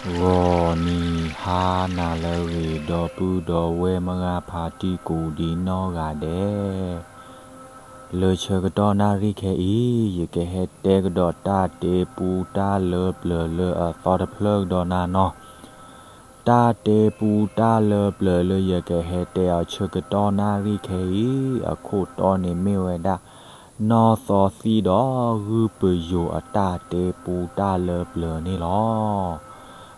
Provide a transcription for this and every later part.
ဂီၤနံၤဟါနၤလၢအဂ့ၤ ဒီပုၢ်ဒီဝဲၢ်မုၢ်ဂၤဖါတံၢ်ကိးဒံနီၢ်ဂၤဒဲး, လၢဆၢကတီၢ်နၣ်ရံၣ်ခဲအံၤ ယကဟဲတဲကဒီးတၢ်တဲပူတၢ်လၢပျၢၤလၢအသီတဖျၢၣ်ကဒီးနၤနီၤ. တၢ်တဲပူတၢ်လၢပျၢၤလၢယကဟဲတဲအီၤဆၢကတီၢ်နၣ်ရံၣ်ခဲအံၤ အခိၣ်တီန့ၣ်မ့ၢ်ဝဲဒၣ် နီၢ်သီသံၣ်ဒီးဂုၢ်ပယိၤအတၢ်တဲပူတၢ်လၢပျၢၤန့ၣ်လီၤ.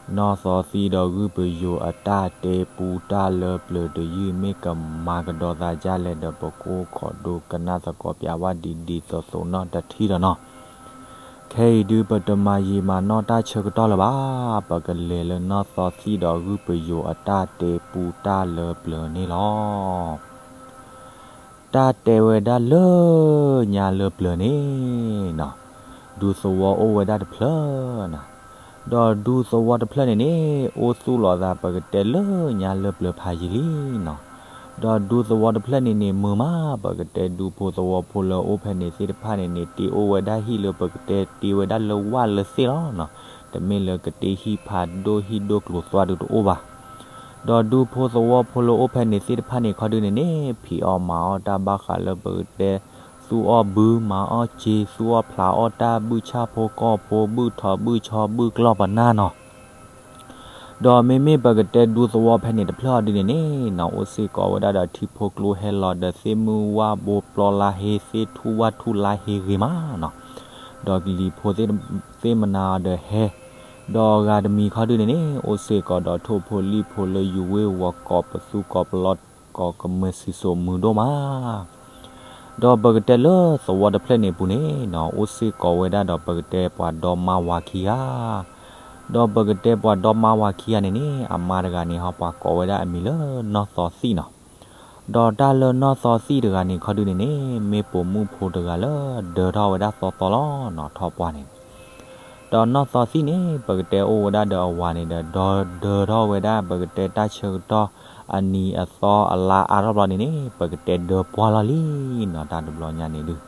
နီၢ်သီသံၣ်ဒီးဂုၢ်ပယိၤအတၢ်တဲပူတၢ်လၢပျၢၤတယုၢ် မ့ၢ်ကမၤကဒီးသးဒ်လဲၣ်ဒီး ပကိးခီဒိကနၣ်သကိးပၠးဝဲဒ်ဒ်သိးသိးနီၣ်တထံၣ်ဒီးနီၤ. ခဲအံၤဒုးပတမၤယံာ်မၤနီၢ်တၢ်ဆၢကတီၢ်လၢၤဘၣ်, ပကလဲၤလၢနီၢ်သီသံၣ်ဒီးဂုၢ်ပယိၤအတၢ်တဲပူတၢ်လၢပျၢၤန့ၣ်လီၤ. တၢ်တဲဝဲဒၣ်လၢညါလၢပျၢၤန့ၣ်နီၤ, ဒူသဝီအိၣ်ဝဲဒၣ်တဖျၢၣ်နၤ, ဒီးဒူသဝီတဖျၢၣ်န့ၣ်န့ၣ် အိၣ်သူၣ်လီၤသး ပကတဲလၢညါလၢပျၢၤဖးယံာ်လံနီၤ. ဒီးဒူသဝီတဖျၢၣ်န့ၣ်န့ၣ် မုာ်မး ပကတဲဒူဖိသဝီဖိလၢအိၣ်ဖဲန့ၣ်သ့ၣ်တဖၣ်န့ၣ်န့ၣ် တ့အိၣ်ဝဲဒၣ်ဟံၣ်လၢပကတဲတ့ဝဲဒၣ်လၢဝၣ်လၢသ့ၣ်လီၤနီၤ. တမ့ၢ်လၢကတ့ဟံၣ်ဖးဒိၣ်ဟံၣ်ဒိၣ်ကျိၤသွါဒုးတအိၣ်ဘၣ်. ဒီးဒူဖိသဝီဖိလၢအိၣ်ဖဲန့ၣ်သ့ၣ်တဖၣ်န့ၣ်ခီဒုန့ၣ်န့ၣ် ဖံးအီၣ်မၤအီၣ်တၢ်ဘၣ်ဃးလၢပကတဲ သူၣ်အီၣ်ဘုမၤအီၣ်စ့ သူၣ်အီၣ်ဖျးအီၣ်တၢ်ဘုၣ်ဆၣ်ဖိကီၢ်ဖိ ဘုၣ်ထီၣ်ဘုၣ်ဆီဘုၣ်ကျီၢ်ပနၢ်နီၤ. ဒီးမ့မ့ၢ်ပကတဲဒူသဝီဖဲန့ၣ်တဖျၢၣ်အီၤဒုန့ၣ်န့ၣ်နီၤ အိၣ်စ့ၢ်ကီးဝဲဒၣ်ဒီးထံဖိကျိဟဲလီၤဒီး သ့ၣ်မုၢ်ဝၣ်ဘိပျီလါဟ့သ့ၣ်ထူၣ်ဝၣ်ထူၣ်လါဟ့ဂ့ၤမးနီၤ. ဒီးကလံၤဖိသ့ၣ်မနၤအီၤဒီးဟဲ, ဒီးဂၤတမံၤခီဒုန့ၣ်န့ၣ် အိၣ်စ့ၢ်ကီးဒီးထိၣ်ဖိလံၣ်ဖိလၢယူၤဝ့ၢ်ဝီၤကိးပသူကိးပလီ ကိးကမၢစံၣ်စိးမုာ်ဒိၣ်မး. ဒီးပကတဲလၢသဝီတဖျၢၣ်န့ၣ်အပူၤန့ၣ်နီၤ အိၣ်စ့ၢ်ကီးဝဲဒၣ်ဒီးပကတဲပှၤဒီမါဝၤခံဂၤ, ဒီးပကတဲပှၤဒီမါဝၤခံဂၤန့ၣ်န့ၣ် အမါတဂၤန့ၣ်ဟီ ပှၤကိးဝဲဒၣ်အမံၤလၢနီၢ်သီသံၣ်နီၤ. ဒီးတၢ်လၢနီၢ်သီသံၣ်တဂၤန့ၣ်ခီဒုန့ၣ်န့ၣ် မ့ၢ်ပိာ်မုၣ်ဖိတဂၤလၢဒၢထီၣ်ဝဲဒၣ်သီသီလီၤနီၤ ထီၣ်ပှၢ်န့ၣ် ဒီးနီၢ်သီသံၣ်န့ၣ် ပကတဲအိၣ်ဝဲဒၣ်ဒီးအဝၤန့ၣ်ဒီး ဒီဒၢထီၣ်ဝဲဒၣ် ပကတဲတၢ်ဆၢကတီၢ် အနံၤအသီအလါအါထီၣ်ဘျီန့ၣ်န့ၣ် ပကတဲဒၢပှၢ်လီၤလံနီၤ တၢ်တဘျီညါန့ၣ်ဒုး.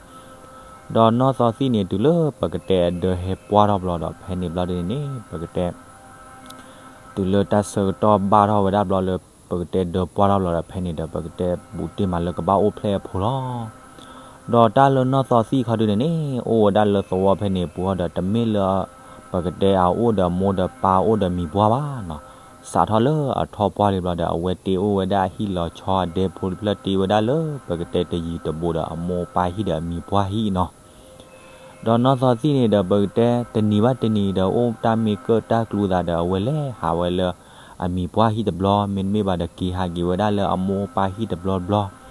ဒီးနီၢ်သီသံၣ်န့ၣ် တုၤလၢပကတဲအဒၢဟဲပှၢ်ထီၣ်ဘျီဒီး ဖဲန့ၣ်ဘျီဒုန့ၣ်န့ၣ် ပကတဲ တုၤလၢတၢ်ဆၢကတီၢ်ဘၣ်ထီၣ်ဝဲဒၣ်ဘျီလၢ ပကတဲဒၢပှၢ်ထီၣ်ဘျီဒီး ဖဲန့ၣ်ဒီး ပကတဲဘူးတ့ၢ်မးလၢကဘၣ်အိၣ်ဖျဲၣ်အဖိလီၤ. ဒီးတၢ်လၢနီၢ်သီသံၣ်ခီဒုန့ၣ်န့ၣ် အိၣ်ဝဲဒၣ်လၢသဝီဖဲန့ၣ်အပူၤဒီး တမ့ၢ်လၢ ပကတဲအအိၣ်ဒီးမိၢ်ဒီးပၢ်အိၣ်ဒီးမံၤပှၢ်ဘၣ်နီၤ. စးထီၣ်လၢအထီၣ်ပှၢ်လံဘျီဒီး အဝဲတ့အိၣ်ဝဲဒၣ်အဟံၣ်လီၤဆီအဒဲဖိတဖျၢၣ် တ့ဝဲဒၣ်လၢပကတဲတယံၤတဘူးဒီးအမိၢ်အပၢ်ဟံၣ်ဒီးအမံၤပှၢ်ဟံၣ်နီၤ. ဒီးနီၢ်သီသံၣ်န့ၣ်ဒီး ပကတဲတနံၤဘၣ်တနံၤဒီး အိၣ်တၢ်မ့ၢ်ကၢၣ်တၢ်ကျူသးဒီး အဝဲလဲၤဟးဝဲလၢအမံၤပှၢ်ဟံၣ်တဘျီ, မ့တမ့ၢ်ဘၣ်ဒီးက့ၤဟးက့ၤဝဲဒၣ်လၢအမိၢ်အပၢ်ဟံၣ်တဘျီတဘျီ.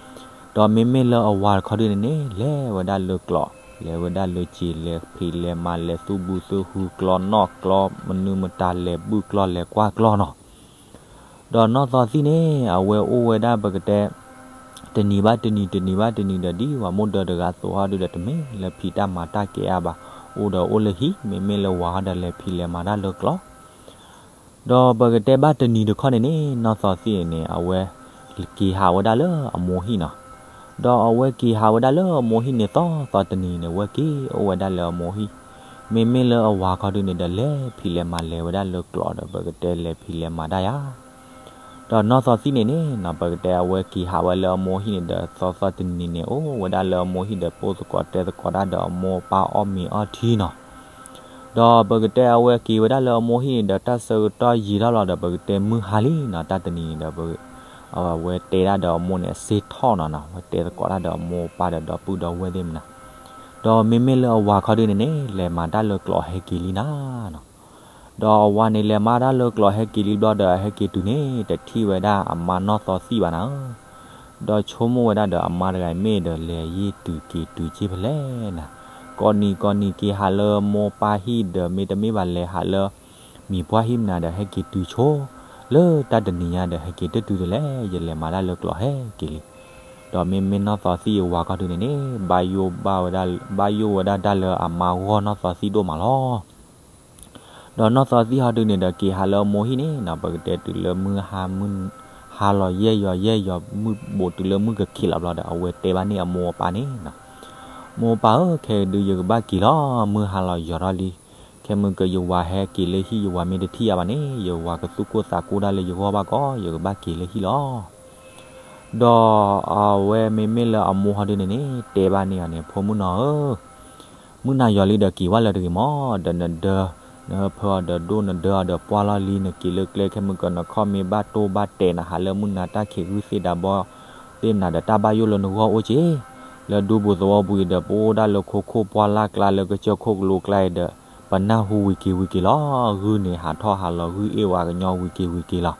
ဒီးမ့မ့ၢ်လၢအဝၤတခီဒုန့ၣ်န့ၣ် လဲၤဝဲဒၣ်လၢကျိး, လဲၤဝဲဒၣ်လၢစ့ၤ လဲၤဖံးလဲၤမၤ လဲၤသူၣ်ဘုသူၣ်ဟု ကျီနီၣ်ကျီ မနုၤမတၤ လဲၤဘုၣ်ကျီ လဲၤကွၢ်ကျီနီၤ. ဒီးနီၢ်သီသံၣ်န့ၣ် အဝဲအိၣ်ဝဲဒၣ်ပကတဲ တနံၤဘၣ်တနံၤ တနံၤဘၣ်တနံၤဒီး ဒ်ပှၤမိၢ်ဒၢတဂၤအသိးဟီဒုဒီး တမ့ၢ်လၢဖံးတၢ်မၤတၢ်ကဲအါဘၣ်, အိၣ်ဒီးအိၣ်လၢဟံၣ်, မ့မ့ၢ်လၢဝၤဟီဒီး လဲၤဖံးလဲၤမၤတၢ်လၢကျိး. ဒီးပကတဲဘၣ်တနံၤတခီန့ၣ်န့ၣ် နီၢ်သီသံၣ်န့ၣ် အဝဲက့ၤဟးဝဲဒၣ်လၢအမိၢ်ဟံၣ်နီၤ. ဒီးအဝဲက့ၤဟးဝဲဒၣ်လၢအမိၢ်ဟံၣ်န့ၣ် သီသီတနံၤန့ၣ် အဝဲက့ၤအိၣ်ဝဲဒၣ်လၢအမိၢ်ဟံၣ်, မ့မ့ၢ်လၢအဝၤခီဒုန့ၣ်ဒီး လဲၤဖံးလဲၤမၤ လဲၤဝဲဒၣ်လၢကျိးဒီး ပကတဲလဲၤဖံးလဲၤမၤတၢ်ယါ ဒီးနီၢ်သီသံၣ်န့ၣ်န့ၣ်နီၤ ပကတဲအဝဲက့ၤဟးဝဲလၢအမိၢ်ဟံၣ်န့ၣ်ဒီး သီသီတနံၤန့ၣ် အိၣ်ဝဲဒၣ်လၢအမိၢ်ဟံၣ်ဒီး ပိာ်သကိးတဲသကိးတၢ်ဒီးအမိၢ်အပၢ်အီၣ်မ့ၤအီထံနီၤ. ဒီးပကတဲအဝဲက့ၤဝဲဒၣ်လၢအမိၢ်ဟံၣ်န့ၣ်ဒီး တၢ်ဆၢကတီၢ်ယံာ်ထီၣ်လီၤဒီး ပကတဲမုၢ်ဟါလံနီၤ တၢ်တနံၤန့ၣ်ဒီး အဝဲတဲဒၣ်ဒီးအမိၢ်န့ၣ် အစ့ထီၣ်နီၤနီၤ အဝဲတဲသကိးတၢ်ဒီးအမိၢ်အပၢ်ဒီး ဒီပုၢ်ဒီဝဲၢ်သ့ၣ်မနၤ. ဒီးမ့မ့ၢ်လၢအဝၤခီဒုန့ၣ်န့ၣ် လဲၤမၤတၢ်လၢကျိးဟဲက့ၤလံနၤနီၤ. ဒီးအဝၤန့ၣ် လဲၤမၤတၢ်လၢကျိးဟဲက့ၤလံဘျီဒီး အဟဲက့ၤတုၤန့ၣ် တထံၣ်ဝဲဒၣ်အမါနီၢ်သီသံၣ်ဘၣ်နၤဧၢ. ဒီးဆိကမိၣ်ဝဲဒၣ်ဒီး အမါတဂၤအံၤမ့ၢ်ဒီး လဲၤယံာ်တုၤက့ၤတုၤက့ၤဖဲလဲၣ်နၤ. ကိးနံၤကိးနံၤက့ၤဟးလၢမိၢ်ပၢ်ဟံၣ်ဒီး မ့တမ့ၢ်ဘၣ်လဲၤဟးလၢ မံၤပှၢ်ဟံၣ်မနၤဒီး ဟဲက့ၤတုၤဆိ လၢတၢ်တနံၤညါဒီး ဟဲက့ၤတတုၤဒ်လဲၣ် ယလဲၤမၤတၢ်လၢကျိးဟဲက့ၤလံ. ဒီးမ့မ့ၢ်နီၢ်သီသံၣ်အဝၤခီဒုန့ၣ်န့ၣ် ဘၣ်ယိၣ်ဘၣ်ဝဲဒၣ် ဘၣ်ယိၣ်ဝဲဒၣ်တၢ်လၢအမါဂီၢ်နီၢ်သီသံၣ်ဒိၣ်မးလီၤ. ဒီးနီၢ်သီသံၣ်ဟီဒုန့ၣ်ဒီး က့ၤဟးလၢအမိၢ်ဟံၣ်န့ၣ်နီၤ ပကတဲတုၤလၢမုၢ်ဟါ မုၢ်ဟါလီၤယဲၢ်ယီၤ ယဲၢ်ယီၤ မုၢ်ဘူးတုၤလၢမုၢ်ကခံးလီၤဘျီဒီး အဝဲတဲဘၣ်န့ၢ်အမိၢ်အပၢ်န့ၣ်နီၤ, မိၢ်ပၢ်ဧၢ ခဲအံၤဒုးယကဘၣ်က့ၤလီၤ မုၢ်ဟါလီၤယီၤထီၣ်လံ. ခဲမုၢ်ကၢ ယဝၤဟဲက့ၤလၢဟံၣ် ယဝၤမ့ၢ်တထံၣ်ယၤဘၣ်န့ၣ် ယဝၤကသူၣ်ကိၢ်သးကိၢ်ဒၣ်လၢယဂီၢ်ဘၣ်ကီး ယကဘၣ်က့ၤလၢဟံၣ်လီၤ. ဒီးအဝဲမ့မ့ၢ်လၢအမိၢ်ဟီဒုန့ၣ်န့ၣ် တဲဘၣ်န့ၢ်အီၤန့ၣ် ဖိမုၣ်နီၢ်ဧၢ, မုၢ်နၤယီၤလံဒီးက့ၤဝဲလၢတဂ့ၤမး, ဒီးနဒၢ, နဟၢဖၢအီၤဒီးဒိၣ် နဒၢအီၤဒီးပှၢ်လီၤလံ နက့ၤလၢကျဲ ခဲမုၢ်ကၢနခီၣ်မ့ၢ်ဘၣ်တိၢ်ဘၣ်တဲာ် နဟးလၢမုၢ်နၤတၢ်ခံး ဂုၢ်သ့ၣ်ဒးဘီသ့ၣ်နၤဒီး တၢ်ဘၣ်ယိၣ်လၢနဂီၢ်အိၣ်က့ၤ, လၢဒူပူၤသဝီပူၤအံၤဒီး ပအိၣ်ဒၣ်လၢခိခိၣ်ပှၢ်လၢ်ကျါ လၢကစၢၢ်ခိၣ်ကလိကျါအံၤဒီး ပနၢ်ဟူဝံၤက့ၤဝံၤက့ၤလီၤ. ဂုၢ်န့ၣ်ဟးထီၣ်ဟးလီၤ ဂုၢ်အ့ၣ်ဝဲကညီဝံၤက့ၤဝံၤက့ၤလီၤ.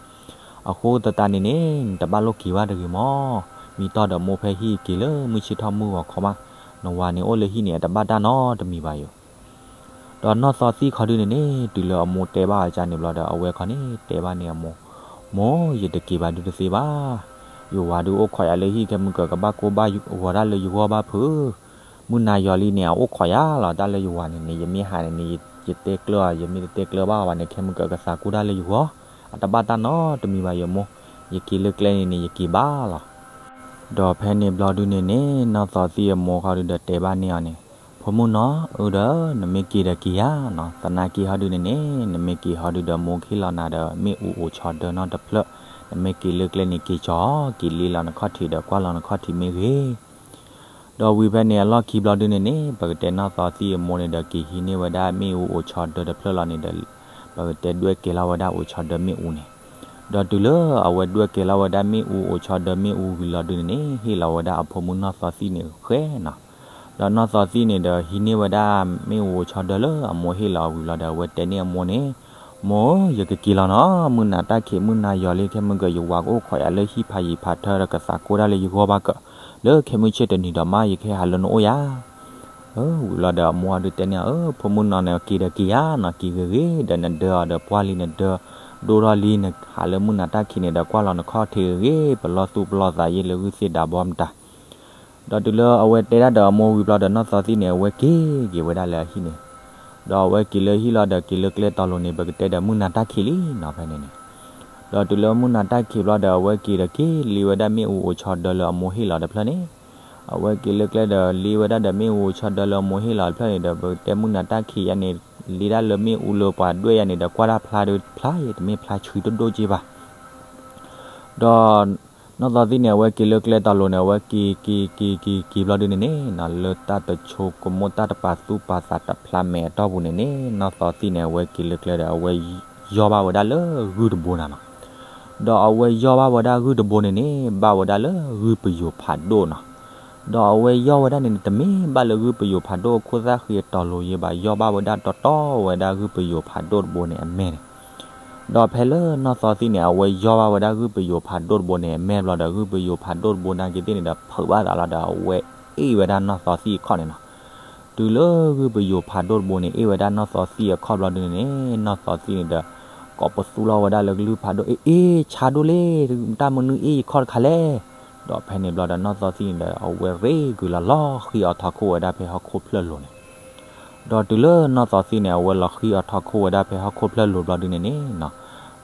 အဃိသတးန့ၣ်န့ၣ် နတဘၣ်လိၣ်က့ၤဘၣ်တဂ့ၤမး, မ့ၢ်တီၢ်ဒီးမိၢ်ဖဲဟံၣ်က့ၤလၢမုၢ်ဆ့ၣ်ထီၣ်မုၢ်ဂီၤခီမး, နဝၤန့ၣ်အိၣ်လၢဟံၣ်န့ၣ် အတဘၣ်တၢ်နီတမံၤဘၣ်ယိၤ. ဒီးနီၢ်သီသံၣ်ခီဒုန့ၣ်န့ၣ် တုၤလၢအမိၢ်တဲဘၣ်အီၤကန့ၣ်ဘျီဒီး အဝဲခီန့ၣ်တဲဘၣ်န့ၢ်အမိၢ်, မိၢ် ယတက့ၤဘၣ်ဒုတသ့ဘၣ်, ယဝၤဒုအိၣ်ခိးယၤလၢဟံၣ် ခဲမုၢ်ကၢ ကဘၣ်ကိၢ်ဘၣ်ဂီၤဒၣ်လၢယဂီၢ်ဘၣ်ဖုး, မုၢ်နၤယီၤလံန့ၣ် အအိၣ်ခိးယၤလီၤ တၢ်လၢယဝၤန့ၣ်န့ၣ် ယမ့ၢ်ဟးန့ၣ်န့ၣ် ယတဲကျၢၤအီၤ ယမ့ၢ်တတဲကျၢၤဘၣ်အီၤဘၣ်န့ၣ် ခဲမုၢ်ကၢ ကသးကိၢ်ဒၣ်လၢယဂီၢ်, အတဘၣ်တၢ်နီတမံၤဘၣ်ယမိၢ်, ယက့ၤလၢကျဲန့ၣ်န့ၣ် ယက့ၤဘၣ်လီၤ. ဒီးဖဲန့ၣ်ဘျီဒုန့ၣ်န့ၣ် နီၢ်သီသံၣ်အမိၢ်ခီဒုဒီးတဲဘၣ်န့ၢ်အီၤန့ၣ်, ဖိမုၣ်နီၢ်ဧၢဒီး နမ့ၢ်က့ၤဒီးက့ၤဧါနီၤ, သနာ်က့ဟီဒုန့ၣ်န့ၣ် နမ့ၢ်က့ၤဟီဒုဒီး မိၢ်ကဟ့ၣ်လီၤနၤဒီးမ့ၣ်အူအိၣ်ဆီဒၢနီတဖျၢၣ်, နမ့ၢ်က့ၤလၢကျဲန့ၣ် က့ၤကီၤ, က့ၤလ့လီၤနခီၣ်ထံးဒီးကွၢ်လီၤနခီၣ်ထံးမ့ၢ်ဂ့ၤ ဒီးဝံၤဖဲန့ၣ်အလီၢ်ခံဘျီဒုန့ၣ်န့ၣ် ပကတဲနီၢ်သီသံၣ်အမိၢ်န့ၣ်ဒီး က့ၤဟံးန့ၢ်ဝဲဒၣ်မ့ၣ်အူအိၣ်ဆီဒၢတဖျၢၣ်လီၤန့ၣ်ဒီး ပကတဲဒွဲၣ်ကဲၤလီၤဝဲဒၣ်အိၣ်ဆီဒၢမ့ၣ်အူန့ၣ်, ဒီးတုၤလၢအဝဲဒွဲၣ်ကဲၤလီၤဝဲဒၣ်မ့ၣ်အူအိၣ်ဆီဒၢမ့ၣ်အူဝံၤလီၤဒုန့ၣ်န့ၣ် ဟ့ၣ်လီၤဝဲဒၣ်အဖိမုၣ်နီၢ်သီသံၣ်န့ၣ်ဃဲနီၤ. ဒီးနီၢ်သီသံၣ်န့ၣ်ဒီး ဟံးန့ၢ်ဝဲဒၣ်မ့ၣ်အူအိၣ်ဆီဒၢလၢအမိၢ်ဟ့ၣ်လီၤဝံၤလီၤဒီး အဝဲတဲန့ၢ်အမိၢ်န့ၣ်, မိၢ်ဧၢ, ယကက့ၤလီၤနီၤ, မုၢ်နၤတၢ်ခံး မုၢ်နၤယီၤလံ ခဲမုၢ်ကၢ ယဝၤကအိၣ်ခိးယၤလၢဟံၣ်ဖးယံၤဖးထၢဒီး ကသးကိၢ်ဒၣ်လၢယဂီၢ်ဘၣ်ကၢ, လၢခဲမုၢ်ဆ့ၣ်တနံၤဒီးမး ယကဟဲဟးလၢနအိၣ်ယၤ ဝံၤလီၤဒီးအမိၢ်ဟီဒုတဲန့ၢ်အီၤ, အၢ ဖိမုၣ်နီၢ်န့ၣ် က့ၤဒီးက့ၤဧါနီၤ, က့ၤဂ့ၤဂ့ၤဒီး နဒၢအီၤဒီးပှၢ်လံ နဒၢဒိၣ်ထီၣ်လံ နဟးလၢမုၢ်နၤတၢ်ခံးန့ၣ်ဒီး ကွၢ်လီၤနခီၣ်ထံးဂ့ၤဂ့ၤ ပလီၢ်သူၣ်ပလီၢ်သးယ့လၢဂုၢ်သ့ၣ်ဒးဘီမတၤ. ဒီးတုၤလၢအဝဲတဲဒၣ်ဒီးအမိၢ်ဝံၤဘျီဒီး နီၢ်သီသံၣ်န့ၣ် အဝဲက့ၤက့ၤဝဲဒၣ်လၢအဟံၣ်န့ၣ်, ဒီးအဝဲက့ၤလၢဟံၣ်လီၤဒီး က့ၤလၢကျဲတီၤလိၤန့ၣ် ပကတဲဒီးမုၢ်နၤတၢ်ခံးလံနီၤ ဖဲန့ၣ်န့ၣ် ဒီးတုၤလၢမုၢ်နၤတၢ်ခံးဘျီဒီး အဝဲက့ၤဒီးက့ၤလ့ဝဲဒၣ်မ့ၣ်အူအိၣ်ဆီဒၢလၢအမိၢ်ဟ့ၣ်လီၤတဖျၢၣ်န့ၣ်, အဝဲက့ၤလၢကျဲဒီးလ့ဝဲဒၣ်ဒီးမ့ၣ်အူအိၣ်ဆီဒၢလၢအမိၢ်ဟ့ၣ်လီၤတဖျၢၣ်န့ၣ်ဒီး ပကတဲမုၢ်နၤတၢ်ခံးယါန့ၣ် လ့ဒၣ်လၢမ့ၣ်အူလၢပှၤဒွဲၣ်ယါန့ၣ်ဒီး ကွၢ်တၢ်ဖျါဒုဖျါယဲ တမ့ၢ်ဖျါဆှံတဒိၣ်က့ဘၣ် ဒီးနီၢ်သီသံၣ်န့ၣ် အဝဲက့ၤလၢကျဲတီၤလိၤန့ၣ် အဝဲက့ၤက့ၤက့ၤက့ၤက့ၤဘျီဒုန့ၣ်န့ၣ် လၢတၢ်တဆိကမိၣ်တၢ်တပာ်သူၣ်ပာ်သးတဖျါမဲာ်အတီၢ်ပူၤန့ၣ်န့ၣ် နီၢ်သီသံၣ်န့ၣ် အဝဲက့ၤလၢကျဲဒီး အဝဲယီၢ်ဘၣ်ဝဲဒၣ်လၢဂုၢ်တဘိနၤနီၤ. ဒီးအဝဲယီၢ်ဘၣ်ဝဲဒၣ်ဂုၢ်တဘိန့ၣ်န့ၣ် ဘၣ်ဝဲဒၣ်လၢဂုၢ်ပယိၤဖးဒိၣ်နီၤ. ဒီးအဝဲယီၢ်ဝဲဒၣ်န့ၣ် တမ့ၢ်ဘၣ်လၢဂုၢ်ပယိၤဖးဒိၣ်အခိၣ်သၣ်ဃံအတီၤလိၤယဲဘၣ်, ယီၢ်ဘၣ်ဝဲဒၣ်တီတီဝဲဒၣ်ဂုၢ်ပယိၤဖးဒိၣ်တဘိန့ၣ်အမဲာ်န့ၣ် ဒီးဖဲလၢနီၢ်သီသံၣ်န့ၣ် အဝဲယီၢ်ဘၣ်ဝဲဒၣ်ဂုၢ်ပယိၤဖးဒိၣ်တဘိန့ၣ်အမဲာ်ဘျီဒီး ဂုၢ်ပယိၤဖးဒိၣ်တဘိနာ်က့သ့ၣ်န့ၣ်ဒီး ဖုးဘၣ်သးလီၤဒီး အဝဲအ့ၣ်ဝဲဒၣ်နီၢ်သီသံၣ်အခီၣ်န့ၣ်နီၤ. တုၤလၢဂုၢ်ပယိၤဖးဒိၣ်တဘိန့ၣ် အ့ၣ်ဝဲဒၣ်နီၢ်သီသံၣ်အခီၣ်ဘျီဒုန့ၣ်န့ၣ် နီၢ်သီသံၣ်န့ၣ်ဒီး ကိးပသူလီၤဝဲဒၣ်လၢကလုၢ်ဖးဒိၣ် အ့ၣ်အ့ၣ် ဆါဒိၣ်လံ, တၢ်မနုၤအ့ၣ်ယခီၣ်တခါလဲၣ်. ဒီးဖဲန့ၣ်ဘျီဒီးနီၢ်သီသံၣ်န့ၣ်ဒီး အဝဲရ့ၣ်ကွံာ်လီၤလီၤဃံအီၤထီၣ်ခိၣ်ဝဲဒၣ်ဖဲဟီၣ်ခိၣ်ဖျၢၣ်လိၤန့ၣ် ဒီးတုၤလၢနီၢ်သီသံၣ်န့ၣ် အဝဲလီၤဃံအီၤထီၣ်ခိၣ်ဝဲဒၣ်ဖဲဟီၣ်ခိၣ်ဖျၢၣ်လိၤဘျီဒုန့ၣ်န့ၣ် နီၢ်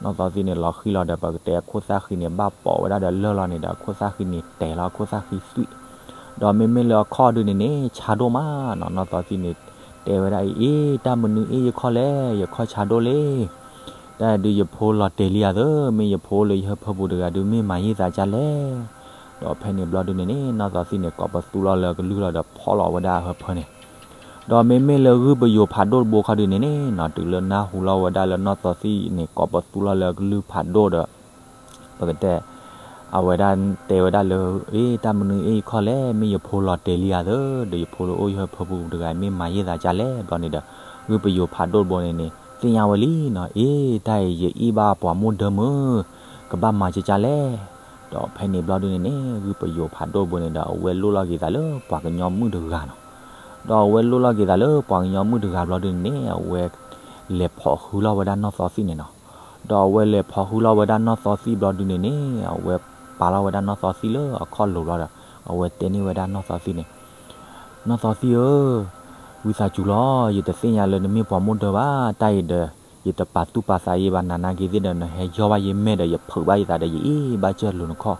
သီသံၣ်န့ၣ်လီၤဃံလီၤဒီး ပကတဲအခိၣ်သၣ်ဃံန့ၣ် ဘၣ်ပိာ်ဝဲဒၣ်ဒီးလၢၢ်လီၤန့ၣ်ဒီး အခိၣ်သၣ်ဃံန့ၣ်တဲာ်လီၤအခိၣ်သၣ်ဃံသွံၣ်, ဒီးမ့မ့ၢ်လၢအခီၣ်ဒုန့ၣ်န့ၣ် ဆါဒိၣ်မးနီၤ. နီၢ်သီသံၣ်န့ၣ် တဲဝဲဒၣ်အံၤ အ့ၣ် တၢ်မနုၤအ့ၣ်ယခီၣ်လဲၣ်, ယခီၣ်ဆါဒိၣ်လံ. တၢ်ဒုးယဖိလီၤတဲာ်လံဧါသၢ, မ့ၢ်ယဖိလၢယဟၢဖၢပူၤတဂၤဒုး မ့ၢ်မၤယံာ်သးကလဲၣ်. ဒီးဖဲန့ၣ်ဘျီဒုန့ၣ်န့ၣ် နီၢ်သီသံၣ်န့ၣ် ကိးပသူလီၤလၢကလုၢ်လီၤဒီးဖီလီၤဝဲဒၣ်အဟၢဖၢန့ၣ်, ဒီးမ့မ့ၢ်လၢဂုၢ်ပယိၤဖးဒိၣ်တဘိခီဒုန့ၣ်န့ၣ်နီၤ တုၤလၢနၢ်ဟူလီၤဝဲဒၣ်လၢနီၢ်သီသံၣ်န့ၣ် ကိးပသူလီၤလၢကလုၢ်ဖးဒိၣ်ဒီး ပကတဲ အဝဲဒၣ်တဲဝဲဒၣ်လၢ အ့ၣ် တၢ်မနုၤအ့ၣ်ယခီၣ်လဲၣ်, မ့ၢ်ယဖိလီၤတဲာ်လံဧါသၢ, ဒီးယဖိလၢအိၣ်ယဟၢဖၢပူၤတဂၤ မ့ၢ်မၤယံာ်သးကလဲၣ်. ဘျီန့ၣ်ဒီး ဂုၢ်ပယိၤဖးဒိၣ်တဘိန့ၣ်န့ၣ် သ့ၣ်ညါဝဲလံနီၤ, အ့ၣ် တၢ်အံၤယအ့ၣ်ဘၣ်ပှၤမိၢ်ဒၢမုၢ်, ကဘၣ်မၤကကလဲၣ်. ဒီးဖဲန့ၣ်ဘျီဒုန့ၣ်န့ၣ် ဂုၢ်ပယိၤဖးဒိၣ်တဘိန့ၣ်ဒီး အဝဲလိၣ်လီၤက့ၤသးလၢပှၤကညီမုၣ်တဂၤနီၤ. ဒီးအဝဲလိၣ်လီၤက့ၤသးလၢပှၤကညီမုၣ်တဂၤဘျီဒုန့ၣ်န့ၣ် အဝဲလဲၤဖိးဃုလီၤဝဲဒၣ်နီၢ်သီသံၣ်န့ၣ်နီၤ. ဒီးအဝဲလဲၤဖိးဃုလီၤဝဲဒၣ်နီၢ်သီသံၣ်ဘျီဒုန့ၣ်န့ၣ် အဝဲပာ်လီၤဝဲဒၣ်နီၢ်သီသံၣ်လၢအခီၣ်လိၤဘျီဒီး အဝဲတဲန့ၢ်ဝဲဒၣ်နီၢ်သီသံၣ်န့ၣ်, နီၢ်သီသံၣ်ဧၢ, ဝံသးစူၤလီၤ, ယတသ့ၣ်ညါလၢနမ့ၢ်ပှၤမိၢ်ဒၢဘၣ်, တၢ်အံၤဒီး ယတပာ်သူၣ်ပာ်သးယဲဘၣ်, နၤနာ်က့သ့ၣ်ဒီး နဟဲယီၢ်ဘၣ်ယမဲာ်ဒီး ယဖုးဘၣ်ယသးဒီး ယအ့ၣ်ဘၣ်စၢၢ်လိၤနခီၣ်,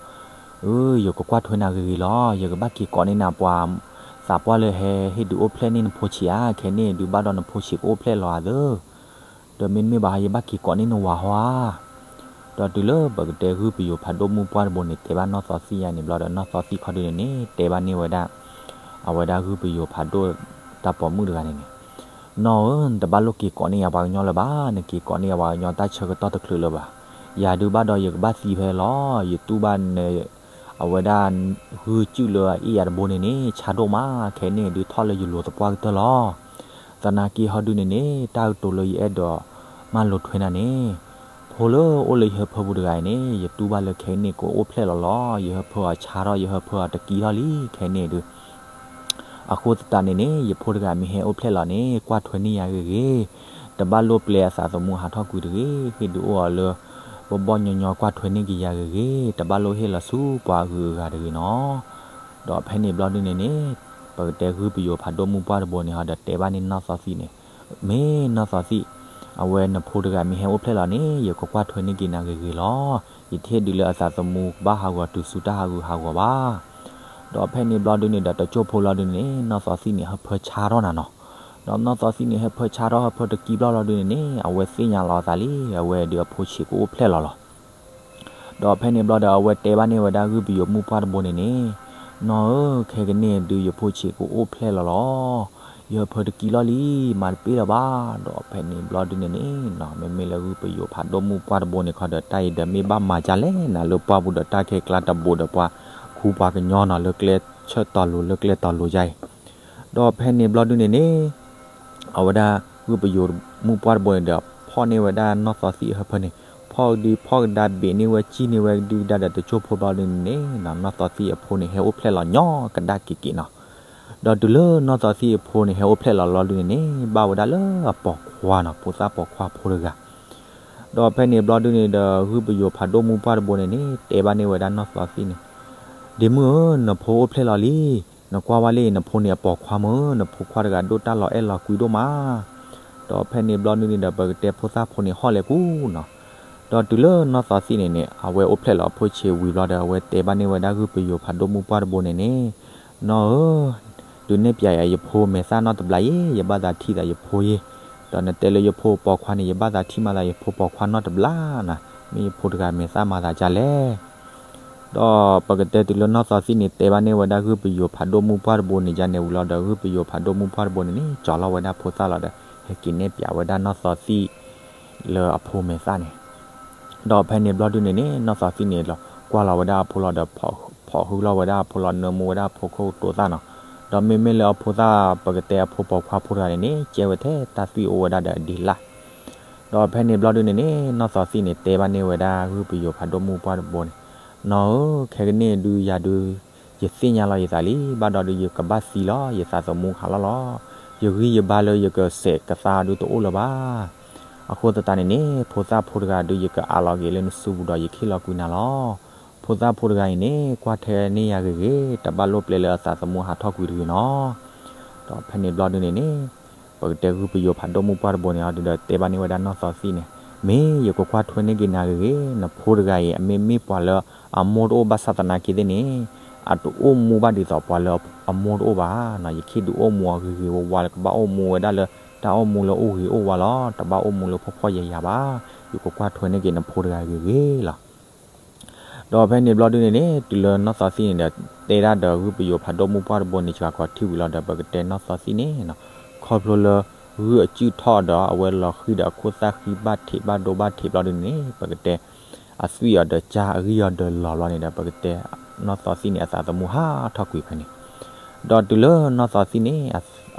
အၢ ယကကွၢ်ထွဲနၤဂ့ၤဂ့ၤလီၤ, ယကဘၣ်က့ၤကိးန့ၢ်နၤပှၤ သးပှၢ်လၢဟဲဟ့ၣ်ဒုးအိၣ်ဖျဲၣ်န့ၢ်နဖိဆံးဧါ, ခဲန့ၣ်ဒုးဘၣ်ဒီးနဖိဆံးကအိၣ်ဖျဲၣ်လီၤဧါသၢ, ဒီးမ့တမ့ၢ်ဘၣ်ဟါ ယဘၣ်က့ၤကိးန့ၢ်နဝၤဟီဧါ. ဒီးတုၤလၢပကတဲဂုၢ်ပယိၤဖးဒိၣ်မုၢ်ပှၢ်တဘိန့ၣ် တဲဘၣ်နီၢ်သီသံယါန့ၣ်ဘျီဒီး နီၢ်သီသံခီဒုန့ၣ်န့ၣ် တဲဘၣ်န့ၢ်ဝဲဒၣ် အဝဲဒၣ်ဂုၢ်ပယိၤဖးဒိၣ်တၢ်ပိာ်မုၣ်တဂၤန့ၣ်န့ၣ်, နီၢ်ဧၢ, နတဘၣ်လိၣ်က့ၤကိးန့ၢ်ယၤပှၤကညီလၢၤဘၣ်, နက့ၤကိးန့ၢ်ယၤပှၤကညီတၢ်ဆၢကတီၢ်တချုးလၢၤဘၣ်. ယၤဒုးဘၣ်ဒီးယကဘၣ်သံဖဲလီၤ, ယတူၢ်ဘၣ်န အဝဲဒၣ်ဂုၢ်စုၣ်လၢအအ့ၣ်ယၤတဘိန့ၣ်န့ၣ် ဆါဒိၣ်မး, ခဲန့ၣ်ဒုးထီၣ်လၢယလိၤသပှၢ်ကတၢၢ်လီၤ. သနာ်က့ဟီဒုန့ၣ်န့ၣ် တၢ်ကတိၤလၢယအဲၣ်ဒိးမၤလိာ်ထွဲနၤန့ၣ်, ဖိလၢအိၣ်လၢယဟၢဖၢပူၤတဂၤအံၤန့ၣ် ယတူၢ်ဘၣ်လၢခဲအံၤန့ၣ် ကအိၣ်ဖျဲၣ်လီၤလီၤ. ယဟၢဖၢအီၤဆါထီၣ်, ယဟၢဖၢအီၤတကံထီၣ်လံ, ခဲန့ၣ်ဒုး အဃိသတးန့ၣ်န့ၣ် ယဖိတဂၤမ့ၢ်ဟဲအိၣ်ဖျဲၣ်လီၤန့ၣ် ကွၢ်ထွဲန့ၢ်ယၤဂ့ၤဂ့ၤ, တဘၣ်လိၣ်ပျဲအသးသမူဟးထီၣ်ကွံာ်တဂ့ၤ, ဟ့ၣ်ဒုးအိၣ်အီၤလၢ ဘီဘီညီညီ ကွၢ်ထွဲန့ၢ်က့ၤယၤဂ့ၤဂ့ၤ, တဘၣ်လိၣ်ဟ့ၣ်လီၤဆူပှၤအဂုၤအဂၤတဂ့ၤနီၤ. ဒီးဖဲန့ၣ်ဘျီဒုန့ၣ်န့ၣ် ပကတဲဂုၢ်ပယိၤဖးဒိၣ်မုၢ်ပှၢ်တဘိန့ၣ်ဟီဒီး တဲဘၣ်န့ၢ်နီၢ်သီသံန့ၣ်, မ့ၢ်နီၢ်သီသံ, အဝဲနဖိတဂၤမ့ၢ်ဟဲအိၣ်ဖျဲၣ်လီၤန့ၣ် ယကကွၢ်ထွဲန့ၢ်က့ၤနၤဂ့ၤဂ့ၤလီၤ. ယတဟ့ၣ်ဒုးလၢအသးသမူကဘၣ်ဟးဂီၤတုၤဆူတၢ်ဟးဂူာ်ဟးဂီၤဘၣ်. ဒီးဖဲန့ၣ်ဘျီဒုန့ၣ်ဒီး တစိၢ်ဖိလီၤဒုန့ၣ်န့ၣ် နီၢ်သီသံန့ၣ် ဟၢဖၢဆါထီၣ်နၤနီၤ. ဒီးနီၢ်သီသံန့ၣ် ဟၢဖၢဆါထီၣ် ဟၢဖၢတကံဘျီလီၤဒုန့ၣ်န့ၣ် အဝဲသ့ၣ်ညါလီၤအသးလံ, အဝဲဒုးအဖိဆံးကအိၣ်ဖျဲၣ်လီၤလီၤ. ဒီးဖဲန့ၣ်ဘျီဒီး အဝဲတဲဘၣ်န့ၢ်ဝဲဒၣ်ဂုၢ်ပယိၤမုၢ်ပှၢ်တဘိန့ၣ်န့ၣ်, နီၢ်ဧၢ, ခဲကနံၣ်ဒုးယဖိဆံးကအိၣ်ဖျဲၣ်လီၤလီၤ. ယဟၢဖၢတကံလီၤလံ, မၤတပ့ၢ်လၢၤဘၣ်. ဒီးဖဲန့ၣ်ဘျီဒုန့ၣ်န့ၣ်နီၤ မ့မ့ၢ်လၢဂုၢ်ပယိၤဖးဒိၣ်မုၢ်ပှၢ်တဘိန့ၣ်ခီဒီး တၢ်အံၤဒီးမ့ၢ်ဘၣ်မၤဒ်လဲၣ်နၤ လၢပှၢ်ပူၤဒီးတၢ်ခဲကျါတဘိဒီးပှၤခူပှၤကညီနီၤ လၢကျဲဆၢတီၤလိၤ လၢကျဲတီၤလိၤယါအံၤ. ဒီးဖဲန့ၣ်ဘျီဒုန့ၣ်န့ၣ် အဝဲဒၣ်ဂုၢ်ပယိၤမုၢ်ပှၢ်တဘိန့ၣ်ဒီး ဖီၣ်န့ၢ်ဝဲဒၣ်နီၢ်သီသံအဟၢဖၢန့ၣ်, ဖီၣ်ဒုးဖီၣ်ကဒါ ဘ့ၣ်န့ၢ်ဝဲ စံၣ်န့ၢ်ဝဲဒုကဒါဒီး တစိၢ်ဖိဘျီဒုန့ၣ်န့ၣ်နီၤ နီၢ်သီသံအဖိန့ၣ် ဟဲအိၣ်ဖျဲၣ်လီၤညီကဒါက့ၤက့ၤနီၤ. ဒီးတုၤလၢနီၢ်သီသံအဖိန့ၣ် ဟဲအိၣ်ဖျဲၣ်လီၤလီၤဒုန့ၣ်န့ၣ် ဘၣ်ဝဲဒၣ်လၢအပိာ်ခွါနီၤ ဖိသၣ်ပိာ်ခွါဖိတဂၤ. ဒီးဖဲန့ၣ်ဘျီဒုန့ၣ်ဒီး ဂုၢ်ပယိၤဖးဒိၣ်မုၢ်ပှၢ်တဘိန့ၣ်န့ၣ် တဲဘၣ်န့ၢ်ဝဲဒၣ်နီၢ်သီသံန့ၣ်, ဒ့မုၣ်ဧၢ, နဖိအိၣ်ဖျဲၣ်လီၤလံ. နကွၢ်ဝဲလံ နဖိန့ၣ်အပိာ်ခွါမၢ်, နဖိခွါတဂၤဒိၣ်တၢ်လီၤအဲၣ်လီၤကွံဒိၣ်မး. ဒီးဖဲန့ၣ်ဘျီဒုန့ၣ်ဒီး ပကတဲဖိသၣ်ဖိန့ၣ်ဟီၣ်လဲၤကူနီၤ. ဒီးတုၤလၢနီၢ်သီသံန့ၣ်န့ၣ် အဝဲအိၣ်ဖျဲၣ်လီၤအဖိဆံးဝံၤဘျီဒီး အဝဲတဲဘၣ်န့ၢ်ဝဲဒၣ်ဂုၢ်ပယိၤဖးဒိၣ်မုၢ်ပှၢ်တဘိန့ၣ်န့ၣ်, နီၢ်ဧၢ, ဒုးနဲၣ်ပျးယၤယဖိမဲာ်သၣ်နီတဘျီအံၤ, ယဘၣ်သးထံၣ်သးယဖိအံၤ. ဒီးနတဲလၢယဖိပိာ်ခွါန့ၣ် ယဘၣ်သးထံၣ်မၤသးယဖိပိာ်ခွါနီတဘျီနီၤ, မ့ၢ်ယဖိတဂၤမဲာ်သၣ်မၤသးဒ်လဲၣ်. ဒီးပကတဲတုၤလၢနီၢ်သီသံန့ၣ် တဲဘၣ်န့ၢ်ဝဲဒၣ်ဂုၢ်ပယိၤဖးဒိၣ်မုၢ်ပှၢ်တဘိန့ၣ် ယါန့ၣ်ဝံၤလီၤဒီး ဂုၢ်ပယိၤဖးဒိၣ်မုၢ်ပှၢ်တဘိန့ၣ်န့ၣ် ကၠီၤလီၤဝဲဒၣ်ဖိသၣ်လီၤဒီး ဟဲက့ၤနဲၣ်ပျးဝဲဒၣ်နီၢ်သီသံ လၢအဖိမဲာ်သၣ်န့ၣ်. ဒီးဖဲန့ၣ်ဘျီဒုန့ၣ်န့ၣ် နီၢ်သီသံန့ၣ်လီၤ ကွၢ်လီၤဝဲဒၣ်အဖိလီၤဒီး ဖိးဟုလီၤဝဲဒၣ်အဖိလီၤ နၢမူဝဲဒၣ်အဖိခိၣ်ကတိၤသၣ်နီၤ. ဒီးမ့မ့ၢ်လၢအဖိသၣ် ပကတဲအဖိပိာ်ခွါဖိတဂၤန့ၣ်န့ၣ် ကဲဝဲထဲတၢ်သွံၣ်အိၣ်ဝဲဒၣ်ဒီးအဒ့လၣ်. ဒီးဖဲန့ၣ်ဘျီဒုန့ၣ်န့ၣ် နီၢ်သီသံန့ၣ် တဲဘၣ်န့ၢ်ဝဲဒၣ်ဂုၢ်ပယိၤဖးဒိၣ်မုၢ်ပှၢ်တဘိန့ၣ်, နီၢ်ဧၢ, ခဲကနံၣ်ဒုးယၤဒုး ယသ့ၣ်ညါလီၤယသးလံ, ဘၣ်ဒီးဒုးယကဘၣ်သံလီၤ, ယသးသမူခးလီၤလီၤ. ယဂံၢ်ယဘါလၢယကစဲးကသါဒုးတအိၣ်လၢၤဘၣ်. အဃိသတးန့ၣ်န့ၣ် ဖိသၣ်ဖိတဂၤဒုး ယကအးလီၤက့ၤလၢနစုပူၤဒီး ယခ့ၣ်လီၤကွံာ်နၤလီၤ. ဖိသၣ်ဖိတဂၤအံၤန့ၣ် ကွၢ်ထွဲန့ၢ်ယၤဂ့ၤဂ့ၤ, တဘၣ်လိၣ်ပျဲလၢအသးသမူဟးထီၣ်ကွံာ်တဂ့ၤနီၤ. ဒီးဖဲန့ၣ်ဘျီဒုန့ၣ်န့ၣ် ပကတဲဂုၢ်ပယိၤဖးဒိၣ်မုၢ်ပှၢ်တဘိန့ၣ် အီၤဒုးဒီးတဲဘၣ်န့ၢ်ဝဲဒၣ်နီၢ်သီသံန့ၣ်, မ့ၢ်ယကကွၢ်ထွဲန့ၢ်က့ၤနၤဂ့ၤဂ့ၤ, နဖိတဂၤအံၤ အမ့ၢ်မ့ၢ်ပှၤလၢအမိၢ်တအိၣ်ဘၣ်ဆၣ်သနာ်က့သ့ၣ်န့ၣ် အတအိၣ်မူဘၣ်ဒ်သိးပှၤလၢအမိၢ်တအိၣ်ဘၣ်. ယခ့ၣ်ဒုးအိၣ်မူအီၤဂ့ၤဂ့ၤဝါဝါလၢ ကဘၣ်အိၣ်မူဝဲဒၣ်လၢတၢ်အိၣ်မူလၢအိၣ်ဂ့ၤအိၣ်ဝါလီၤ. တဘၣ်အိၣ်မူလၢဖှီၣ်ဖှီၣ်ယာ်ယာ်ဘၣ်. ယကကွၢ်ထွဲန့ၢ်က့ၤနဖိတဂၤဂ့ၤဂ့ၤလီၤ. ဒီးဖဲန့ၣ်ဘျီဒုန့ၣ်န့ၣ် တုၤလၢနီၢ်သီသံန့ၣ်ဒီး တဲဒၣ်ဒီးဂုၢ်ပယိၤဖးဒိၣ်မုၢ်ပှၢ်တဘိန့ၣ် စှၤကီးထံၣ်ဝံၤလီၤဒီး ပကတဲနီၢ်သီသံန့ၣ် ခီဖျိလၢဂုၢ်အစုၣ်ထီၣ်ဒီး အဝဲလီၤဃံၤဒီးအခိၣ်သၣ်ဃံဘၣ်ထံးဘၣ်ဒိဘၣ်ထံးဘျီဒုန့ၣ် ပကတဲ အသွံၣ်အီၤဒီးကၢ် အဂံၢ်အီၤဒီးလီၤဘျီန့ၣ်ဒီး ပကတဲနီၢ်သီသံန့ၣ် အသးသမူဟးထီၣ်ကွံာ်ဖဲန့ၣ်. ဒီးတုၤလၢနီၢ်သီသံန့ၣ်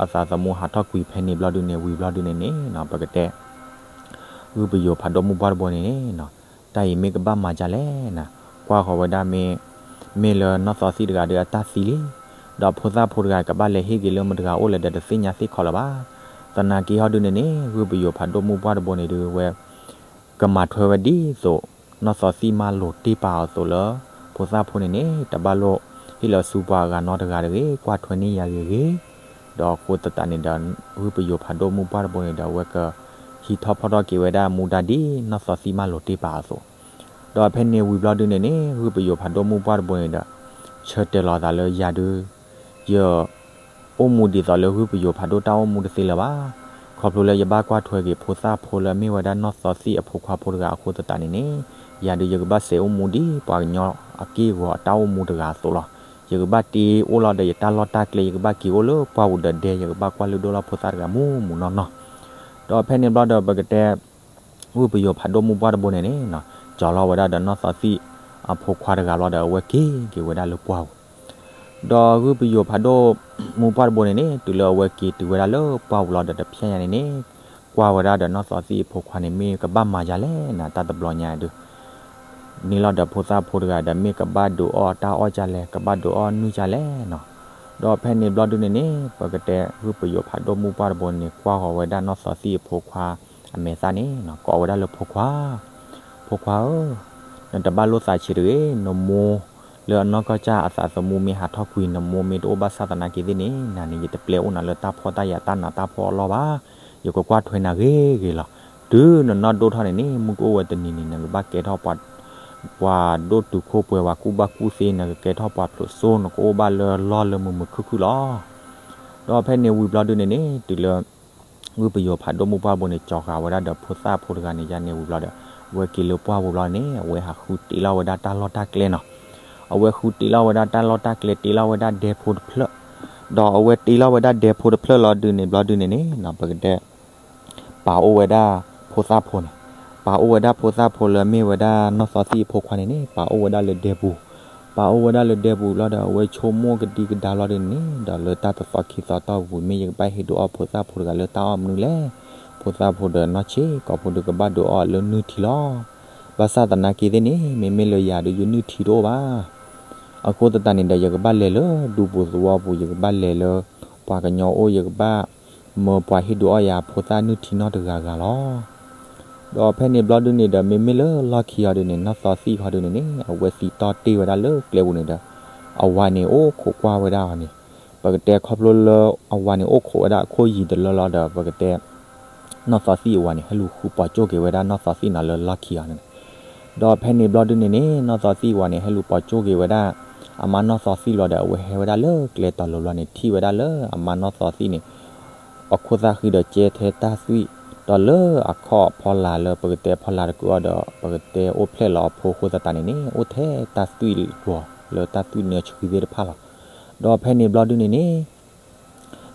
အသးသမူဟးထီၣ်ကွံာ်ဖဲန့ၣ်ဘျီဒုန့ၣ် ဝံၤဘျီဒုန့ၣ်န့ၣ် ပကတဲ ဂုၢ်ပယိၤဖးဒိၣ်မုၢ်ပှၢ်တဘိန့ၣ်န့ၣ် တၢ်အံၤမ့ၢ်ကဘၣ်မၤဒ်လဲၣ်နၤ, ကွၢ်ဃီၤဝဲဒၣ်မ့ၢ် မ့ၢ်လၢနီၢ်သီသံတဂၤဒီးအတၢ်သံလံ, ဒီးဖိသၣ်ဖိတဂၤကဘၣ်လဲၤဟ့ၣ်က့ၤလၢမတဂၤအိၣ်လဲၣ်ဒီး တသ့ၣ်ညါသ့ၣ်ခီလၢၤဘၣ်. သနာ်က့ဟီဒုန့ၣ်န့ၣ် ဂုၢ်ပယိၤဖးဒိၣ်မုၢ်ပှၢ်တဘိန့ၣ်ဒုးဝဲ ကမၤထွဲဝဲဒ်သိး နီၢ်သီသံမၤလိာ်တ့ၢ်ပာ်အီၤအသိးလၢ ဖိသၣ်ဖိန့ၣ်န့ၣ် တဘၣ်လိၣ်ဟ့ၣ်လီၤဆူပှၤအဂၤနီတဂၤတဂ့ၤ, ကွၢ်ထွဲန့ၢ်ယၤဂ့ၤဂ့ၤ. ဒီးအဃိသတးန့ၣ်ဒီး ဂုၢ်ပယိၤဖးဒိၣ်မုၢ်ပှၢ်တဘိန့ၣ်ဒီး အဝဲကဟံးထီၣ်ဖီၣ်ထီၣ်က့ၤဝဲဒၣ်မူဒါဒ်နီၢ်သီသံမၤလိာ်တ့ၢ်ပာ်အီၤအသိး. ဒီးဖဲန့ၣ်ဝံၤဘျီဒုန့ၣ်န့ၣ် ဂုၢ်ပယိၤဖးဒိၣ်မုၢ်ပှၢ်တဘိန့ၣ်ဒီး ဆၢတဲာ်လီၤအသးလၢယၤဒုး ယ အိၣ်မူဒ်သိးလၢဂုၢ်ပယိၤဖးဒိၣ်တၢ်အိၣ်မူတသ့လၢၤဘၣ်. ခီဖျိလၢယဘၣ်ကွၢ်ထွဲက့ၤဖိသၣ်ဖိလၢအမ့ၢ်ဝဲဒၣ်နီၢ်သီသံၣ်အဖိခွါဖိတဂၤအဃိသတးန့ၣ်န့ၣ်, ယၤဒုးယကဘၣ်စဲးအိၣ်မူဒ်ပှၤကညီအက့ၢ်အဂီၤအတၢ်အိၣ်မူတဂၤအသိးလီၤ. ယကဘၣ်တ့အိၣ်လီၤဒီးယတၢ်လီၢ်တၢ်ကျဲ, ယကဘၣ်က့ၤအိၣ်လၢပှၢ်ပူၤဒီးဒဲ, ယကဘၣ်ကွၢ်လုၢ်ဒိၣ်လီၤဖိသၣ်တဂၤမူးမူးနီၢ်နီၢ်. ဒီးဖဲန့ၣ်ဘျီဒီး ပကတဲ ဂုၢ်ပယိၤဖးဒိၣ်မူပှၢ်တဘိန့ၣ်န့ၣ်, ကၠီၤလီၤဝဲဒၣ်ဒီးနီၢ်သီသံၣ်အဖိခွါတဂၤဘျီဒီး အဝဲက့ၤက့ၤဝဲဒၣ်လၢပှၢ်ပူၤ. ဒီးဂုၢ်ပယိၤဖးဒိၣ်မူပှၢ်တဘိန့ၣ်န့ၣ်, တုၤလၢအဝဲက့ၤတုၤဝဲဒၣ်လၢပှၢ်ပူၤလီၤဒီး တဖျဲညါန့ၣ်န့ၣ်, ကွၢ်ဝဲဒၣ်ဒီးနီၢ်သီသံၣ်အဖိခွါန့ၣ် မ့ၢ်ကဘၣ်မၤယၤလဲၣ်နၤ တၢ်တဘျီညါဒုး န့ၢ်လီၤဒီးဖိသၣ်ဖိတဂၤဒီး မ့ၢ်ကဘၣ်ဒုးအီၣ်တၢ်အီၣ်ကလဲၣ်, ကဘၣ်ဒုးအီၣ်နုၢ်ကလဲၣ်နီၢ်. ဒီးဖဲန့ၣ်ဘျီဒုန့ၣ်န့ၣ်, ပကတဲဂုၢ်ပယိၤဖးဒိၣ်မူပှၢ်တဘိန့ၣ် ကွၢ်ဃီၤဝဲဒၣ်နီၢ်သီသံၣ်အဖိခွါအမဲာ်သၣ်န့ၣ်, ကိးဝဲဒၣ်လၢဖိခွါ, ဖိခွါဧၢ, နတဘၣ်လိၣ်သးဆံးတဂ့ၤ, နမိၢ်လၢအနီၢ်ကီၢ်ကၢ်အသးသမူမ့ၢ်ဟးထီၣ်ကွံာ် နမိၢ်မ့ၢ်တအိၣ်ဘၣ်ဆၣ်သနာ်က့သ့ၣ်န့ၣ်, နၤန့ၣ် ယတပျဲအိၣ်နၤလၢတၢ်ဖှီၣ်တၢ်ယာ်တၢ်နးတၢ်ဖှီၣ်အလီၢ်ဘၣ်. ယကကွၢ်ထွဲနၤဂ့ၤဂ့ၤလီၤ. တုၤနနီၢ်ဒိၣ်ထီၣ်န့ၣ်န့ၣ်, မုၢ်ကအိၣ်ဝဲတနံၤန့ၣ် နကဘၣ်ကဲထီၣ် ပှၤဒိၣ်တုာ်ခိၣ်ပှဲၤဝဲကူၣ်ဘၣ်ကူၣ်သ့, နကကဲထီၣ်ပှၤဖျိးစိ, နကအိၣ်ဘၣ်လၢလီၢ်လၢမုာ်မုာ်ခုၣ်ခုၣ်လီၤ. ဒီးဖဲန့ၣ်ဝံၤဘျီဒုန့ၣ်န့ၣ်, တုၤလၢဂုၢ်ပယိၤဖးဒိၣ်မူပှၢ်တဘိန့ၣ် ကၠီၤဃာ်ဝဲဒၣ်ဒီးဖိသၣ်ဖိတဂၤန့ၣ် ယါန့ၣ်ဝံၤဘျီဒီး, အဝဲက့ၤလၢပှၢ်ပူၤဘျီန့ၣ် အဝဲဟးဃုတ့လီၤဝဲဒၣ်တၢ်လီၢ်တၢ်ကျဲနီၢ်. အဝဲဃုတ့လီၤဝဲဒၣ်တၢ်လီၢ်တၢ်ကျဲ, တ့လီၤဝဲဒၣ်ဒဲဖိတဖျၢၣ်, ဒီးအဝဲတ့လီၤဝဲဒၣ်ဒဲဖိတဖျၢၣ်လီၤဒုန့ၣ်ဘျီဒုန့ၣ်န့ၣ်, ပကတဲ ပာ်အိၣ်ဝဲဒၣ်ဖိသၣ်ဖိန့ၣ်, ပာ်အိၣ်ဝဲဒၣ်ဖိသၣ်ဖိလၢအမ့ၢ်ဝဲဒၣ်နီၢ်သီသံၣ်အဖိခွါန့ၣ်န့ၣ်, ပာ်အိၣ်ဝဲဒၣ်လၢဒဲပူၤ, ပာ်အိၣ်ဝဲဒၣ်လၢဒဲပူၤလီၤဒီး အဝဲဆိကမိၣ်ကဒံကဒါလီၤဒုန့ၣ်န့ၣ်, ဒီးလၢတၢ်တသီခံသီတီၢ်ပူၤ မ့ၢ်ယကဘၣ်ဟ့ၣ်ဒုးအီၣ်ဖိသၣ်ဖိတဂၤလၢတၢ်အီၣ်မနုၤလဲၣ်. ဖိသၣ်ဖိဒီးနီၢ်ဆံးကိာ်ဖိဒီး ကဘၣ်ဒုးအီၣ်လၢနုၢ်ထံလီၤ. ဘၣ်ဆၣ်သနာ်က့သ့ၣ်န့ၣ်, မ့မ့ၢ်လၢယၤဒီး ယနုၢ်ထံတအိၣ်ဘၣ်. အဃိသတးန့ၣ်ဒီး ယကဘၣ်လဲၤလၢဒူပူၤသဝီပူၤ, ယကဘၣ်လဲၤလၢပှၤကညီအိၣ်, ယကဘၣ်မၢပှၤဟ့ၣ်ဒုးအီၣ်ယၤဖိသၣ်နုၢ်ထံနီတဂၤဂၤလီၤ. ဒီးဖဲန့ၣ်ဘျီဒုန့ၣ်ဒီး မ့မ့ၢ်လၢလီၢ်ခံအီၤဒုန့ၣ်, နီၢ်သီသံၣ်ခီဒုန့ၣ်န့ၣ်, အဝဲသံတီၢ်တ့ၢ်ဝဲဒၣ်လၢကျဲပူၤန့ၣ်ဒီး, အဝၤန့ၣ်အိၣ်ခိးကွၢ်ဝဲဒၣ်အီၤန့ၣ်, ပကတဲခီဖျိလၢအဝၤန့ၣ်အိၣ်ခိးဝဲဒၣ်အခိၣ်ယံၤတလၢလီၤဒီး ပကတဲ နီၢ်သီသံၣ်အဝၤန့ၣ် ဟဲလူၤဃုပိာ်ကၠိၣ်က့ၤဝဲဒၣ်နီၢ်သီသံၣ်နီၤလၢလီၢ်ခံအီၤန့ၣ်. ဒီးဖဲန့ၣ်ဘျီဒုန့ၣ်န့ၣ်, နီၢ်သီသံၣ်အဝၤန့ၣ် ဟဲလူၤပိာ်ကၠိၣ်က့ၤဝဲဒၣ် အမါနီၢ်သီသံၣ်လီၤဒီး အဝဲဟဲဝဲဒၣ်လၢကျဲတီၤလိၤဘျီန့ၣ် ထံၣ်ဝဲဒၣ်လၢအမါနီၢ်သီသံၣ်န့ၣ် အခိၣ်သၣ်ဃံဒီးကဲထဲတၢ်သွံၣ်, ဒီးလၢအခီၣ်ဖီလာ်လၢပကတဲဖီလာ်တကုာ်အီၤဒီး ပကတဲအိၣ်ဖျဲၣ်လီၤအဖိအဃိသတးန့ၣ်န့ၣ် အိၣ်ထဲတၢ်သွံၣ်ကွီၤလၢတၢ်သွံၣ်နၢဆှံသ့ၣ်တဖၣ်လီၤ. ဒီးဖဲန့ၣ်ဘျီဒုန့ၣ်န့ၣ်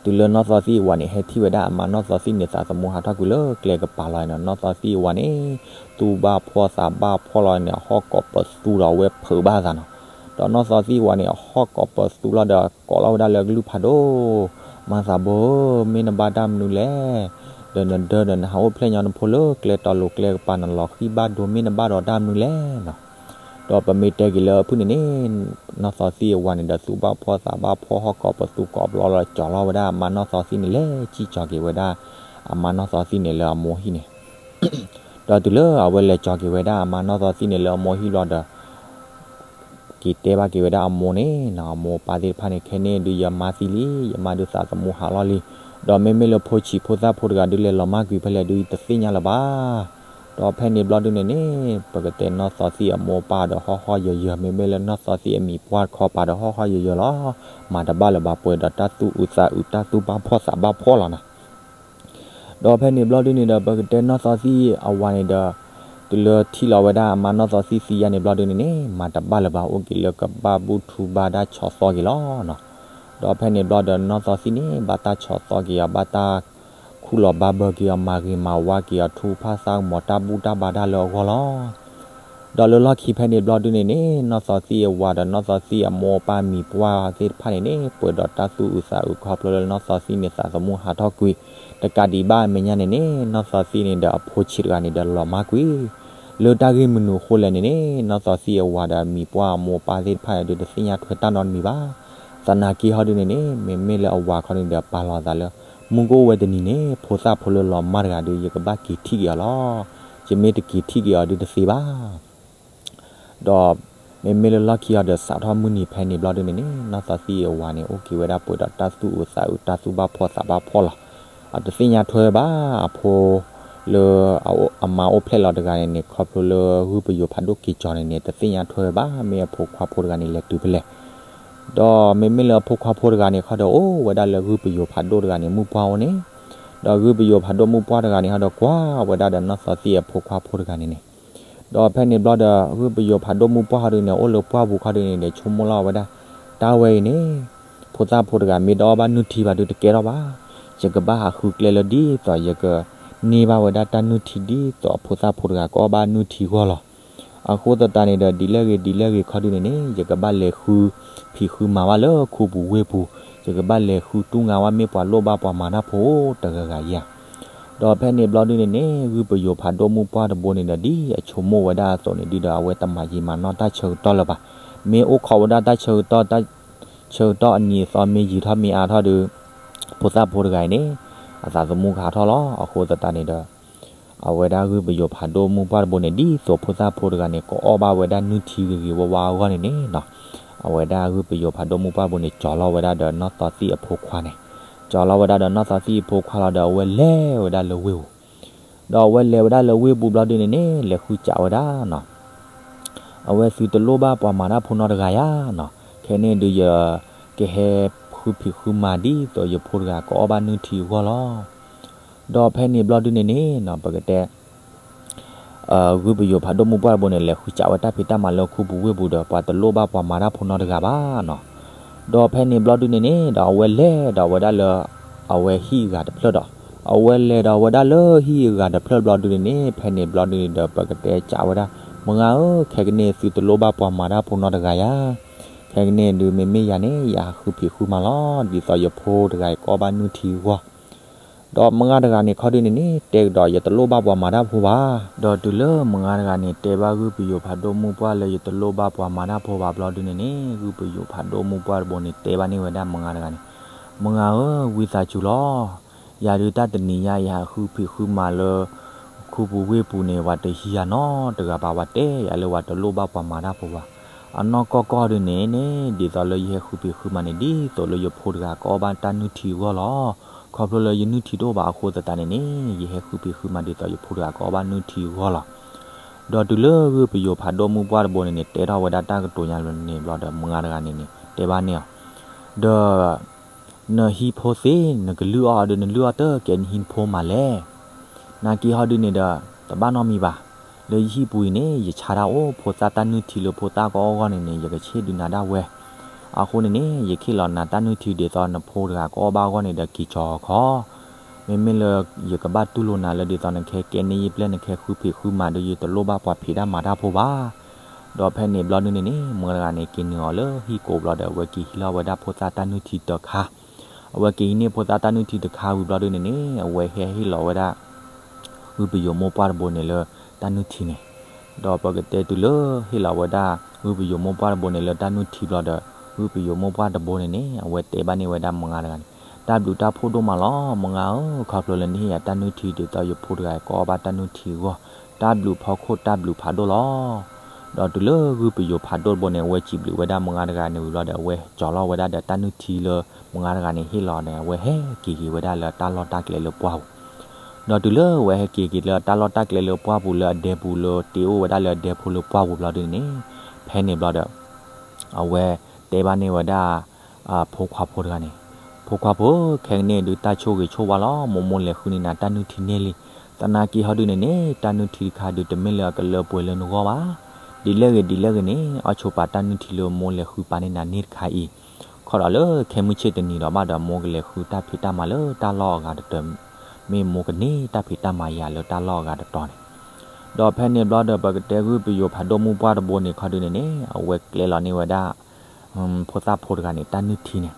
တုၤလၢနီၢ်သီသံၣ်အဝၤန့ၣ် ဟဲထံၣ်ဝဲဒၣ်အမါနီၢ်သီသံၣ်န့ၣ် သးသမူဟးထီၣ်ကွံာ်လၢကျဲကပၤလီၤန့ၣ် နီၢ်သီသံၣ်အဝၤန့ၣ် သူၣ်ဘၣ်ဖှီၣ်သးဘၣ်ဖှီၣ်လီၤန့ၣ် အဟီၣ်ကိးပသူဒီးအဝဲဖုးဘၣ်သးနီၤ. ဒီးနီၢ်သီသံၣ်အဝၤန့ၣ် အဟီၣ်ကိးပသူလီၤဒီး ကိးလီၤဝဲဒၣ်လၢအကလုၢ်ဖးဒိၣ်, မါသးဘိဧၢ, မ့ၢ်နဘၣ်တၢ်မနုၤလဲၣ်, ဒီးနဒၢဒီးနဟးအိၣ်ဖျဲၣ်ညီနဖိလၢကျဲတီၤလိၤကျဲကပၤ နလီၤဃံၣ်ဘၣ်ဒိ မ့ၢ်နဘၣ်ဒီးတၢ်မနုၤလဲၣ်နီၤ. ဒီးပမ့ၢ်တဲက့ၤလၢအဖုၣ်န့ၣ်န့ၣ် နီၢ်သီသံၣ်အဝၤန့ၣ်ဒီး သူၣ်ဘၣ်ဖှီၣ်သးဘၣ်ဖှီၣ် ဟီၣ်ကိးပသူကိးဘျီလီၤ ကၠီၤလီၤဝဲဒၣ်အမါနီၢ်သီသံၣ်န့ၣ် လဲၤစံၣ်ကၠီၤက့ၤဝဲဒၣ် အမါနီၢ်သီသံၣ်န့ၣ်လၢအမိၢ်ဟံၣ်န့ၣ်. ဒီးတုၤလၢအဝဲလဲၤကၠီၤက့ၤဝဲဒၣ်အမါနီၢ်သီသံၣ်န့ၣ်လၢအမိၢ်ဟံၣ်ဘျီဒီး က့ၤတဲဘၣ်က့ၤဝဲဒၣ်အမိၢ်န့ၣ်နီၤ, အမိၢ်အပၢ်သ့ၣ်တဖၣ်န့ၣ် ခဲန့ၣ်ဒုးယမါသံလံ, ယမါဒုးသးသမူဟးလီၤလံ. ဒီးမ့မ့ၢ်လၢဖိဆံးဖိသၣ်ဖိတဂၤဒုးလဲၤလီၤမၢ်ကွံာ်ဖဲလဲၣ်ဒုး ယတသ့ၣ်ညါလၢၤဘၣ်. ဒီးဖဲန့ၣ်ဘျီဒုန့ၣ်န့ၣ် ပကတဲနီၢ်သီသံၣ်အမိၢ်အပၢ်ဒီး ဟီၣ်ဟီၣ်ယၢၤယၢၤ, မ့မ့ၢ်လၢနီၢ်သီသံၣ်အမံၤပှၢ်တခီပၤဒီး ဟီၣ်ဟီၣ်ယၢၤယၢၤလီၤ. မၤတဘၣ်လၢၤဘၣ် ပှဲၤဒီးတၢ်သူၣ်အုးသးအုး တၢ်သူၣ်ဘၣ်ဖှီၣ်သးဘၣ်ဖှီၣ်လီၤနီၤ. ဒီးဖဲန့ၣ်ဘျီဒုန့ၣ်ဒီး ပကတဲနီၢ်သီသံၣ်အဝၤန့ၣ်ဒီး တုၤလၢထံၣ်လီၤဝဲဒၣ်အမါနီၢ်သီသံၣ်သံယါန့ၣ်ဘျီဒုန့ၣ်န့ၣ် မၤတဘၣ်လၢၤဘၣ် အိၣ်က့ၤလၢကဘၣ်ဘူၣ်ထူဘၣ်ဒၣ်ဆီၣ်သီက့ၤလီၤနီၤ. ဒီးဖဲန့ၣ်ဘျီဒီး နီၢ်သီသံၣ်န့ၣ် ဘၣ်တၢ်ဆီၣ်သီက့ၤအီၤ, ဘၣ်တၢ်ခူၣ်လီၤဘၣ်ဘၢက့ၤအီၤ, မၤဂ့ၤမၤဝါက့ၤအီၤ, ထူဖၣ်သၣ်မီၤ တၢ်ဘူၣ်တၢ်ဘါဒၣ်လၢအဂီၢ်လီၤ. ဒီးလၢလီၢ်ခံဖဲန့ၣ်ဘျီဒုန့ၣ်န့ၣ် နီၢ်သီသံၣ်အဝၤဒီး နီၢ်သီသံၣ်အမိၢ်အပၢ်မံၤပှၢ်သ့ၣ်တဖၣ်န့ၣ်န့ၣ် ပှဲၤဒီးတၢ်သူၣ်အုးသးအုး ခီဖျိလၢနီၢ်သီသံၣ်န့ၣ် သးသမူဟးထီၣ်ကွံာ် တကးဒံးဘၣ်အမဲာ်ညါန့ၣ်န့ၣ် နီၢ်သီသံၣ်န့ၣ်ဒီးအဖိဆံးတဂၤန့ၣ်ဒီးလီၤမၢ်ကွံာ် လၢတၢ်ဂ့ၢ်မနုၤအဃိလဲၣ်န့ၣ်န့ၣ် နီၢ်သီသံၣ်အဝၤဒီးအမံၤပှၢ်အမိၢ်အပၢ်သ့ၣ်တဖၣ်အံၤဒုး တသ့ၣ်ညါထွဲတၢ်နီတမံၤဘၣ်. သနာ်က့ဟီဒုန့ၣ်န့ၣ် မ့မ့ၢ်လၢအဝၤခီန့ၣ်ဒီး ပာ်လီၤသးလၢ မုၢ်ကအိၣ်ဝဲတနံၤန့ၣ် ဖိသၣ်ဖိလၢလီၤမၢ်တဂၤဒုး ယကဘၣ်က့ၤထံၣ်က့ၤအီၤလီၤ. ယမ့ၢ်တက့ၤထံၣ်က့ၤအီၤဒုးတသ့ဘၣ်. ဒီးမ့မ့ၢ်လၢလီၢ်ခံအီၤဒီး စးထီၣ်မုၢ်နံၤဖဲန့ၣ်ဘျီဒုန့ၣ်န့ၣ် နီၢ်သီသံၣ်အဝၤန့ၣ် အိၣ်က့ၤဝဲဒၣ်ပှဲၤဒီးတၢ်သူၣ်အုးသးအုး တၢ်သူၣ်ဘၣ်ဖှီၣ်သးဘၣ်ဖှီၣ်လီၤ. အတသ့ၣ်ညါထွဲဘၣ် အဖိလၢအမါအိၣ်ဖျဲၣ်လီၤတဂၤန့ၣ်န့ၣ် ခီဖျိလၢဂုၢ်ပယိၤဖးဒိၣ်က့ၤကၠီၤန့ၣ်န့ၣ် တသ့ၣ်ညါထွဲဘၣ် မ့ၢ်အဖိခွါဖိတဂၤန့ၣ် လဲၤတုၤဖဲလဲၣ်. ဒီးမ့မ့ၢ်လၢအဖိခွါဖိတဂၤန့ၣ် ခီဒီးအိၣ်ဝဲဒၣ်လၢဂုၢ်ပယိၤဖးဒိၣ်တဂၤန့ၣ် မုၣ်ပှၢ်အိၣ်န့ၣ်, ဒီးဂုၢ်ပယိၤဖးဒိၣ်မုၣ်ပှၢ်တဂၤန့ၣ် ခီဒီးကွၢ်ဝဲဒၣ်ဒီးနီၢ်သီသံၣ်အဖိခွါဖိတဂၤန့ၣ်န့ၣ်, ဒီးဖဲန့ၣ်ဘျီဒီး ဂုၢ်ပယိၤဖးဒိၣ်မုၣ်ပှၢ်ခီဒုန့ၣ် အိၣ်လၢပှၢ်ပူၤခီဒုန့ၣ်ဒီး ဆိကမိၣ်လီၤဝဲဒၣ်, တၢ်ဝဲအံၤန့ၣ် ဖိသၣ်ဖိတဂၤမ့ၢ်တအီၣ်ဘၣ်နုၢ်ထံဘၣ်ဒုတကဲထီၣ်ဘၣ်, ယကဘၣ်ဟးဃုကျဲလၢဒ်သိးယကန့ၢ်ဘၣ်ဝဲဒၣ်တၢ်နုၢ်ထံဒ်သိးအဖိသၣ်ဖိတဂၤကအီၣ်ဘၣ်နုၢ်ထံအဂီၢ်လီၤ. အဃိသတးန့ၣ်ဒီး ဒ်လဲၣ်ဂ့ၤဒ်လဲၣ်ဂ့ၤခီဒုန့ၣ်န့ၣ် ယကဘၣ်လဲၤဃုဖံးဃုမၤဘၣ်လၢခူပူၤဝ့ၢ်ပူၤ, ယကဘၣ်လဲၤဃုတူၢ်ငါဝဲမ့ၢ်ပှၤလိၣ်ဘၣ်ပှၤမၤတၢ်ဖိတဂၤဂၤဧါ. ဒီးဖဲန့ၣ်ဘျီဒုန့ၣ်န့ၣ် ဂုၢ်ပယိၤဖးဒိၣ်မုၣ်ပှၢ်တဘိန့ၣ်ဒီး ဒ်အဆိကမိၣ်ဝဲဒၣ်အသိးန့ၣ်ဒုဒီး အဝဲတမၤယံာ်မၤနီၢ်တၢ်ဆၢကတီၢ်လၢၤဘၣ်. မ့ၢ်အိၣ်ခိးဝဲဒၣ်တၢ်ဆၢကတီၢ်, တၢ်ဆၢကတီၢ်အနံၤအသီမ့ၢ်ယံာ်ထီၣ်မ့ၢ်အါထီၣ်ဒီး ဖိသၣ်ဖိတဂၤအံၤန့ၣ် အသးသမူကဟးထီၣ်လီၤ. အဃိသတးန့ၣ်ဒီး အဝဲဒၣ်ဂုၢ်ပယိၤဖးဒိၣ်မုၣ်ပှၢ်တဘိန့ၣ် ဒ်သိးဖိသၣ်ဖိတဂၤန့ၣ် ကအီၣ်ဘၣ်ဝဲဒၣ်နုၢ်ထံဂ့ၤဂ့ၤဝါဝါအဂီၢ်န့ၣ်န့ၣ်နီၤ, အဝဲဒၣ်ဂုၢ်ပယိၤဖးဒိၣ်မုၣ်ပှၢ်တဘိန့ၣ် ကၠီၤလီၤဝဲဒၣ်ဒီးနီၢ်သီသံၣ်အဖိခွါန့ၣ်, ကၠီၤလီၤဝဲဒၣ်ဒီးနီၢ်သီသံၣ်အဖိခွါလီၤဒီး အဝဲလဲၤဝဲဒၣ်လၢဝ့ၢ်ပူၤ, ဒီးအဝဲလဲၤဝဲဒၣ်လၢဝ့ၢ်ပူၤဘျီဒုန့ၣ်န့ၣ် လဲၤဃုစံးဝဲဒၣ်နီၤ အဝဲသုတလိၣ်ဘၣ်ပှၤမၤတၢ်ဖိနီတဂၤဧါနီၤ, ခဲန့ၣ်ဒုးယကဟဲဃုဖံးဃုမၤဒ်သိးယဖိတဂၤကအီၣ်ဘၣ်နုၢ်ထံအဂီၢ်လီၤ. ဒီးဖဲန့ၣ်ဘျီဒုန့ၣ်န့ၣ်နီၤ ပကတဲ ဂုၢ်ပယိၤဖးဒိၣ်မုၣ်ပှၢ်တဘိန့ၣ် လဲၤဃုစံးဝဲတၢ်ဖံးတၢ်မၤလၢခူပူၤဝ့ၢ်ပူၤဒီး ပှၤတလိၣ်ဘၣ်ပှၤမၤတၢ်ဖိနီတဂၤဘၣ်နီၤ. ဒီးဖဲန့ၣ်ဘျီဒုန့ၣ်န့ၣ်ဒီး အဝဲလဲၤဒီးဝဲဒၣ်လၢ အဝဲဟံၣ်အဂၤတဖျၢၣ်ဒီး အဝဲလဲၤဒီးဝဲဒၣ်လၢဟံၣ်အဂၤတဖျၢၣ်ဘျီဒုန့ၣ်န့ၣ် ဖဲန့ၣ်ဘျီဒုန့ၣ်ဒီး ပကတဲစံးဝဲဒၣ်, မုၢ်ဂၤဧၢ, ခဲကနံၣ်သုတလိၣ်ဘၣ်ပှၤမၤတၢ်ဖိနီတဂၤဧါ, ခဲကနံၣ်ဒုးမ့မ့ၢ်ယၤန့ၣ် ယဟးဃုဖံးဃုမၤလီၤ ဒ်သိးယဖိတဂၤအံၤကအီၣ်ဘၣ်နုၢ်ထံအဂီၢ်. ဒီးမုၢ်ဂၤတဂၤန့ၣ်ခီဒုန့ၣ်န့ၣ် တဲကဒီးယတလိၣ်ဘၣ်ပှၤမၤတၢ်ဖိဘၣ်. ဒီးတုၤလၢမုၢ်ဂၤတဂၤန့ၣ် တဲဘၣ်ဂုၢ်ပယိၤဖးဒိၣ်မုၣ်ပှၢ်လၢယတလိၣ်ဘၣ်ပှၤမၤတၢ်ဖိဘၣ်ဘျီဒုန့ၣ်န့ၣ် ဂုၢ်ပယိၤဖးဒိၣ်မုၣ်ပှၢ်တဘိန့ၣ် တဲဘၣ်န့ၢ်ဝဲဒၣ်မုၢ်ဂၤတဂၤန့ၣ်, မုၢ်ဂၤဧၢ, ဝံသးစူၤလီၤ. ယၤဒုးတၢ်တနံၤညါ ယဟးဃုဖံးဃုမၤလၢ ခူပူၤဝ့ၢ်ပူၤန့ၣ် ပှၤတဟံးယၤနီတဂၤဘၣ်, ပှၤတဲယၤလၢပှၤတလိၣ်ဘၣ်ပှၤမၤတၢ်ဖိဘၣ်. အနီၢ်ကီၢ်ကီၢ်ဒုန့ၣ်န့ၣ် ဒ်သိးလၢယဟဲဃုဖံးဃုမၤန့ၣ် ဒ်သိးလၢယဖိတဂၤကအီၣ်ဘၣ်တၢ်နုၢ်ထံအဂီၢ်လီၤ. ခီဖျိလၢယနုၢ်ထံတအိၣ်ဘၣ်အဃိသတးန့ၣ်န့ၣ် ယဟဲဃုဖံးဃုမၤဒ်သိးယဖိတဂၤကအီၣ်ဘၣ်နုၢ်ထံအဂီၢ်လီၤ. ဒီးတုၤလၢဂုၢ်ပယိၤဖးဒိၣ်မုၣ်ပှၢ်တဘိန့ၣ်န့ၣ် တဲထီၣ်ဝဲဒၣ်တၢ်ကတိၤညါလၢန့ၣ်ဘျီဒီး မုၢ်ဂၤတဂၤန့ၣ်န့ၣ် တဲဘၣ်န့ၢ်အီၤ, ဒီး နဟံၣ်ဖိသ့ၣ် နကလုၢ်အီၣ်ဒီး နလုၢ်အီၣ်တကဲနဟံၣ်နဖိမးလဲၣ်. နာ်က့ဟီဒုန့ၣ်ဒီး တဘၣ်နီတမံၤဘၣ်. လၢယဟံၣ်ပူၤအံၤန့ၣ် ယဆါတၢ်အိၣ်, ဖိသၣ်တၢ်နုၢ်ထံလၢဖိသၣ်ကအီၣ်အဂီၢ်န့ၣ်န့ၣ် ယကဆ့ၣ်ဒုးနၤဒၣ်ဝဲ. အဃိန့ၣ်န့ၣ် ယခ့ၣ်လီၤနၤတၢ်နုၢ်ထံဒ်သိးနဖိတဂၤကအီၣ်ဘၣ်အဂီၢ်န့ၣ်ဒီး က့ၤကၠီၤခီ မ့မ့ၢ်လၢ ယကဘၣ်တူၢ်လိာ်နၤလၢဒ်သိးနကဟဲကဲန့ၢ်ယပျဲၢ် နကဟဲဃုဖံးဃုမၤဒီး ယတလိၣ်ဘၣ်ပှၤဖံးတၢ်မၤတၢ်ဖိဘၣ်. ဒီးဖဲန့ၣ်ဘျီဒုန့ၣ်န့ၣ် မုၢ်ဂၤတဂၤန့ၣ် က့ၤနုာ်အီၤလၢဟံၣ်ကိးဘျီဒီး အဝဲက့ၤဟံးလီၤဝဲဒၣ်ဖိသၣ်တၢ်နုၢ်ထံတခါ. အဝဲက့ၤဟံးန့ၢ်ဖိသၣ်တၢ်နုၢ်ထံတခါဝံၤဘျီဒုန့ၣ်န့ၣ် အဝဲဟဲဟ့ၣ်လီၤဝဲဒၣ် ဂုၢ်ပယိၤမိၢ်ပှၢ်တဘိန့ၣ်လၢတၢ်နုၢ်ထံန့ၣ်. ဒီးပကတဲတုၤလၢဟ့ၣ်လီၤဝဲဒၣ် ဂုၢ်ပယိၤမိၢ်ပှၢ်တဘိန့ၣ်လၢတၢ်နုၢ်ထံဘျီဒီး ဂုၢ်ပယိၤမိၢ်ပှၢ်တဘိန့ၣ်န့ၣ် အဝဲတဲဘၣ်န့ၢ်ဝဲဒၣ်မုၢ်ဂၤတဂၤန့ၣ်, တၢ်ဘျုးတၢ်ဖှိၣ်ဒိၣ်မးလီၤ မုၢ်ဂၤဧၢ, ခီဖျိလၢနဟ့ၣ်ယၤတၢ်နုၢ်ထံဒ်သိးယဖိတဂၤအံၤကအီၣ်ဘၣ်တၢ်နုၢ်ထံအဂီၢ်, တၢ်ဘျုးဖီခိၣ်တၢ်ဘျုးဖးဒိၣ်လီၤ. ဒီးတုၤလၢဂုၢ်ပယိၤဖးဒိၣ်တဘိန့ၣ် အဝဲစံးဘျုးဝဲဒၣ်မုၢ်ဂၤတဂၤန့ၣ်ဝံၤဘျီဒီး အဝဲကၠီၤလီၤဝဲဒၣ်ဒီးတၢ်နုၢ်ထံလၢမုၢ်ဂၤတဂၤန့ၣ်ဟ့ၣ်လီၤန့ၣ် အဝဲဟဲက့ၤက့ၤဝဲဒၣ်လၢတၢ်လီၢ်တၢ်ကျဲလၢပှၢ်ပူၤ. ဒီးတုၤလၢအဝဲဟဲက့ၤက့ၤလၢတၢ်လီၢ်တၢ်ကျဲလၢပှၢ်ပူၤလၢအဒဲပူၤလၢတ့အိၣ်ဝဲဒၣ်လၢအဒဲဖိလၢပှၢ်ပူၤဘျီဒုန့ၣ်န့ၣ်, ဖဲန့ၣ်ဘျီဒီး အဝဲတဲဘၣ်န့ၢ်ဝဲဒၣ် ဖိခွါဖိတဂၤန့ၣ်, ဖိခွါဖိ, ခဲကနံၣ်အံၤဒုးတၢ်ဆိၣ်ဂ့ၤဆိၣ်ဝါလီၤ, မိၢ်မိၢ်လဲၤဃုန့ၢ်နၤတၢ်နုၢ်ထံန့ၢ်လံ. သနာ်က့ဟီဒုန့ၣ်န့ၣ် တၢ်နုၢ်ထံတခါဒုးတမ့ၢ်လၢအကလၢပှဲၤလၢနဂီၢ်ဘၣ်. ဒ်လဲၣ်ဂ့ၤဒ်လဲၣ်ဂ့ၤန့ၣ် အီၣ်ဆိပာ်တၢ်နုၢ်ထံလၢမိၢ်လဲၤဃုပာ်န့ၢ်နၤန့ၣ်တခါအံၤ, ခီဒီးလၢခဲမုၢ်ဆ့ၣ်တနံၤဒီးဘၣ်ဒီး မိၢ်ကလဲၤဃုတၢ်ဖံးတၢ်မၤလၢတၢ်လီၢ်အဂၤတတီၤ, မ့ၢ်မိၢ်ကန့ၢ်တၢ်ဖံးတၢ်မၤယၤလၢတၢ်လီၢ်အဂၤတတီၤန့ၣ်. ဒီးဖဲန့ၣ်ဘျီဒီး ပကတဲဂုၢ်ပယိၤဖးဒိၣ်မိၢ်ပှၢ်တဘိန့ၣ်ခီဒုန့ၣ်န့ၣ် အဝဲကျဲလီၤန့ၢ်ဝဲဒၣ် ဖိသၣ်ဖိတဂၤန့ၣ် တၢ်နုၢ်ထံန့ၣ်.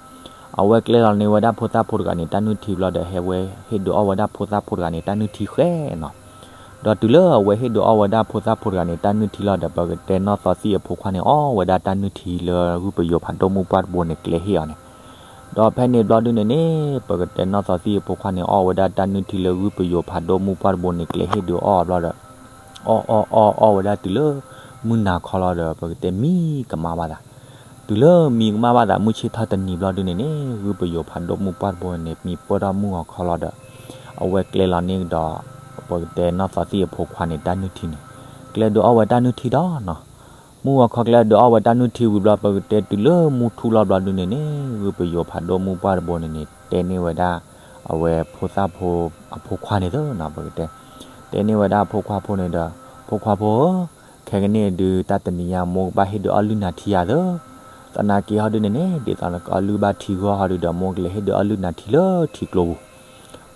အဝဲကျဲလီၤန့ၢ်ဝဲဒၣ်ဖိသၣ်ဖိတဂၤန့ၣ် တၢ်နုၢ်ထံဘျီဒီး ဟဲဝဲဟ့ၣ်ဒုးအီၣ်ဝဲဒၣ်ဖိသၣ်ဖိတဂၤန့ၣ် တၢ်နုၢ်ထံဃဲနီၤ. ဒီးတုၤလၢအဝဲဟ့ၣ်ဒုးအီၣ်ဝဲဒၣ်ဖိသၣ်ဖိတဂၤန့ၣ် တၢ်နုၢ်ထံလီၤဒီး ပကတဲနီၢ်သီသံၣ်အဖိခွါန့ၣ် အီၣ်ဝဲဒၣ်တၢ်နုၢ်ထံလၢဂုၢ်ပယိၤဖးဒိၣ်မိၢ်ပှၢ်တဘိန့ၣ် ကျဲဟ့ၣ်အီၤန့ၣ်. ဒီးဖဲန့ၣ်ဘျီဒုန့ၣ်န့ၣ် ပကတဲနီၢ်သီသံၣ်အဖိခွါန့ၣ် အီၣ်ဝဲဒၣ်တၢ်နုၢ်ထံလၢဂုၢ်ပယိၤဖးဒိၣ်မိၢ်ပှၢ်တဘိန့ၣ် ကျဲဟ့ၣ်ဒုးအီၣ်အဘျီဒီး အီၣ်အီၣ်အီၣ်အီၣ်ဝဲဒၣ်တုၤလၢ မုၢ်နၤခီလီၤဒီး ပကတဲမံကမၣ်ဘၣ်သး. တုၤလၢမံကမၣ်ဘၣ်သး မုၢ်ဆ့ၣ်ထီၣ်တနံၤဘျီဒုန့ၣ်န့ၣ် ဂုၢ်ပယိၤဖးဒိၣ်မိၢ်ပှၢ်တဘိန့ၣ် မံပၢၢ်ထီၣ်မုၢ်ဂီၤခီလီၤဒီး အဝဲကျဲလီၤန့ၢ်ကဒီး ပကတဲနီၢ်သီသံၣ်အဖိခွါန့ၣ် တၢ်နုၢ်ထံန့ၣ် ကျဲဒုးအီၣ်ဝဲတၢ်နုၢ်ထံဒီးနီၤ. မုၢ်ဂီၤခီကျဲဒုးအီၣ်ဝဲတၢ်နုၢ်ထံဝံၤဘျီ ပကတဲတုၤလၢမုၢ်ထူၣ်လီၤဘျီဒုန့ၣ်န့ၣ် ဂုၢ်ပယိၤဖးဒိၣ်မုၢ်ပှၢ်တဘိန့ၣ်န့ၣ် တဲန့ၢ်ဝဲဒၣ် အဝဲဖိသၣ်ဖိအဖိခွါန့ၣ်သၢနီၤ ပကတဲ တဲန့ၢ်ဝဲဒၣ်အဖိခွါဖိန့ၣ်ဒီး ဖိခွါဖိဧၢ, ခဲကနံၣ်အံၤဒုး တၢ်တနံၤညါမိၢ်ကဘၣ်ဟ့ၣ်ဒုးအီၣ်လုၢ်နၤထံယၤသၢ, သနာ်က့ဟီဒုန့ၣ်န့ၣ် ဒ်သိးနကအီၣ်လုၢ်ဘၣ်ထံဂီၢ်ဟီဒုဒီး မိၢ်ကလဲၤဟ့ၣ်ဒုးအီၣ်လုၢ်နၤထံလၢထံကျိပူၤ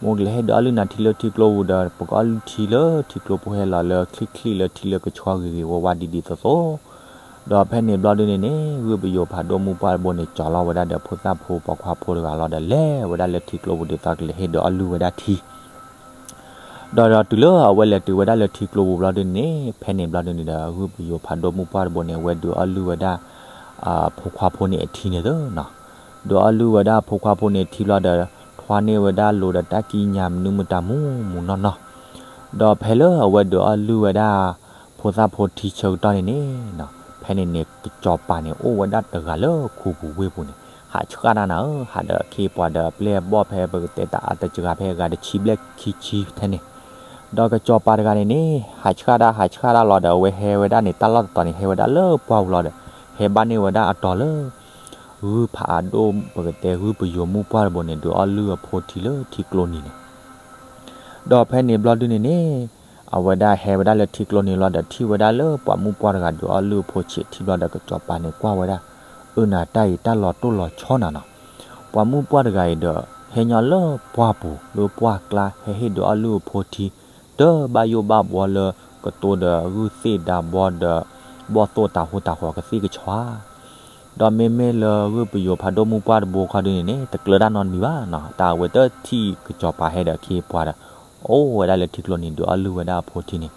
မိၢ်ကလဲၤဟ့ၣ်ဒုးအီၣ်လုၢ်နၤထံလၢထံကျိပူၤဒီး ပကအီၣ်လုၢ်ထံလၢထံလၢကဆှီဂ့ၤဂ့ၤဝါဝါဒ်ဒ်သိးသိး, ဒီးဖဲန့ၣ်ဘျီဒုန့ၣ်န့ၣ် ဂုၢ်ပယိၤဖးဒိၣ်မုၢ်ပှၢ်တဘိန့ၣ် ကၠီၤလီၤဝဲဒၣ်ဒီးဖိသၣ်ဖိပိာ်ခွါဖိတဂၤလီၤဒီး လဲၤဝဲဒၣ်လၢထံကျိပူၤဒ်သိးကလဲၤဟ့ၣ်ဒုးအီၣ်လုၢ်ဝဲဒၣ်ထံ ဒီးဒီးတုၤလၢအဝဲလဲၤတုၤဝဲဒၣ်လၢထံကျိပူၤဘျီဒုန့ၣ်န့ၣ် ဖဲန့ၣ်ဘျီဒုန့ၣ်ဒီး ဂုၢ်ပယိၤဖးဒိၣ်မုၢ်ပှၢ်တဘိန့ၣ် အဝဲဒုးအီၣ်လုၢ်ဝဲဒၣ် ဖိခွါဖိန့ၣ်အထံန့ၣ်သၢနီၤ, ဒုးအီၣ်လုၢ်ဝဲဒၣ်ဖိခွါဖိန့ၣ်အထံဘျီဒီး ထွါန့ၢ်ဝဲဒၣ်လိာ်ဒီးတၢ်ကံးညာ်မနုၤမတၤမူးမူးနီၢ်နီၢ်, ဒီးဖဲလၢအဝဲဒုးအီၣ်လုၢ်ဝဲဒၣ် ဖိသၣ်ဖိထံဆၢကတီၢ်န့ၣ်န့ၣ် ဖဲန့ၣ်န့ၣ် ကစီၤပၤန့ၣ် အိၣ်ဝဲဒၣ်တဂၤလၢခူပူၤဝ့ၢ်ပူၤန့ၣ် ဟးဆှၣ်တၢ်နၤဧၢ, ဟးဒီးအခ့အပှၤဒီးအပျဲၢ်အဘီၣ်ဖဲပကတဲတၢ်အါတစှၤဖဲအဂၤ တဆံဘျဲၣ်ခံဆံထဲန့ၣ်, ဒီးကစီၤပၤတဂၤန့ၣ်န့ၣ် ဟးဆှၣ်တၢ် ဟးဆှၣ်တၢ်လီၤဒီး အဝဲဟဲဝဲဒၣ်န့ၣ် တၢ်လီၢ်တတီၤန့ၣ် ဟဲဝဲဒၣ်လၢပှၢ်ပူၤလီၤဒီး ဟဲဘၣ်န့ၢ်ဝဲဒၣ်အတီၤလၢ ဂုၢ်ဖးဒိၣ် ပကတဲဂုၢ်ပယိၤမုၢ်ပှၢ်တဘိန့ၣ် ဒုးအီၣ်လုၢ်အဖိထံလၢထံကျိနံၤန့ၣ် ဒီးဖဲန့ၣ်ဘျီဒုန့ၣ်န့ၣ် အဝဲဒၣ်ဟဲဝဲဒၣ်လၢထံကျိနံၤလီၤဒီး ထံၣ်ဝဲဒၣ်လၢပှၤမုၣ်ပှၢ်တဂၤဒုးအီၣ်လုၢ်အဖိဆံးထံဘျီဒီး ကစီၤပၤန့ၣ်ကွၢ်ဝဲဒၣ်, အၢ နၤတၢ်အံၤတၢ်လီၤတိၢ်လီၤဆီနၤနီၤ, ပှၤမုၣ်ပှၢ်တဂၤအံၤဒီး ဟဲညီလၢပှၢ်ပူၤလၢပှၢ်ကျါ ဟဲဟ့ၣ်ဒုးအီၣ်လုၢ်အဖိထံ တဘၣ်ယိၣ်ဘၣ်ဘှီလၢ ကတိၤဒီးဂုၢ်သ့ၣ်ဒါဘီဒီး ဘီၣ်သိၣ်တၤဟူတၤဃီၤကသ့ၣ်ကဆီဧါ ဒီးမ့မ့ၢ်လၢဂုၢ်ပယိၤဖးဒိၣ်မုၢ်ပှၢ်တဘိခီဒုန့ၣ်န့ၣ် တကျၢၤတၢ်နီတမံၤဘၣ်နီၤ, တၢ်အဝဲတထံၣ်ကစီၤပၤဟဲဒီးအခ့အပှၤဒီး အိၣ်ဝဲဒၣ်လၢထံကျိနံၤဒုးအီၣ်လုၢ်ဝဲဒၣ်အဖိထံန့ၣ်,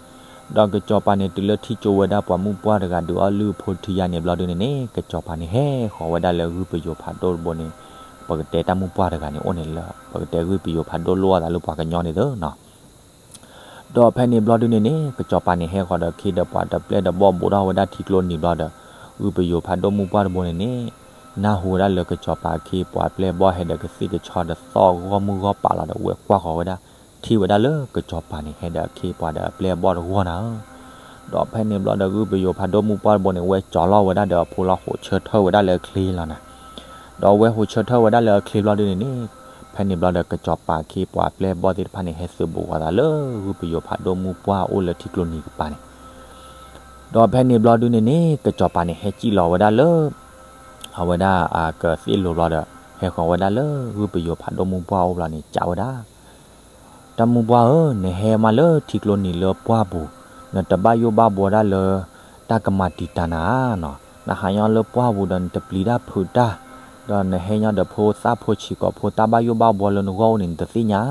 ဒီးကစီၤပၤန့ၣ်တုၤလၢထံၣ်ကၠိဝဲဒၣ်ပှၤမုၣ်ပှၢ်တဂၤဒုးအီၣ်လုၢ်အဖိထံယါန့ၣ်ဘျီဒုန့ၣ်န့ၣ် ကစီၤပၤန့ၣ်ဟဲဃီၤဝဲဒၣ်လၢဂုၢ်ပယိၤဖးဒိၣ်တဘိန့ၣ် ပကတဲတၢ်မုၢ်ပှၢ်တဂၤန့ၣ်အိၣ်န့ၣ်လၢ ပကတဲဂုၢ်ပယိၤဖးဒိၣ်လိၣ်အသးလၢပှၤကညီန့ၣ်သၢနီၤ ဒီးဖဲန့ၣ်ဘျီဒုန့ၣ်န့ၣ် ကစီၤပၤန့ၣ်ဟဲဃီၤဒီးခ့ဒီးပှၤဒီးပျဲၢ်ဒီးဘီၣ်ဘိးထီၣ်ဝဲဒၣ်ထံကျိနံၤဘျီဒီး ဂုၢ်ပယိၤဖးဒိၣ်မုၢ်ပှၢ်တဘိန့ၣ်န့ၣ် နၢ်ဟူဝဲဒၣ်လၢကစီၤပၤအခ့အပှၤအပျဲၢ်အဘီၣ်ဟဲဒီးကသ့ၣ်ကဆီဒီးသီၣ်ဂီၢ်မုၢ်ဂီၢ်ပာ်လီၤဒီးဝဲကွၢ်ဃီၤဝဲဒၣ် ထံၣ်ဝဲဒၣ်လၢကစီၤပၤန့ၣ်ဟဲဒီးအခ့အပှၤဒီးအပျဲၢ်အဘီၣ်တဂီၢ်နၤဧၢ ဒီးဖဲန့ၣ်ဘျီဒီးဂုၢ်ပယိၤဖးဒိၣ်မုၢ်ပှၢ်တဘိန့ၣ် ဝဲကၠီၤလီၤဝဲဒၣ်ဒီးအဖိလီၤ ဟိးဆၢထၢၣ်ဝဲဒၣ်လၢအချ့လီၤနၤ ဒီးအဝဲဟိးဆၢထၢၣ်ဝဲဒၣ်လၢအချ့ဘျီဒုန့ၣ်န့ၣ် ဖဲန့ၣ်ဘျီဒီးကစီၤပၤအခ့အပှၤအပျဲၢ်အဘီၣ်သ့ၣ်တဖၣ်န့ၣ် ဟဲသုးဘူးဃီၤသးလၢဂုၢ်ပယိၤဖးဒိၣ်မုၢ်ပှၢ်အိၣ်လၢထံကျိနံၤကပၤန့ၣ် ဒီးဖဲန့ၣ်ဘျီဒုန့ၣ်န့ၣ် ကစီၤပၤန့ၣ်ဟဲစံၣ်လီၤဝဲဒၣ်လၢ အဝဲဒၣ်အကသ့ၣ်လိၤဘျီဒီး ဟဲဃီၤဝဲဒၣ်လၢဂုၢ်ပယိၤဖးဒိၣ်မုၢ်ပှၢ်အိၣ်ဘျီန့ၣ် စံးဝဲဒၣ် တၢ်မုၢ်ပှၢ်ဧၢ, နဟဲမးလၢထံကျိနံၤလၢပှၢ်ပူၤ, နတဘၣ်ယိၣ်ဘၣ်ဘှီဒၣ်လၢ တၢ်ကမၤတံာ်တာ်နၤဧါနီၤ, နဟးညီလၢပှၢ်ပူၤဒီးနတပျံၤတၢ်ဖုးတၢ်, ဒီးနဟဲညီဒီးဖိသၣ်ဖိဆံးကိာ်ဖိတၢ်ဘၣ်ယိၣ်ဘၣ်ဘှီလၢနဂီၢ်အိၣ်န့ၣ် နတသ့ၣ်ညါ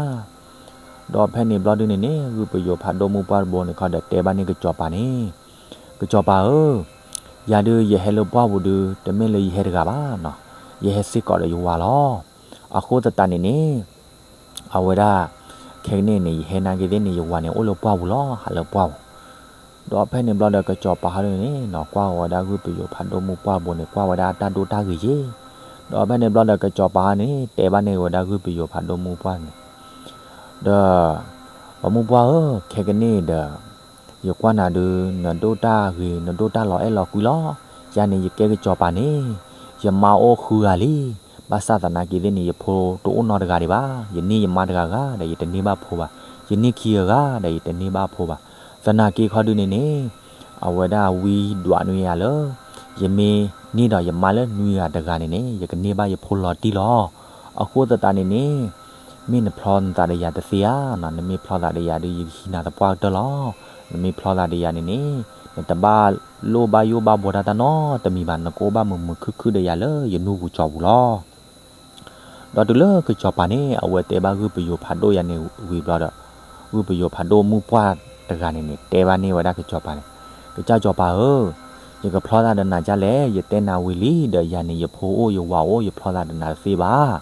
ဧါ ဒီးဖဲန့ၣ်ဘျီဒုန့ၣ်န့ၣ် ဂုၢ်ပယိၤဖးဒိၣ်မုၢ်ပှၢ်တဘိန့ၣ်ခီဒီးတဲဘၣ်န့ၢ်ကစီၤပၤန့ၣ်, ကစီၤပၤဧၢ, ယၤဒုးယဟဲလၢပှၢ်ပူၤဒုး တမ့ၢ်လၢယဟဲတဂၤဘၣ်နီၤ, ယဟဲစ့ၢ်ကီးဒီးယဝၤလီၤ. အဃိသတးန့ၣ်န့ၣ် အဝဲဒၣ် ခဲကနံၣ်န့ၣ် ယဟဲနာ်က့သ့ၣ်န့ၣ် ယဝၤန့ၣ်အိၣ်လၢပှၢ်ပူၤလီၤ, ဟးလၢပှၢ်ပူၤ ဒီးဖဲန့ၣ်ဘျီဒီးကစီၤပၤဟီဒုန့ၣ်နီၤ ကွၢ်ဃီၤဝဲဒၣ်ဂုၢ်ပယိၤဖးဒိၣ်မုၢ်ပှၢ်တဘိန့ၣ် ကွၢ်ဝဲဒၣ်အတၢ်ဒိၣ်တၢ်ဂ့ၤယ့ၢ်, ဒီးဖဲန့ၣ်ဘျီဒီးကစီၤပၤဟီန့ၣ် တဲဘၣ်န့ၢ်ဝဲဒၣ်ဂုၢ်ပယိၤဖးဒိၣ်မုၢ်ပှၢ်န့ၣ် ဒီး ပှၤမုၢ်ပှၢ်ဧၢ, ခဲကနံၣ်ဒီး ယကွၢ်နၤဒုး နဒိၣ်တၢ်ဂ့ၤ နဒိၣ်တၢ်လီၤအဲၣ်လီၤကွံလီၤ. ယၤန့ၣ်ယကဲကစီၤပၤန့ၣ် ယမါအိၣ်ဃုဂၤလံ. ဘၣ်ဆၣ်သနာ်က့သ့ၣ်န့ၣ် ယဖိတအိၣ်နီတဂၤဒံးဘၣ်. ယန့ၢ်ယမါတဂၤဂၤဒီး ယတန့ၢ်ဘၣ်ဖိဘၣ်. ယန့ၢ်ခံဂၤဂၤဒီး ယတန့ၢ်ဘၣ်ဖိဘၣ်. သနာ်က့ခီဒုန့ၣ်န့ၣ် အဝဲဒၣ်ဝံဒွးနွံဂၤလၢ ယမ့ၢ်န့ၢ်ဒီးယမါလၢနွံဂၤတဂၤန့ၣ်န့ၣ် ယကန့ၢ်ဘၣ်ယဖိလီၤတံၢ်လီၤ. အဃိသတးန့ၣ်န့ၣ် မ့ၢ်နဖျီနသးဒီးယၤတသ့ဧါ. နမ့ၢ်ဖျီသးဒီးယၤဒီး ယကဟံးနၤသပှၢ်ကတၢၢ်လီၤ. နမ့ၢ်ဖျီသးဒီးယၤန့ၣ်န့ၣ် နတဘၣ်လိၣ်ဘၣ်ယိၣ်ဘၣ်ဘှီတၢ်တၢ်နီတမံၤဘၣ်. နကအိၣ်ဘၣ်မုာ်မုာ်ခုၣ်ခုၣ်ဒီးယၤလၢယနူၢ်ပူၤကၠီပူၤလီၤ. ဒီးတုၤလၢကစီၤပၤန့ၣ် အဝဲတဲဘၣ်ဂုၢ်ပယိၤဖးဒိၣ်ယၤန့ၣ်ဝံၤဘျီဒီး ဂုၢ်ပယိၤဖးဒိၣ်မုၢ်ပှၢ်တဂၤန့ၣ်န့ၣ် တဲဘၣ်န့ၢ်ဝဲဒၣ်ကစီၤပၤန့ၣ်, ကစၢ်စီၤပၤဧၢ, ယကဖျီသးဒီးနၤဒ်လဲၣ်. ယတဲနၤဝံၤလံ ဒီးယၤန့ၣ် ယဖိအိၣ်ယဝၤအိၣ် ယဖျီသးဒီးနၤတသ့ဘၣ်.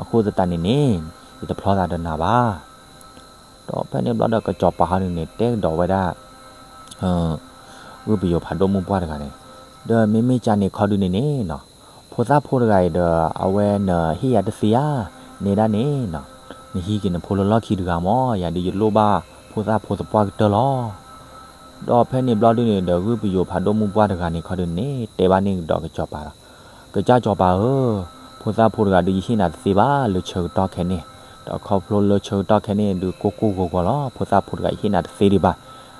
အဃိသတးန့ၣ်န့ၣ် ယတဖျီသးဒီးနၤဘၣ်. ဒီးဖဲန့ၣ်ဘျီဒီးကစီၤပၤဟီဒုန့ၣ် တဲကဒီးဝဲဒၣ် ဂုၢ်ပယိၤဖးဒိၣ်မုၢ်ပှၢ်တဂၤန့ၣ်, ဒီးမ့မ့ၢ်ကန့ၣ်ခီဒုန့ၣ်န့ၣ်နီၤ, ဖိသၣ်ဖိတဂၤအံၤဒီး အဝဲနဟ့ၣ်ယၤတသ့ဧါ, နဲဒၣ်န့ၣ်နီၤ, နဟံးက့ၤနဖိလၢလီၢ်ခံတဂၤမၢ်, ယၤဒုးယလိၣ်ဘၣ်ဖိသၣ်ဖိသပှၢ်ကတၢၢ်လီၤ. ဒီးဖဲန့ၣ်ဘျီဒုန့ၣ်ဒီး ဂုၢ်ပယိၤဖးဒိၣ်မုၢ်ပှၢ်တဂၤန့ၣ်ခီဒုန့ၣ် တဲဘၣ်န့ၢ်ကဒီးကစီၤပၤလီၤ. ကစၢ်စီၤပၤဧၢ, ဖိသၣ်ဖိတဂၤဒုး ယဟ့ၣ်နၤတသ့ဘၣ် လၢဆၢကတီၢ်ခဲန့ၣ်, ဒီးခီဖျိလၢဆၢကတီၢ်ခဲန့ၣ်ဒုး ကိၢ်ကိၢ်ဂီၤဂီၤလီၤ. ဖိသၣ်ဖိတဂၤ ယဟ့ၣ်နၤတသ့ဒံးဘၣ်.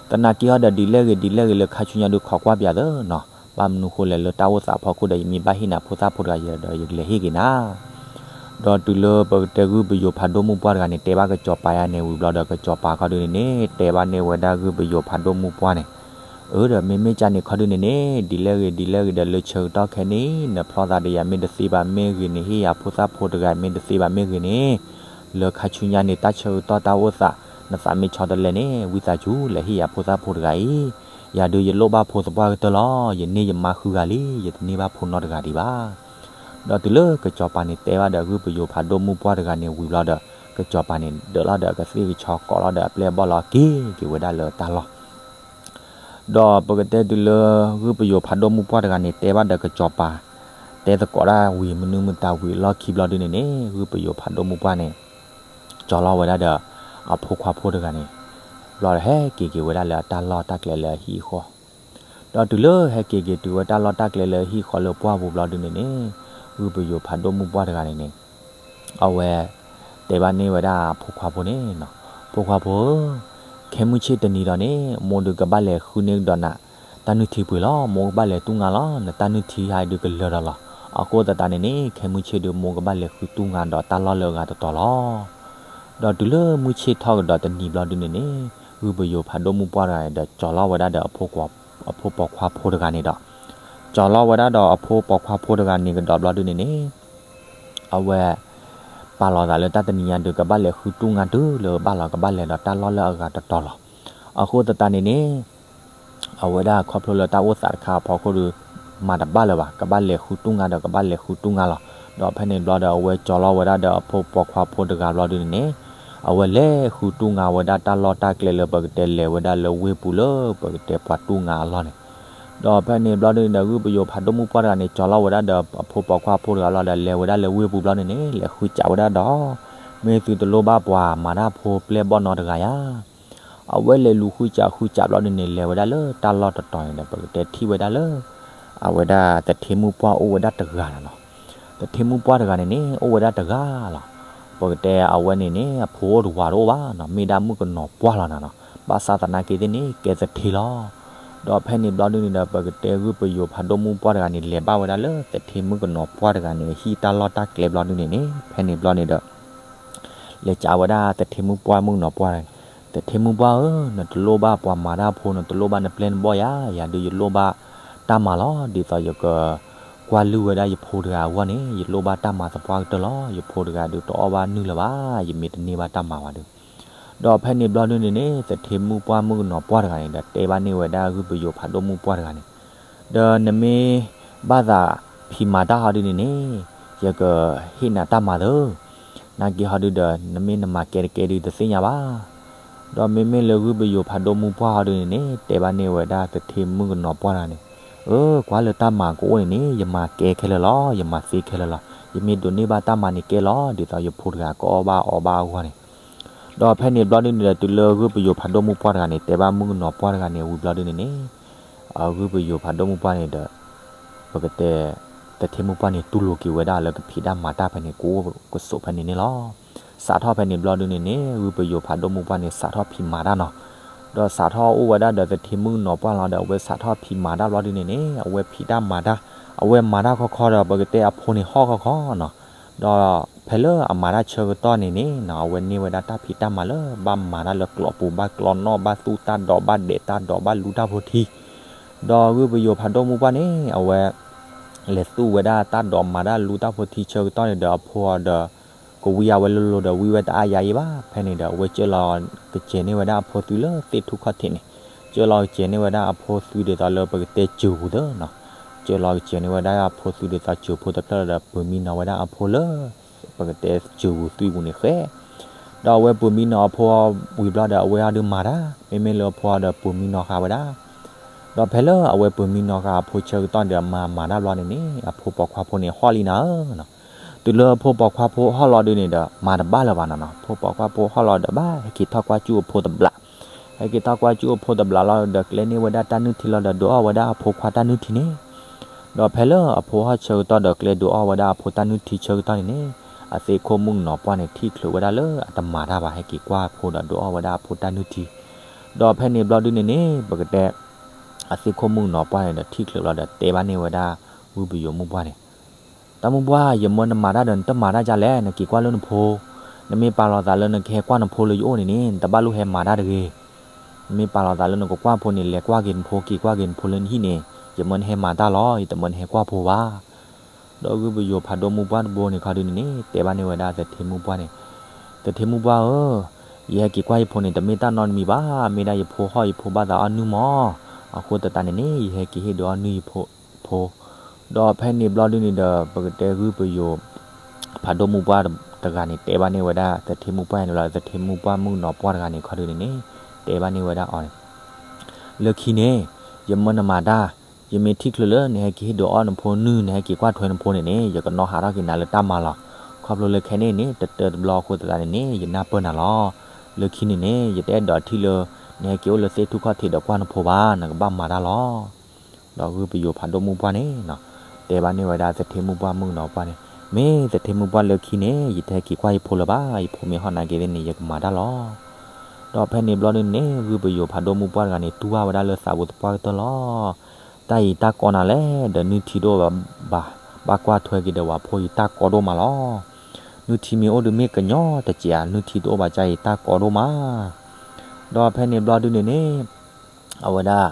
သနာ်က့ဟီဒီး ဒ်လဲၣ်ဂ့ၤဒ်လဲၣ်ဂ့ၤ လၢခါဆူညါဒုး ခိးကွၢ်ပၠးသၢနီၤ. ဘၣ်မနုၤဃိလဲၣ် လၢတၢ်အိၣ်သးဖီခိၣ်ဒီး ယမ့ၢ်ဘၣ်ဟ့ၣ်နၤဖိသၣ်ဖိတဂၤဒီး ယကလဲၤဟ့ၣ်က့ၤနၤ ဒီးတုၤလၢပကတဲဂုၢ်ပယိၤဖးဒိၣ်မုၢ်ပှၢ်တဂၤန့ၣ် တဲဘၣ်ကစီၤပၤယါန့ၣ်ဝံၤဘျီဒီး ကစီၤပၤခီဒုန့ၣ်န့ၣ် တဲဘၣ်န့ၢ်ဝဲဒၣ်ဂုၢ်ပယိၤဖးဒိၣ်မုၢ်ပှၢ်န့ၣ်, အၢ ဒီးမ့မ့ၢ်ကၢ်န့ၣ်ခီဒုန့ၣ်န့ၣ် ဒ်လဲၣ်ဂ့ၤဒ်လဲၣ်ဂ့ၤဒီး လၢဆၢကတီၢ်ခဲန့ၣ် နဖျီသးဒီးယၤမ့ၢ်တသ့ဘၣ်မ့ၢ်ဂ့ၤန့ၣ် ဟ့ၣ်ယၤဖိသၣ်ဖိတဂၤမ့ၢ်တသ့ဘၣ်မ့ၢ်ဂ့ၤန့ၣ်, လၢခါဆူညါန့ၣ် တၢ်ဆၢကတီၢ်တၢ်အိၣ်သး နသးမ့ၢ်ဆီတလဲန့ၣ် ဝံသးစူၤ လဲၤဟ့ၣ်ယၤဖိသၣ်ဖိတဂၤအံၤ. ယၤဒုးယလိၣ်ဘၣ်ဖိသပှၢ်ကတၢၢ်လီၤ. ယန့ၢ်ယမါဃုဂၤလံ, ယတန့ၢ်ဘၣ်ဖိနီတဂၤဒံးဘၣ်. ဒီးတုၤလၢကစီၤပၤန့ၣ် တဲဘၣ်ဒီးဂုၢ်ပယိၤဖးဒိၣ်မုၢ်ပှၢ်တဂၤန့ၣ်ဝံၤဘျီဒီး ကစီၤပၤန့ၣ် ဒၢးလီၤဒီးကသ့ၣ်ကဆီကိးလီၤဒီးအပျဲၢ်အဘီၣ်လီၤ က့ၤက့ၤဝဲဒၣ်လၢတၢ်လီၢ် ဒီးပကတဲတုၤလၢ ဂုၢ်ပယိၤဖးဒိၣ်မုၢ်ပှၢ်တဂၤန့ၣ် တဲဘၣ်ဒီးကစီၤပၤ တဲသကိးတၢ်ဝံၤ မနုၤမတၤဝံၤအလီၢ်ခံဘျီဒုန့ၣ်န့ၣ် ဂုၢ်ပယိၤဖးဒိၣ်မုၢ်ပှၢ်န့ၣ် ကၠီၤလီၤဝဲဒၣ်ဒီး အဖိခွါဖိတဂၤန့ၣ် ဘျီဒီးဟဲက့ၤက့ၤဝဲဒၣ်လၢအတၢ်လီၢ်တၢ်ကျဲလၢအဟံၣ်အဃီ, ဒီးတုၤလၢဟဲက့ၤက့ၤတုၤဝဲတၢ်လီၢ်တၢ်ကျဲလၢအဟံၣ်ဃီလၢပှၢ်ပူၤဘျီဒုန့ၣ်န့ၣ် ဂုၢ်ပယိၤဖးဒိၣ်မုၢ်ပှၢ်တဂၤန့ၣ်န့ၣ် အဝဲ တဲဘၣ်န့ၢ်ဝဲဒၣ်အဖိခွါဖိန့ၣ်, ဖိခွါဖိဧၢ, ခဲမုၢ်ဆ့ၣ်တနံၤဒီးန့ၣ် မိၢ်ဒုးကဘၣ်လဲၤဃုန့ၢ်ကဒီးနၤ တၢ်နုၢ်ထံပှ့ၤလီၤ. မိၢ်ကဘၣ်လဲၤတူၢ်ငါလီၤ. နတၢ်နုၢ်ထံဟါဒုးကလၢၤဒီးလီၤ. အဃိသတးန့ၣ်န့ၣ် ခဲမုၢ်ဆ့ၣ်ဒုး မိၢ်ကဘၣ်လဲၤဃုတူၢ်ငါဒီးတၢ်လီၢ်လၢအဂၤတတီၤလီၤ. ဒီးတုၤလၢမုၢ်ဆ့ၣ်ထီၣ်ကဒီးတနံၤဘျီဒုန့ၣ်န့ၣ် ဂုၢ်ပယိၤဖးဒိၣ်မုၢ်ပှၢ်တဂၤန့ၣ်ဒီး ကၠီၤလီၤဝဲဒၣ်ဒီးအဖိပိာ်ခွါဖိတဂၤန့ၣ်ဒီး ကၠီၤလီၤဝဲဒၣ်ဒီးအဖိပိာ်ခွါဖိတဂၤန့ၣ်ကဒီးဘျီဒုန့ၣ်န့ၣ် အဝဲ ပာ်လီၤသးလၢတၢ်တနံၤညါဒုး ကဘၣ်လဲၤဃုတူၢ်ငါတုၤလၢဘၣ်လီၤ ကဘၣ်လဲၤဒီးတၢ်လီၢ်လၢအဂၤတတီၤလီၤ. အဃိသတးန့ၣ်န့ၣ် အဝဲဒၣ်ခီဖျိလၢတၢ်အိၣ်သးတခါအဖီခိၣ်ဒီး မၤတဘၣ်လၢၤဘၣ် ကဘၣ်လဲၤဃုတူၢ်ငါဒီးကဘၣ်လဲၤဃုတူၢ်ငါလီၤ. ဒီးဖဲန့ၣ်ဘျီဒီး အဝဲကၠီၤလီၤဝဲဒၣ်ဒီးအဖိပိာ်ခွါဖိတဂၤဘျီဒုန့ၣ်န့ၣ် အဝဲလဲၤဃုတူၢ်ငါဝဲဒၣ်တၢ်လီၢ်တၢ်ကျဲလၢပကတဲလဲၤဝဲဒၣ်လၢဝ့ၢ်ပူၤလၢပကတဲပှၤတူၢ်ငါအလီၢ်န့ၣ် ဒီးဖဲန့ၣ်ဘျီဒုန့ၣ်ဒီး ဂုၢ်ပယိၤဖးဒိၣ်မုၢ်ပှၢ်တဂၤန့ၣ် ကၠီၤလီၤဝဲဒၣ်ဒီးအဖိပိာ်ခွါဖိတဂၤလီၤဒီး လဲၤဝဲဒၣ်လၢဝ့ၢ်ပူၤဘျီန့ၣ်န့ၣ် လဲၤဃုစးဝဲဒၣ်ဒီး မ့ၢ်သုတလိၣ်ဘၣ်ပှၤမၤတၢ်ဖိပျဲၢ်ဘီၣ်နီတဂၤဧါ. အဝဲလဲၤလူၤဃုစးဃုစးဘျီဒုန့ၣ် လဲၤဝဲဒၣ်လၢတၢ်လီၢ်တတီၤန့ၣ်ဒီး ပကတဲထံၣ်ဝဲဒၣ်လၢ အဝဲဒၣ်သထ့မုၢ်ပှၢ်အိၣ်ဝဲဒၣ်တဂၤလီၤနီၤ. သထ့မုၢ်ပှၢ်တဂၤန့ၣ်န့ၣ် အိၣ်ဝဲဒၣ်တဂၤလီၤ. ပကတဲအဝဲန့ၣ်န့ၣ် အဖိအိၣ်တဝၤတအိၣ်ဘၣ်နီၤ မ့ၢ်ဒၣ်မုၣ်ကနီၤပှၢ်လီၤနီၤနီၤ. ဘၣ်ဆၣ်သနာ်က့သ့ၣ်န့ၣ် ကဲသထ့လီၤ. ဒီးဖဲန့ၣ်ဘျီဒုန့ၣ်ဒီး ပကတဲဂုၢ်ပယိၤဖးဒိၣ်မုၢ်ပှၢ်တဂၤန့ၣ် လဲၤဘၣ်ဝဲဒၣ်လၢသထ့မုၣ်ကနီၤပှၢ်တဂၤန့ၣ် ဟံၣ်တၢ်လီၢ်တၢ်ကျဲဘျီဒုန့ၣ်န့ၣ် ဖဲန့ၣ်ဘျီန့ၣ်ဒီး လဲၤကးဝဲဒၣ်သထ့မုၢ်ပှၢ်မုၣ်ကနီၤပှၢ်, သထ့မုၢ်ပှၢ်ဧၢ, နတလိၣ်ဘၣ်ပှၤမၤတၢ်ဖိ နတလိၣ်ဘၣ်နပျဲၢ်နဘီၣ်ယၤ, ယၤဒုးယလိၣ်ဘၣ်တၢ်မၤလီၤ. ဒ်သိးယကကွၢ်လုၢ်ဝဲဒၣ်ယဖိတဂၤအဂီၢ်န့ၣ် ယလိၣ်ဘၣ်တၢ်မၤသပှၢ်ကတၢၢ်လီၤ. ယဖိတဂၤဒုးတအီၣ်ဘၣ်နုၢ်လၢၤဘၣ်, ယမ့ၢ်တန့ၢ်ဘၣ်တၢ်မၤဘၣ်ဒီး. ဒီးဖဲန့ၣ်ဘျီဒုန့ၣ်န့ၣ် သထ့မုၢ်ပှၢ်မုၣ်ကနီၤပှၢ်တဂၤန့ၣ်ဒီး တဲဘၣ်န့ၢ်ဝဲဒၣ်ဂုၢ်ပယိၤဖးဒိၣ်မုၢ်ပှၢ်တဂၤန့ၣ် ဒီးနမ့ၢ်ဘၣ်သးဖံးမၤတၢ်ဟီဒုန့ၣ်န့ၣ် ယကဟ့ၣ်နၤတၢ်မၤသၢ, နာ်က့ဟီဒုဒီး နမ့ၢ်နမၤကဲတကဲဒုတသ့ၣ်ညါဘၣ်. ဒီးမ့မ့ၢ်လၢဂုၢ်ပယိၤဖးဒိၣ်မုၢ်ပှၢ်ဟီဒုန့ၣ်န့ၣ် တဲဘၣ်န့ၢ်ဝဲဒၣ်သထ့မုၣ်ကနီၤပှၢ်တဂၤန့ၣ်, အၢ ကွၢ်လၢတၢ်မၤကအိၣ်န့ၣ်န့ၣ် ယမၤကဲခဲလၢာ်လီၤ, ယမၤသ့ခဲလၢာ်လီၤ. ယမ့ၢ်ဒိးန့ၢ်ဘၣ်တၢ်မၤန့ၣ်ကဲလီၤ, ဒ်သိးယဖိတဂၤကအီၣ်ဘၣ်အီဘၣ်အဂီၢ်န့ၣ် ဒီးဖဲန့ၣ်ဘျီဒုန့ၣ်ဒီး တုၤလၢဂုၢ်ပယိၤဖးဒိၣ်မုၢ်ပှၢ်တဂၤန့ၣ် တဲဘၣ်မုၣ်ကနီၤပှၢ်တဂၤန့ၣ်ဝံၤဘျီဒုန့ၣ်န့ၣ်, အဂုၢ်ပယိၤဖးဒိၣ်မုၢ်ပှၢ်န့ၣ်ဒီး ပကတဲ သထ့မုၢ်ပှၢ်န့ၣ် တူၢ်လိာ်က့ၤဝဲဒၣ်လၢကဖံးတၢ်မၤတၢ်ဖဲန့ၣ် ကအိၣ်ကဆိးဖဲန့ၣ်န့ၣ်လီၤ. စးထီၣ်ဖဲန့ၣ်ဘျီဒုန့ၣ်န့ၣ် ဂုၢ်ပယိၤဖးဒိၣ်မုၢ်ပှၢ်န့ၣ် စးထီၣ်ဖံးမၤတၢ်နီၤ. ဒီးစးထီၣ်အိၣ်ဝဲဒၣ်ဒီးသထ့မုၣ်ကနီၤပှၢ်လီၤဒီး အဝဲစးထီၣ်ဖံးမၤတၢ်ဘျီဒုန့ၣ်န့ၣ် အဝဲဖံးတၢ်မၤတၢ်, အဝဲမၤတၢ်ခီခီဒီး ပကတဲအဖိန့ၣ်ဟီၣ်ခီခီနီၤ. ဒီးဖဲလၢအမၤတၢ်ဆၢကတီၢ်န့ၣ်န့ၣ် အဝဲန့ၢ်ဝဲဒၣ်တၢ်ဖံးတၢ်မၤလၢ ဘၣ်မၤတၢ်လၢကျိးပူၤ ဘၣ်ကျီနီၣ် ဘၣ်သူၣ်တၢ်ဒိး ဘၣ်ဒဲးတၢ်ဒိး ဘၣ်လူတၢ်ဖိထံ ဒီးဂုၢ်ပယိၤဖးဒိၣ်မုၢ်ပှၢ်န့ၣ် အဝဲ လဲၤသူၣ်ဝဲဒၣ်တၢ်ဒိးမၤတၢ်လူတၢ်ဖိထံဆၢကတီၢ်န့ၣ်ဒီး အဖိအီၤဒီး ကဝံအဝဲလိၤလိၤဒီး ဝံဝဲတအါယၤအံၤဘၣ်. ဖဲန့ၣ်ဒီး အဝဲကၢၢ်လီၤကစဲၤန့ၢ်ဝဲဒၣ်အဖိသုလၢသ့ၣ်ထူၣ်ခီၣ်ထံးန့ၣ်, ကၢၢ်လီၤကစဲၤန့ၢ်ဝဲဒၣ်အဖိသုဒ်သိးလၢပကတဲစၢၤပူၤသၢနီၤ. ကၢၢ်လီၤကစဲၤန့ၢ်ဝဲဒၣ်အဖိသုဒ်သိးစၢၤဖိတဖျၢၣ်ဒီး ပၢၤမံနီၤဝဲဒၣ်အဖိလၢ ပကတဲစၢၤပူၤသုပူၤန့ၣ်ဃဲ ဒီးအဝဲပၢၤမံနီၤအဖိဝံၤဘျီဒီး အဝဲအီၤဒုးမၤတၢ်, မ့မ့ၢ်လၢအဖိအီၤဒီးပၢၤမံနီၤဃာ်ဝဲဒၣ်. ဒီးဖဲလၢအဝဲပၢၤမံနီၤဃာ်အဖိဆၢကတီၢ်ဒီး မၤမၤတၢ်ဘျီန့ၣ်န့ၣ် အဖိပိာ်ခွါဖိန့ၣ်ဟီၣ်လံနၤဧၢနီၤ. တုၤလၢအဖိပိာ်ခွါဖိဟီၣ်လီၤဒုန့ၣ်ဒီး မၤတဘၣ်လၢၤဘၣ်နီၤနီၤ. အဖိပိာ်ခွါဖိဟီၣ်လီၤဒီး ဘၣ်ဟဲက့ၤထီၣ်ကွၢ်စူၣ်အဖိတဘျီ ဟဲက့ၤထီၣ်ကွၢ်ကၠူၣ်အဖိတဘျီလီၤဒီး ကျဲန့ၢ်ဝဲဒၣ်တၢ်နုၢ်ထံလီၤဒီး ဒုးအီၣ်ဝဲဒၣ်အဖိခွါတၢ်နုၢ်ထံန့ၣ်, ဒီးဖဲလၢအဖိဟီၣ်ဆၢကတီၢ်ဒီး ကျဲဒုးအီၣ်ဝဲဒၣ်အဖိတၢ်နုၢ်ထံဆၢကတီၢ်န့ၣ်န့ၣ်, အသ့ၣ်ခိၣ်မုၣ်ကနီၤပှၢ်န့ၣ် ထံၣ်ချုးဝဲဒၣ်လၢအတမၤတၢ်ဘၣ် ဟဲက့ၤကွၢ်အဖိဒီး ဒုးအီၣ်ဝဲဒၣ်အဖိတၢ်နုၢ်ထံ, ဒီးဖဲန့ၣ်ဘျီဒုန့ၣ်န့ၣ် ပကတဲ အသ့ၣ်ခိၣ်မုၣ်ကနီၤပှၢ်န့ၣ်ဒီး ထံၣ်ချုးလီၤဒီး တဲဘၣ်န့ၢ်ဝဲဒၣ် ဂုၢ်ပယိၤမုၣ်ပှၢ်န့ၣ်, တၢ်မုၣ်ပှၢ် ယမၢနမၤတၢ်ဒီး နတမၤတၢ်ဒ်လဲၣ်, နက့ၤကွၢ်လၢနဖိ, နမ့ၢ်ပာ်လီၤသးလၢနကဟဲကွၢ်နဖိလၢယအိၣ်န့ၣ်န့ၣ် နတဘၣ်လိၣ်ဟဲမၤတၢ်တဂ့ၤ. နမ့ၢ်ပာ်လီၤသးလၢနကကွၢ်ဖိန့ၣ် လဲၤကွၢ်က့ၤနဖိ က့ၤကွၢ်က့ၤနဖိလၢနဟံၣ်န့ၣ်, ယမၢနဟဲမၤတၢ်လီၤ, ယတမၢနဟဲကွၢ်ဖိဘၣ်. ဒီးဂုၢ်ပယိၤဖးဒိၣ်မုၣ်ပှၢ်တဘိန့ၣ်ခီဒုန့ၣ်န့ၣ် တဲဘၣ်န့ၢ်ဝဲဒၣ်သထ့မုၣ်ပှၢ်န့ၣ်, သထ့မုၣ်ပှၢ်ဧၢ, ယဟဲက့ၤကွၢ်ယဖိန့ၣ် တမ့ၢ်တၢ်နီတမံၤဘၣ်, မ့ၢ်ဒၣ်ယဖိဟီၣ်ယဖိဘၣ်သးအီၣ်နုၢ်မး, အဃိသတးန့ၣ်န့ၣ် ယဟဲက့ၤဟ့ၣ်ဒုးအီၣ်နုၢ်ယဖိ, ဒီးဖဲန့ၣ်ဘျီဒုန့ၣ်ဒီး ပကတဲဂုၢ်ပယိၤ ဖးဒိၣ်မုၣ်ပှၢ်တဂၤန့ၣ် တဲဘၣ်န့ၢ်ဝဲဒၣ်သထ့မုၣ်ပှၢ်န့ၣ်လီၤ, သထ့မုၣ်ပှၢ်မုၣ်ကနီၤပှၢ်တဂၤန့ၣ်ခီဒုန့ၣ်န့ၣ် တဲဘၣ်န့ၢ်ဝဲဒၣ်အီၤန့ၣ် လၢခံန့ၣ် ယမၢနမၤတၢ်, ယမ့ၢ်ထံၣ်ချုးလၢနဟဲက့ၤဟ့ၣ်ဒုးအီၣ်နဖိနုၢ် နဟဲက့ၤကွၢ်ထွဲနဖိန့ၣ်န့ၣ် ယကနီၣ်ဟးထီၣ်က့ၤနၤလၢတၢ်မၤလီၤ. ခီဖျိလၢခဲန့ၣ်န့ၣ် တတၢတဘျီအဃိသတးန့ၣ်န့ၣ် ယနၢ်ပၢၢ်နၤလီၤ. လၢခံန့ၣ်န့ၣ် ယတအဲၣ်ဒိးထံၣ်လၢ နဟဲက့ၤအိၣ်လၢသ့ၣ်ထူၣ်ခီၣ်ထံးဒီးကွၢ်နဖိဘၣ်, နကဘၣ်မၤတၢ်လီၤ. ဒီးဂုၢ်ပယိၤဖးဒိၣ်မုၣ်ပှၢ်န့ၣ် တဲဘၣ်န့ၢ်ဝဲဒၣ်သထ့မုၣ်ပှၢ်မုၣ်ကနီၤပှၢ်န့ၣ်, မ့ၢ်သထ့မုၣ်ပှၢ်လၢခံန့ၣ် ယတဟဲက့ၤကွၢ်ယဖိလၢၤဘၣ်, ယဖိမ့ၢ်ဟီၣ်နာ်က့သ့ၣ်န့ၣ် ယကမၤတၢ်လီၤ. ဒီးဖဲန့ၣ်ဘျီဒုန့ၣ် ဂုၢ်ပယိၤဖးဒိၣ်မုၣ်ပှၢ်တဂၤန့ၣ် တူၢ်ဘၣ်ဝဲဒၣ်လၢသးပူၤသပှၢ်ကတၢၢ်လီၤ. တၢ်အံၤတၢ်ကီနၤလဲၣ်, ဒီးနုၢ်ထံတအိၣ်ဘၣ်, ဘၣ်ကွၢ်ထွဲက့ၤဒီးဝဲဖိအံၤတၢ်ကီဒိၣ်မးလီၤ. နုၢ်ထံမ့ၢ်အိၣ်ဒုးမ့ၢ်ကညီတစဲးဧါ, နုၢ်ထံတအိၣ်ဘၣ်ကါအံၤတၢ်ကီဒိၣ်မး. ဒီးဖဲန့ၣ်ဘျီဒုန့ၣ်န့ၣ် အဝဲဒၣ်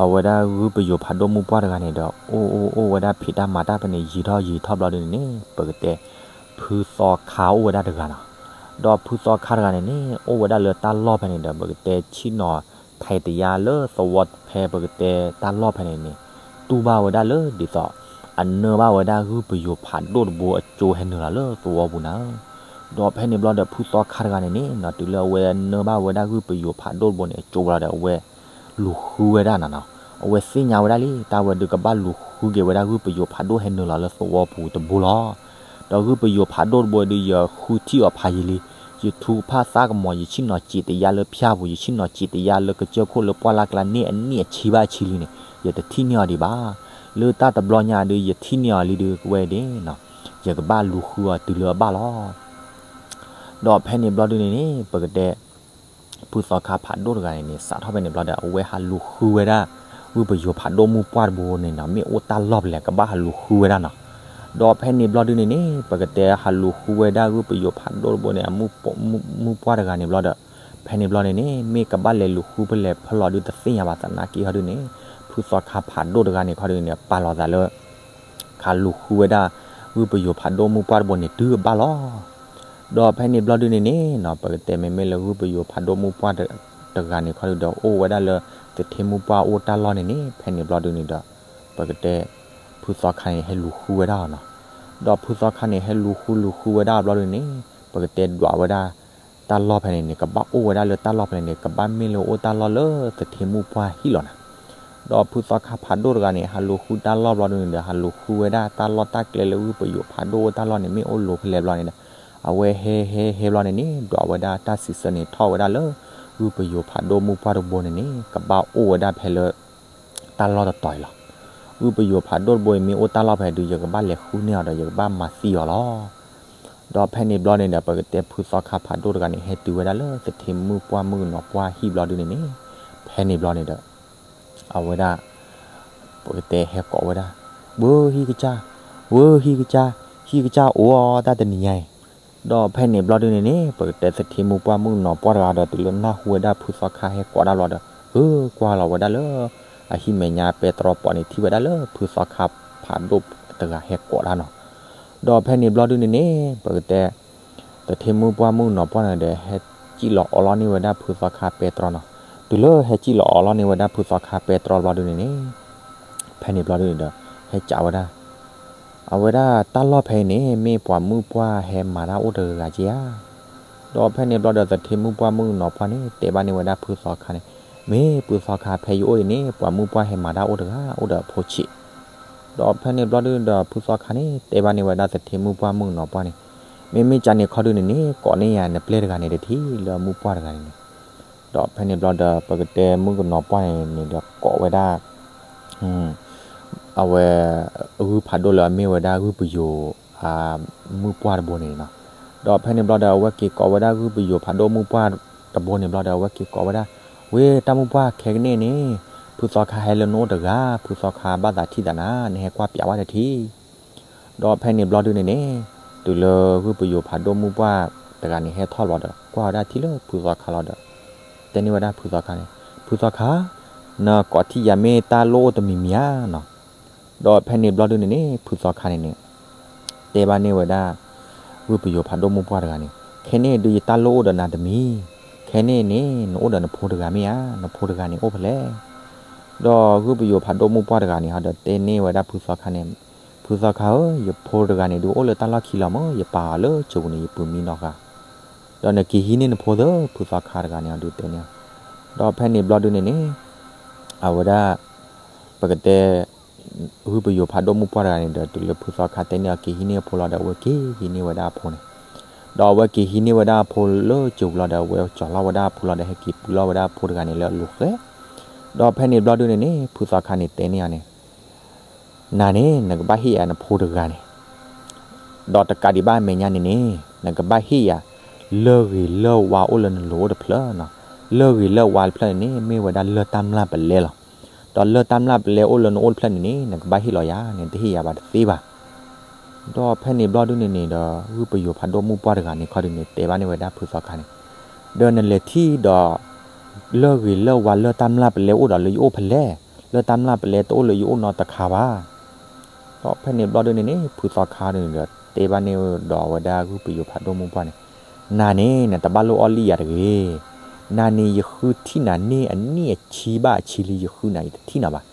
အဝဲဒၣ်ဂုၢ်ပယိၤဖးဒိၣ်မုၣ်ပှၢ်တဂၤန့ၣ်ဒီး အိၣ်အိၣ်အိၣ်ဝဲဒၣ်ဖံးတၢ်မၤတၢ်ဖဲန့ၣ် ယံာ်ထီၣ်ယံာ်ထီၣ်ဘျီဒုန့ၣ်န့ၣ် ပကတဲ ဖုသီခါအိၣ်ဝဲဒၣ်တဂၤနီၤ. ဒီးဖုသီခါတဂၤန့ၣ်န့ၣ် အိၣ်ဝဲဒၣ်လၢတၢ်လီၢ်ဖဲန့ၣ်ဒီး ပကတဲဆ့ၣ်နီၤထဲတယါလၢသဝီဖဲပကတဲတၢ်လီၢ်ဖဲန့ၣ်န့ၣ် တူၢ်ဘၣ်ဝဲဒၣ်လၢဒ်သိး အနၢဘၣ်ဝဲဒၣ်ဂုၢ်ပယိၤဖးဒိၣ်တဘိအကၠိဟဲနုာ်လီၤလၢသဝီပူၤနၤ. ဒီးဖဲန့ၣ်ဘျီဒီး ဖုသီခါတဂၤန့ၣ်န့ၣ် တုၤလၢအဝဲနၢဘၣ်ဝဲဒၣ်ဂုၢ်ပယိၤဖးဒိၣ်တဘိန့ၣ် အကၠိလီၤဒီး အဝဲလူၤဃုဝဲဒၣ်နၤနီၤ. အဝဲသ့ၣ်ညါဝဲဒၣ်လံ တၢ်ဝဲဒုးကဘၣ်လူၤဃုက့ၤဝဲဒၣ်ဂုၢ်ပယိၤဖးဒိၣ်ဟဲနုာ်လီၤလၢသဝီပူၤတဘိလီၤ. ဒီးဂုၢ်ပယိၤဖးဒိၣ်တဘိဒုး ယဃုထံၣ်အီၤဖးယံာ်လံ, ယထူကဖၣ်သးကမီၤ ယဆ့ၣ်နီၤစံးတယါလၢဖၠၣ်ပူၤ ယဆ့ၣ်နီၤစံးတယါလၢကစၢၢ်ခိၣ်လၢပှၢ်လၢ်ကျါန့ၣ်အနံၣ်အဆံဘၣ်အဆံလံန့ၣ် ယတထံၣ်န့ၢ်အီၤဒံးဘၣ်. လၢတၢ်တဘျီညါဒုး ယထံၣ်န့ၢ်အီၤလံဒုး ကဝဲဒၣ်နီၤ ယကဘၣ်လူၤဃုအီၤတုၤလၢအဘၣ်လီၤ. ဒီးဖဲန့ၣ်ဘျီဒုန့ၣ်န့ၣ် ပကတဲ ဖုသီခါဖးဒိၣ်တဂၤန့ၣ်န့ၣ် စးထီၣ်ဖဲန့ၣ်ဘျီဒီး အဝဲဟးလူၤဃုဝဲဒၣ် ဂုၢ်ပယိၤဖးဒိၣ်မုၣ်ပှၢ်တဘိန့ၣ်နီၤ မ့ၢ်အိၣ်တၢ်လီၢ်ဖဲလဲၣ် ကဘၣ်ဟးလူၤဃုဝဲဒၣ်နီၤ. ဒီးဖဲန့ၣ်ဘျီဒုန့ၣ်န့ၣ် ပကတဲဟးလူၤဃုဝဲဒၣ်ဂုၢ်ပယိၤဖးဒိၣ်တဘိန့ၣ် အမုၣ်ပိာ်မုၣ်ပှၢ်တဂၤန့ၣ်ဘျီဒီး ဖဲန့ၣ်ဘျီန့ၣ်န့ၣ် မ့ၢ်ကဘၣ်လဲၤလူၤဃုဖဲလဲၣ်ဖဲလဲၣ်ဒုးတသ့ၣ်ညါဘၣ်သနာ်က့ဟီဒုန့ၣ် ဖုသီခါဖးဒိၣ်တဂၤန့ၣ်ခီဒုန့ၣ် ပာ်လီၤသးလၢ ခးလူၤဃုဝဲဒၣ် ဂုၢ်ပယိၤဖးဒိၣ်မုၣ်ပှၢ်တဘိန့ၣ်တုၤအဘၣ်လီၤ. ဒီးဖဲန့ၣ်ဘျီဒုန့ၣ်န့ၣ်နီၤ ပကတဲမ့မ့ၢ်လၢဂုၢ်ပယိၤဖးဒိၣ်မုၣ်ပှၢ်တဂၤန့ၣ်ခီဒုဒီး အိၣ်ဝဲဒၣ်လၢ သထ့မုၣ်ပှၢ်အိၣ်တၢ်လီၢ်န့ၣ်န့ၣ် ဖဲန့ၣ်ဘျီဒုန့ၣ်ဒီး ပကတဲ ဖုသီခါန့ၣ်ဟဲလူၤဃုဝဲဒၣ်အီၤနီၤ. ဒီးဖုသီခါန့ၣ် ဟဲလူၤဃုလူၤဃုဝဲဒၣ်အဘျီဒုန့ၣ် ပကတဲဒွးဝဲဒၣ် တၢ်လီၢ်ဖဲန့ၣ်န့ၣ် ကဘၣ်အိၣ်ဝဲဒၣ်လၢတၢ်လီၢ်ဖဲန့ၣ်န့ၣ် ကဘၣ်မ့ၢ်လၢအိၣ်တၢ်လီၢ်လၢသထ့မုၣ်ပှၢ်ဟံၣ်လီၤနီၤ. ဒီးဖုသီခါဖးဒိၣ်တဂၤန့ၣ် ဟးလူၤဃုတၢ်လီၢ်ဘျီဒုန့ၣ်ဒီး ဟးလူၤဃုဝဲဒၣ်တၢ်လီၢ်တၢ်ကျဲလၢဂုၢ်ပယိၤဖးဒိၣ်အိၣ်တၢ်လီၢ်န့ၣ် မ့ၢ်အိၣ်လိၤဖဲလဲၣ်ဘျီန့ၣ်ဒီး အဝဲဟဲဟဲဟဲဘျီန့ၣ်န့ၣ် ဒွးဝဲဒၣ်တၢ်စံးဆၢန့ၣ် ထီၣ်ဝဲဒၣ်လၢ ဂုၢ်ပယိၤဖးဒိၣ်မုၣ်ပှၢ်တဘိန့ၣ်န့ၣ် ကဘၣ်အိၣ်ဝဲဒၣ်ဖဲလၢ တၢ်လီၢ်တတီၤအံၤလီၤ. ဂုၢ်ပယိၤဖးဒိၣ်တဘိအံၤမ့ၢ်အိၣ်တၢ်လီၢ်ဖဲဒုး ယကဘၣ်လဲၤဃုန့ၢ်အီၤဒီး ယကဘၣ်မၤသံအီၤလီၤ. ဒီးဖဲန့ၣ်ဘျီန့ၣ်ဒီး ပကတဲဖုသီခါဖးဒိၣ်တဂၤန့ၣ် ဟဲတုၤဝဲဒၣ်လၢ သထ့မုၣ်ပှၢ်မုၣ်ကနီၤပှၢ်ဟံၣ်ဘျီဒုန့ၣ်န့ၣ် ဖဲန့ၣ်ဘျီန့ၣ်ဒီး အဝဲဒၣ် ပကတဲဟဲကိးဝဲဒၣ် ဝၢဟံၣ်ကစၢ်, ဝၢဟံၣ်ကစၢ်, ဟံၣ်ကစၢ်အိၣ်အီၤတၢ်တနံၤညါအံၤ. ဒီးဖဲန့ၣ်ဘျီဒုန့ၣ်န့ၣ် ပကတဲသထ့မုၣ်ပှၢ်မုၣ်ကနီၤပှၢ်တဂၤဒီး တုၤလၢနၢ်ဟူဝဲဒၣ်ဖုသီခါဟဲကိးဒၣ်ဘျီဒီး ဂၢၢ်ကွၢ်လီၤဝဲဒၣ်လၢ အဟံၣ်မဲာ်ညါပဲတြီပီးန့ၣ် ထံၣ်ဝဲဒၣ်လၢဖုသီခါဖးဒိၣ်တဂၤဟဲကိးဒၣ်နီၤ. ဒီးဖဲန့ၣ်ဘျီဒုန့ၣ်န့ၣ် ပကတဲ သထ့မုၣ်ပှၢ်မုၣ်ကနီၤပှၢ်န့ၣ်ဒီး ဟဲစံၣ်လီၤအီလီၤန့ၢ်ဝဲဒၣ်ဖုသီခါပဲတြီနီၤ. တုၤလၢဟဲစံၣ်လီၤအီလီၤန့ၢ်ဝဲဒၣ်ဖုသီခါပဲတြီဘျီဒုန့ၣ်န့ၣ် ဖဲန့ၣ်ဘျီဒုန့ၣ်ဒီး ဟဲကးဝဲဒၣ် အဝဲဒၣ်တၢ်လီၢ်ဖဲအံၤန့ၣ် မ့ၢ်ပှၤမုၣ်ပှၢ်ဟဲမၤတၢ်အိၣ်တဂၤက့ဧါ. ဒီးဖဲန့ၣ်ဘျီဒီး သထ့မုၣ်ပှၢ်မုၣ်ကနီၤပှၢ်န့ၣ် တဲဘၣ်န့ၢ်ဝဲဒၣ်ဖုသီခါန့ၣ်, မ့ၢ်ဖုသီခါ ဖဲယအိၣ်အံၤန့ၣ် ပှၤမုၣ်ပှၢ်ဟဲမၤတၢ်အိၣ်တဂၤ အိၣ်ဒီးအဖိဆံး. ဒီးဖဲန့ၣ်ဘျီဒုဒီး ဖုသီခါန့ၣ် တဲဘၣ်န့ၢ်ဝဲဒၣ်သထ့မုၣ်ပှၢ်မုၣ်ကနီၤပှၢ်န့ၣ်, မ့မ့ၢ်ကန့ၣ်ခီဒုန့ၣ်န့ၣ် ကိးန့ၢ်ယၤနပျဲၢ်တဂၤန့ၣ်တထံၣ် လၢအမုၣ်ပှၢ်တဂၤန့ၣ်န့ၣ် ဒီးဖဲန့ၣ်ဘျီဒီး ပကတဲမုၣ်ကနီၤပှၢ်န့ၣ်န့ၣ်ဒီးကိးဝဲဒၣ် အဝဲ ဂုၢ်ဖးဒိၣ်လၢအမ့ၢ်ဝဲဒၣ်ဂုၢ်ပယိၤ မုၣ်ပှၢ်တဘိန့ၣ်လီၤ. ဒီးဖဲန့ၣ်ဘျီဒီး အဝဲက့ၤကိးဝဲဒၣ်ဂုၢ်ပယိၤဖးဒိၣ်မုၣ်ပှၢ်တဘိန့ၣ်ဘျီဒီး အဝဲက့ၤကိးဝဲဒၣ်, ဝ့ၢ်တၢ်မုၣ်ပှၢ် ခဲကနံၣ်န့ၣ် ဖုသီခါဟဲလၢနအိၣ်တဂၤ, ဖုသီခါဘၣ်သးထံၣ်သးနၤ, နဟဲကွၢ်ပျးဝဲတထံၣ် ဒီးဖဲန့ၣ်ဘျီဒုန့ၣ်န့ၣ် တုၤလၢဂုၢ်ပယိၤဖးဒိၣ်မုၣ်ပှၢ်တဂၤန့ၣ် ဟဲထီၣ်လီၤဒီး ကွၢ်ဝဲဒၣ်ထံၣ်လၢဖုသီခါလီၤဒီး တဲန့ၢ်ဝဲဒၣ်ဖုသီခါန့ၣ်, ဖုသီခါ, နကိးထံၣ်ယၤမ့ၢ်တၢ်လိၣ်အိၣ်တမံၤမံၤဧါနီၤ. ဒီးဖဲန့ၣ်ဘျီဒုန့ၣ်န့ၣ် ဖုသီခါန့ၣ်န့ၣ် တဲဘၣ်န့ၢ်ဝဲဒၣ် ဂုၢ်ပယိၤဖးဒိၣ်မုၣ်ပှၢ်တဂၤန့ၣ်, ခဲန့ၣ်ဒုးယတၢ်လိၣ်အိၣ်ဒီးနၤတမံၤ, ခဲန့ၣ်န့ၣ် နအိၣ်ဒီးနဖိတဂၤမ့ၢ်ဧါ, နဖိတဂၤန့ၣ်အိၣ်ဖဲလဲၣ်. ဒီးဂုၢ်ပယိၤဖးဒိၣ်မုၣ်ပှၢ်တဂၤန့ၣ် ဟီဒီးတဲန့ၢ်ဝဲဒၣ်ဖုသီခါန့ၣ်, ဖုသီခါဧၢ, ယဖိတဂၤန့ၣ်ဒုးအိၣ်လၢတၢ်လီၢ်ခံလီၤမၢ်, ယပာ်အီၤလၢကၠိပူၤန့ၣ် ယပုၢ်မံနီၤဃာ်, ဒီးနက့ၤဟံးန့ၢ်နဖိသၢ, ဖုသီခါတဂၤန့ၣ်အီၤဒုးတဲန့ၢ်အီၤ. ဒီးဖဲန့ၣ်ဘျီဒုန့ၣ်န့ၣ် အဝဲဒၣ် ပကတဲ ဂုၢ်ပယိၤဖးဒိၣ်မုၣ်ပှၢ်တဂၤန့ၣ်ဒီး တုၤလၢဖုသီခါတဲန့ၢ်အီၤက့ၤဟံးန့ၢ်အဖိလီၤဒီး အဝဲက့ၤဟံးန့ၢ်ဝဲဒၣ်အဖိန့ၣ်, ဒီးအဝဲက့ၤဟံးန့ၢ်ဝဲဒၣ်အဖိလၢကၠိပူၤလီၤဒီး အဝဲကၠီၤလီၤဝဲဒၣ်အဖိလီၤဒီး ဟဲက့ၤပုၢ်လီၤဝဲဒၣ်အဖိတဂၤန့ၣ်လၢအလိၤဃဲ, ဒီးဖဲန့ၣ်ဘျီဒုန့ၣ်န့ၣ် ဖုသီခါန့ၣ်တဲန့ၢ်အီၤန့ၣ် နၤန့ၣ် နကဘၣ်ဟ့ၣ်ယၤနဖိတဂၤန့ၣ်, ဒီးတကးဒံးဘၣ်အမဲာ်ညါန့ၣ်န့ၣ် နကဘၣ်ဟ့ၣ်ယၤ လၢၢ်ဂ့ၤလၢၢ်ဝါအိၣ်လၢနလိၤအိၣ်တဖျၢၣ်နီၤ, လၢၢ်ဂ့ၤလၢၢ်ဝါတဖျၢၣ်န့ၣ်န့ၣ် မ့ၢ်ဝဲဒၣ်လၢၢ်တၢ်မျၢ်ပလဲလီၤ. ဒီးလၢၢ်တၢ်မျၢ်ပလဲအိၣ်လၢနအိၣ်တဖျၢၣ်န့ၣ်န့ၣ် နကဘၣ်ဟ့ၣ်လီၤယၤ, နတဟ့ၣ်ယၤဘၣ်တသ့ဘၣ်. ဒီးဖဲန့ၣ်ဘျီဒုန့ၣ်န့ၣ်ဒီး ဂုၢ်ပယိၤဖးဒိၣ်မုၣ်ပှၢ်တဂၤန့ၣ်ခီဒုန့ၣ် တဲဘၣ်န့ၢ်ဝဲဒၣ်ဖုသီခါန့ၣ်, ဒီးနလဲၤထံၣ်ဒီး လၢၢ်ဂ့ၤလၢၢ်ဝါလၢၢ်တၢ်မျၢ်ပလဲအိၣ်ဒီးလၢယအိၣ်ဖဲလဲၣ်, လၢၢ်တၢ်မျၢ်ပလဲတအိၣ်လၢယအိၣ်နီတခါဘၣ်. ဒီးဖဲန့ၣ်ဘျီဒုန့ၣ်န့ၣ် ဖုသီခါန့ၣ်ဒီး တဲဘၣ်န့ၢ်ဒီးဝဲဒၣ်ဂုၢ်ပယိၤဖးဒိၣ်မုၣ်ပှၢ်န့ၣ်, နၤန့ၣ် နတဘၣ်လိၣ်အီၣ်လံၣ်ယၤတဂ့ၤ, နၤန့ၣ် ယဃုထံၣ်နၤန့ၢ်အနံၣ်အဆံဘၣ်အဆံလံ ယဃုနၤ ယတထံၣ်နၤဘၣ်,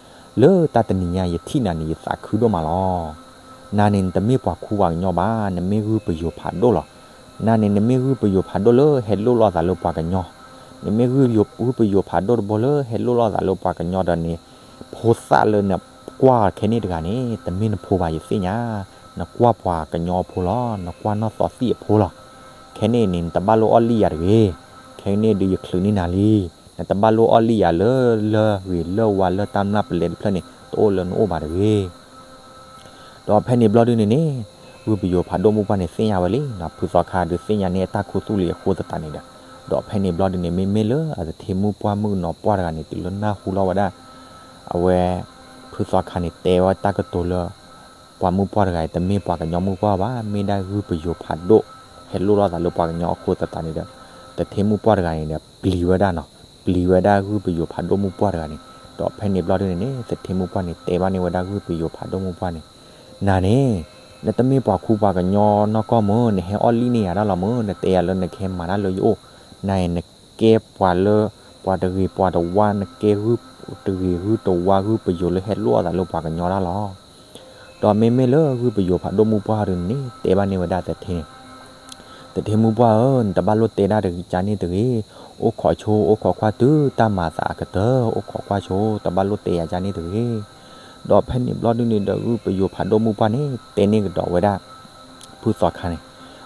လၢတၢ်တနံၤညါယထံၣ်နၤန့ၣ် ယသးခုဒိၣ်မးလီၤ. နၤန့ၣ် နတမ့ၢ်ပှၤခူပှၤကညီဘၣ်, နမ့ၢ်ဂုၢ်ပယိၤဖးဒိၣ်လီၤ. နၤန့ၣ် နမ့ၢ်ဂုၢ်ပယိၤဖးဒိၣ်လၢဟဲလိၣ်လိာ်သးလၢပှၤကညီ, နမ့ၢ်ဂုၢ်ပယိၤဖးဒိၣ်တဘိလၢဟဲလိၣ်လိာ်သးလၢပှၤကညီဒီးန့ၣ် ဖိသၣ်လၢနကွၢ်ခဲန့ၣ်တဂၤန့ၣ် တမ့ၢ်နဖိဘၣ်ယသ့ၣ်ညါ, နကွၢ်ပှၤကညီအဖိလီၤ, နကွၢ်နီၢ်သီသံၣ်အဖိလီၤ. ခဲန့ၣ်န့ၣ် နတဘၣ်လိၣ်အီၣ်လံၣ်ယၤတဂ့ၤ, ခဲန့ၣ်ဒုးယချုးန့ၢ်နၤလံ, နတဘၣ်လိၣ်အီၣ်လံၣ်ယၤလၢ လၢၢ်ဂ့ၤလၢၢ်ဝါလၢၢ်တၢ်မျၢ်ပလဲတဖျၢၣ်န့ၣ် တအိၣ်လၢနအိၣ်ဘၣ်တဂ့ၤ. ဒီးဖဲန့ၣ်ဘျီဒုန့ၣ်န့ၣ် ဂုၢ်ပယိၤဖးဒိၣ်မုၣ်ပှၢ်န့ၣ်သ့ၣ်ညါဝဲလံနီၤ, ဖုသီခါဒုးသ့ၣ်ညါန့ၢ်အတၢ်ခူသူၣ်လံအဃိသတးန့ၣ်ဒီး, ဒီးဖဲန့ၣ်ဘျီဒုန့ၣ် မ့မ့ၢ်လၢအသထ့မုၣ်ပှၢ်မုၣ်ကနီၤပှၢ်တဂၤန့ၣ် တုၤလၢနၢ်ဟူလီၤဝဲဒၣ် အဝဲ ဖုသီခါန့ၣ်တဲဝဲတၢ်ကတိၤလၢ ပှၤမုၣ်ပှၢ်တဂၤအံၤ တမ့ၢ်ပှၤကညီမုၣ်ပှၢ်ဘၣ်, မ့ၢ်ဒၣ်ဂုၢ်ပယိၤဖးဒိၣ် ဟဲလိၣ်လိာ်သးလၢပှၤကညီအဃိသတးန့ၣ်ဒီး, သထ့မုၣ်ပှၢ်တဂၤန့ၣ်ဒီး ပျံၤဝဲဒၣ်နီၤ, ပျံၤဝဲဒၣ်ဂုၢ်ပယိၤဖးဒိၣ်မုၣ်ပှၢ်တဂၤန့ၣ်, ဒီးဖဲန့ၣ်ဘျီဒုန့ၣ်န့ၣ် သထ့မုၣ်ပှၢ်န့ၣ် တဲဘၣ်န့ၢ်ဝဲဒၣ်ဂုၢ်ပယိၤဖးဒိၣ်မုၣ်ပှၢ်န့ၣ်, နၤန့ၣ် နတမ့ၢ်ပှၤခူပှၤကညီနီၢ်ကီၢ်မၢ်, နဟဲအီၣ်လံၣ်န့ၢ်ယၤဒၣ်လီၤမၢ်, နတဲယၤလၢနကဟဲမၤတၢ်လၢယအိၣ်, နၤအံၤနကဲပှၤလၢ ပှၤတဂ့ၤပှၤတဝါ, နကဲဂုၢ်တဂ့ၤဂုၢ်တဝါ ဂုၢ်ပယိၤလၢဟဲလိၣ်အသးလၢပှၤကညီတၢ်လီၤ. ဒီးမ့မ့ၢ်လၢဂုၢ်ပယိၤဖးဒိၣ်မုၣ်ပှၢ်ဟီဒုန့ၣ်န့ၣ် တဲဘၣ်န့ၢ်ဝဲဒၣ်သထ့န့ၣ်, သထ့မုၣ်ပှၢ်ဧၢ, နတဘၣ်လိၣ်တဲဒၣ်တဂ့ၤကန့ၣ်တဂ့ၤ, အိၣ်ခိးဆိ အိၣ်ခိးကွၢ်တုၤတၢ်မၤသးအကတၢၢ်, အိၣ်ခိးကွၢ်ဆိ တဘၣ်လိၣ်တဲယၤကန့ၣ်တဂ့ၤ. ဒီးဖဲန့ၣ်ဘျီဒုန့ၣ်ဒီး ဂုၢ်ပယိၤဖးဒိၣ်မုၣ်ပှၢ်န့ၣ် တဲန့ၢ်ကဒီးဝဲဒၣ် ဖုသီခါန့ၣ်,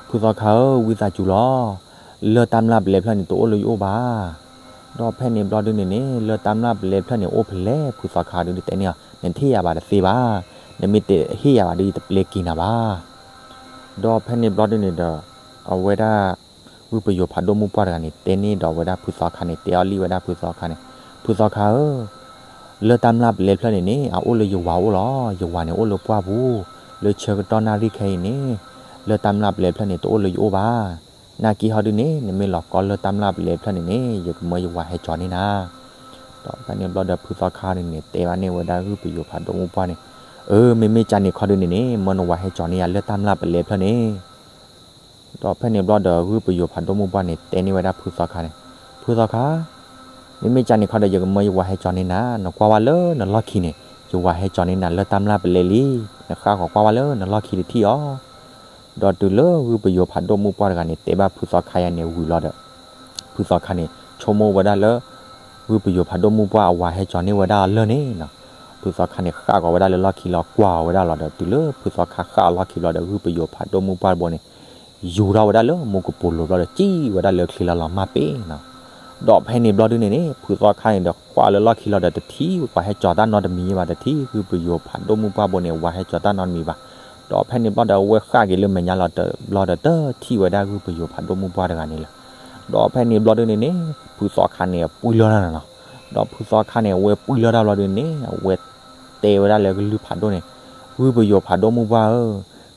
ဖုသီခါဧၢ, ဝံသးစူၤလီၤ, လၢၢ်တၢ်မျၢ်ပလဲဖျၢၣ်န့ၣ် တအိၣ်လၢယအိၣ်ဘၣ်. ဒီးဖဲန့ၣ်ဘျီဒုန့ၣ်န့ၣ် လၢၢ်တၢ်မျၢ်ပလဲဖျၢၣ်န့ၣ် အိၣ်ဖဲလဲၣ်, ဖုသီခါဒုန့ၣ်တဲန့ၢ်အီၤ, နတဟ့ၣ်ယၤဘၣ်တသ့ဘၣ်, နမ့ၢ်တဟ့ၣ်ယၤဘၣ်ဒီး ယတပျဲက့ၤနၤဘၣ်. ဒီးဖဲန့ၣ်ဘျီဒုန့ၣ်ဒီး အဝဲဒၣ် ဂုၢ်ပယိၤဖးဒိၣ်မုၣ်ပှၢ်တဂၤန့ၣ် တဲန့ၢ်ဒီးဝဲဒၣ်ဖုသီခါန့ၣ် တဲအီၤလံဝဲဒၣ်ဖုသီခါန့ၣ်, ဖုသီခါဧၢ, လၢၢ်တၢ်မျၢ်ပလဲဖျၢၣ်န့ၣ်န့ၣ် အအိၣ်လၢယဝၤအိၣ်လီၤ, ယဝၤန့ၣ်အိၣ်လၢပှၢ်ပူၤ, လၢဆၢကတီၢ်နၣ်ရံၣ်ခဲအံၤန့ၣ် လၢၢ်တၢ်မျၢ်ပလဲဖျၢၣ်န့ၣ် တအိၣ်လၢယအိၣ်ဘၣ်. နာ်က့ဟီဒုန့ၣ် နမ့ၢ်လီၤကီလၢၢ်တၢ်မျၢ်ပလဲဖျၢၣ်န့ၣ်န့ၣ် ယကမၢယဝၤဟဲကၠီၤန့ၢ်နၤ. ဒီးဖဲန့ၣ်ဘျီဒီးဖုသီခါန့ၣ်န့ၣ် တဲဘၣ်န့ၢ်ဝဲဒၣ်ဂုၢ်ပယိၤဖးဒိၣ်မုၣ်ပှၢ်န့ၣ်, အၢ မ့မ့ၢ်ကန့ၣ်ခီဒုန့ၣ်န့ၣ် မၢနဝၤဟဲကၠီၤန့ၢ်ယၤလၢၢ်တၢ်မျၢ်ပလဲဖျၢၣ်န့ၣ်. ဒီးဖဲန့ၣ်ဘျီဒီးဂုၢ်ပယိၤဖးဒိၣ်မုၣ်ပှၢ်န့ၣ် တဲန့ၢ်ဝဲဒၣ်ဖုသီခါန့ၣ်, ဖုသီခါ, မ့မ့ၢ်ကန့ၣ်ခီဒီး ယကမၢယဝၤဟဲကၠီၤန့ၢ်နၤ, နကွၢ်ဝဲလၢနလီၢ်ခံန့ၣ် ယဝၤဟဲကၠီၤန့ၢ်နၤလၢၢ်တၢ်မျၢ်ပလဲလံ, နဃၣ်ဃီၤကွၢ်ဝဲလၢနလီၢ်ခံတထံၣ်အီၤ. ဒီးတုၤလၢဂုၢ်ပယိၤဖးဒိၣ်မုၣ်ပှၢ်တဂၤန့ၣ် တဲဘၣ်ဖုသီခါယၤန့ၣ်ဝံၤလီၤဒီး ဖုသီခါန့ၣ် ဆိကမိၣ်ဝဲဒၣ်လၢ ဂုၢ်ပယိၤဖးဒိၣ်မုၣ်ပှၢ်အဝၤဟဲကၠီၤန့ၢ်ဝဲဒၣ်အီၤလၢၢ်န့ၣ်နီၤ. ဖုသီခါန့ၣ် ဃၣ်ဃီၤဝဲဒၣ်လၢလီၢ်ခံလီၤ ကွၢ်အီၤဝဲဒၣ်လီၤဒီး တုၤလၢဖုသီခါဃၣ်အီၤလီၢ်ခံဘျီဒီး ဂုၢ်ပယိၤဖးဒိၣ်မုၣ်ပှၢ်တဘိန့ၣ် ယူၤထီၣ်ဝဲဒၣ်လၢမူကပိာ်လိၤဘျီဒီး စံၣ်ဝဲဒၣ်လၢချံလီၤလီၤမၢ်ပ့ၤနီၤ. ဒီးဖဲန့ၣ်ဘျီဒုန့ၣ်န့ၣ် ဖုသီခါန့ၣ်ဒီးကွၢ်လၢလီၢ်ခံလီၤဒီးတထံၣ်ပှၤဟဲကၠီၤတၢ်နီတမံၤဘၣ်, တထံၣ်ဂုၢ်ပယိၤဖးဒိၣ်မုၣ်ပှၢ်ဘိန့ၣ် ပှၤဟဲကၠီၤတၢ်နီတမံၤဘၣ်. ဒီးဖဲန့ၣ်ဘျီဒီးအဝဲဃၣ်က့ၤလၢမဲာ်ညါလီၤတဘျီဒီး တထံၣ်ဝဲဒၣ်ဂုၢ်ပယိၤဖးဒိၣ်မုၣ်ပှၢ်တဂၤန့ၣ်လၢၤ. ဒီးဖဲန့ၣ်ဘျီဒုန့ၣ်န့ၣ် ဖုသီခါန့ၣ်ပှံၢ်လီၤတၢ်နီၤနီၤ. ဒီးဖုသီခါန့ၣ် အဝဲပှံၢ်လီၤတၢ်ဘျီဒုန့ၣ် အဝဲတဲဝဲဒၣ်လၢကလုၢ်ဖးဒိၣ်န့ၣ်, ဂုၢ်ပယိၤဖးဒိၣ်မုၣ်ပှၢ်ဧၢ,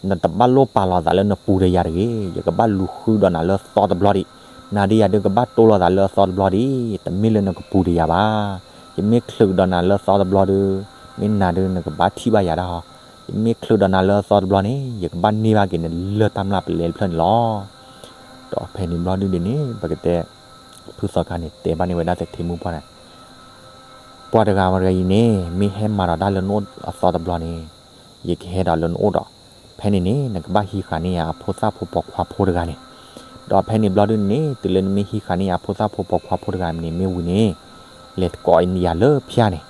နတဘၣ်လိၣ်ပာ်လီၤသးလၢနပူၤဒီးယၤတဂ့ၤ, ယကဘၣ်လူၤဃုဒီးနၤလၢသီတဘျီဒံး. နၤဒီးယၤဒုးကဘၣ်တိၢ်လိာ်သးလၢအသီတဘျီဒံး, တမ့ၢ်လၢနကပူၤဒီးယၤဘၣ်. ယမ့ၢ်ချုးကဒီးနၤလၢသီတဘျီဒုး, မ့ၢ်နၤဒုးနကဘၣ်ထံၣ်ဘၣ်ယၤဒၣ်ဟီ. ယမ့ၢ်ချုးဒီးနၤလၢအသီတဘျီန့ၣ် ယကဘၣ်န့ၢ်ဘၣ်က့ၤနလၢၢ်တၢ်မျၢ်ပလဲတဖျၢၣ်န့ၣ်လီၤ. ဒီးဖဲန့ၣ်ဘျီဒုန့ၣ်န့ၣ် ပကတဲ ဖုသီခါန့ၣ် တဲဘၣ်န့ၢ်ဝဲဒၣ်သထ့မုၣ်ပှၢ်န့ၣ်, ပှၤတဂၤဝဲတဂၤအံၤန့ၣ် မ့ၢ်ဟဲမၤဒီးတၢ်လၢနအိၣ်အသီတဘျီန့ၣ်, ယကဟဲဒီးလၢနအိၣ်ဒီး, ဖဲန့ၣ်န့ၣ် နကဘၣ်ဟံးဃာ်န့ၢ်ယၤအဖိသၣ်ဖိပိာ်ခွါဖိတဂၤန့ၣ်. ဒီးဖဲန့ၣ်ဘျီဒုန့ၣ်န့ၣ် တုၤလၢနမ့ၢ်ဟံးဃာ်န့ၢ်ယၤအဖိသၣ်ဖိပိာ်ခွါဖိတဂၤန့ၣ်မ့ၢ်ဝံၤန့ၣ်, လဲၤကိးယၤလၢဖၠၣ်န့ၣ်.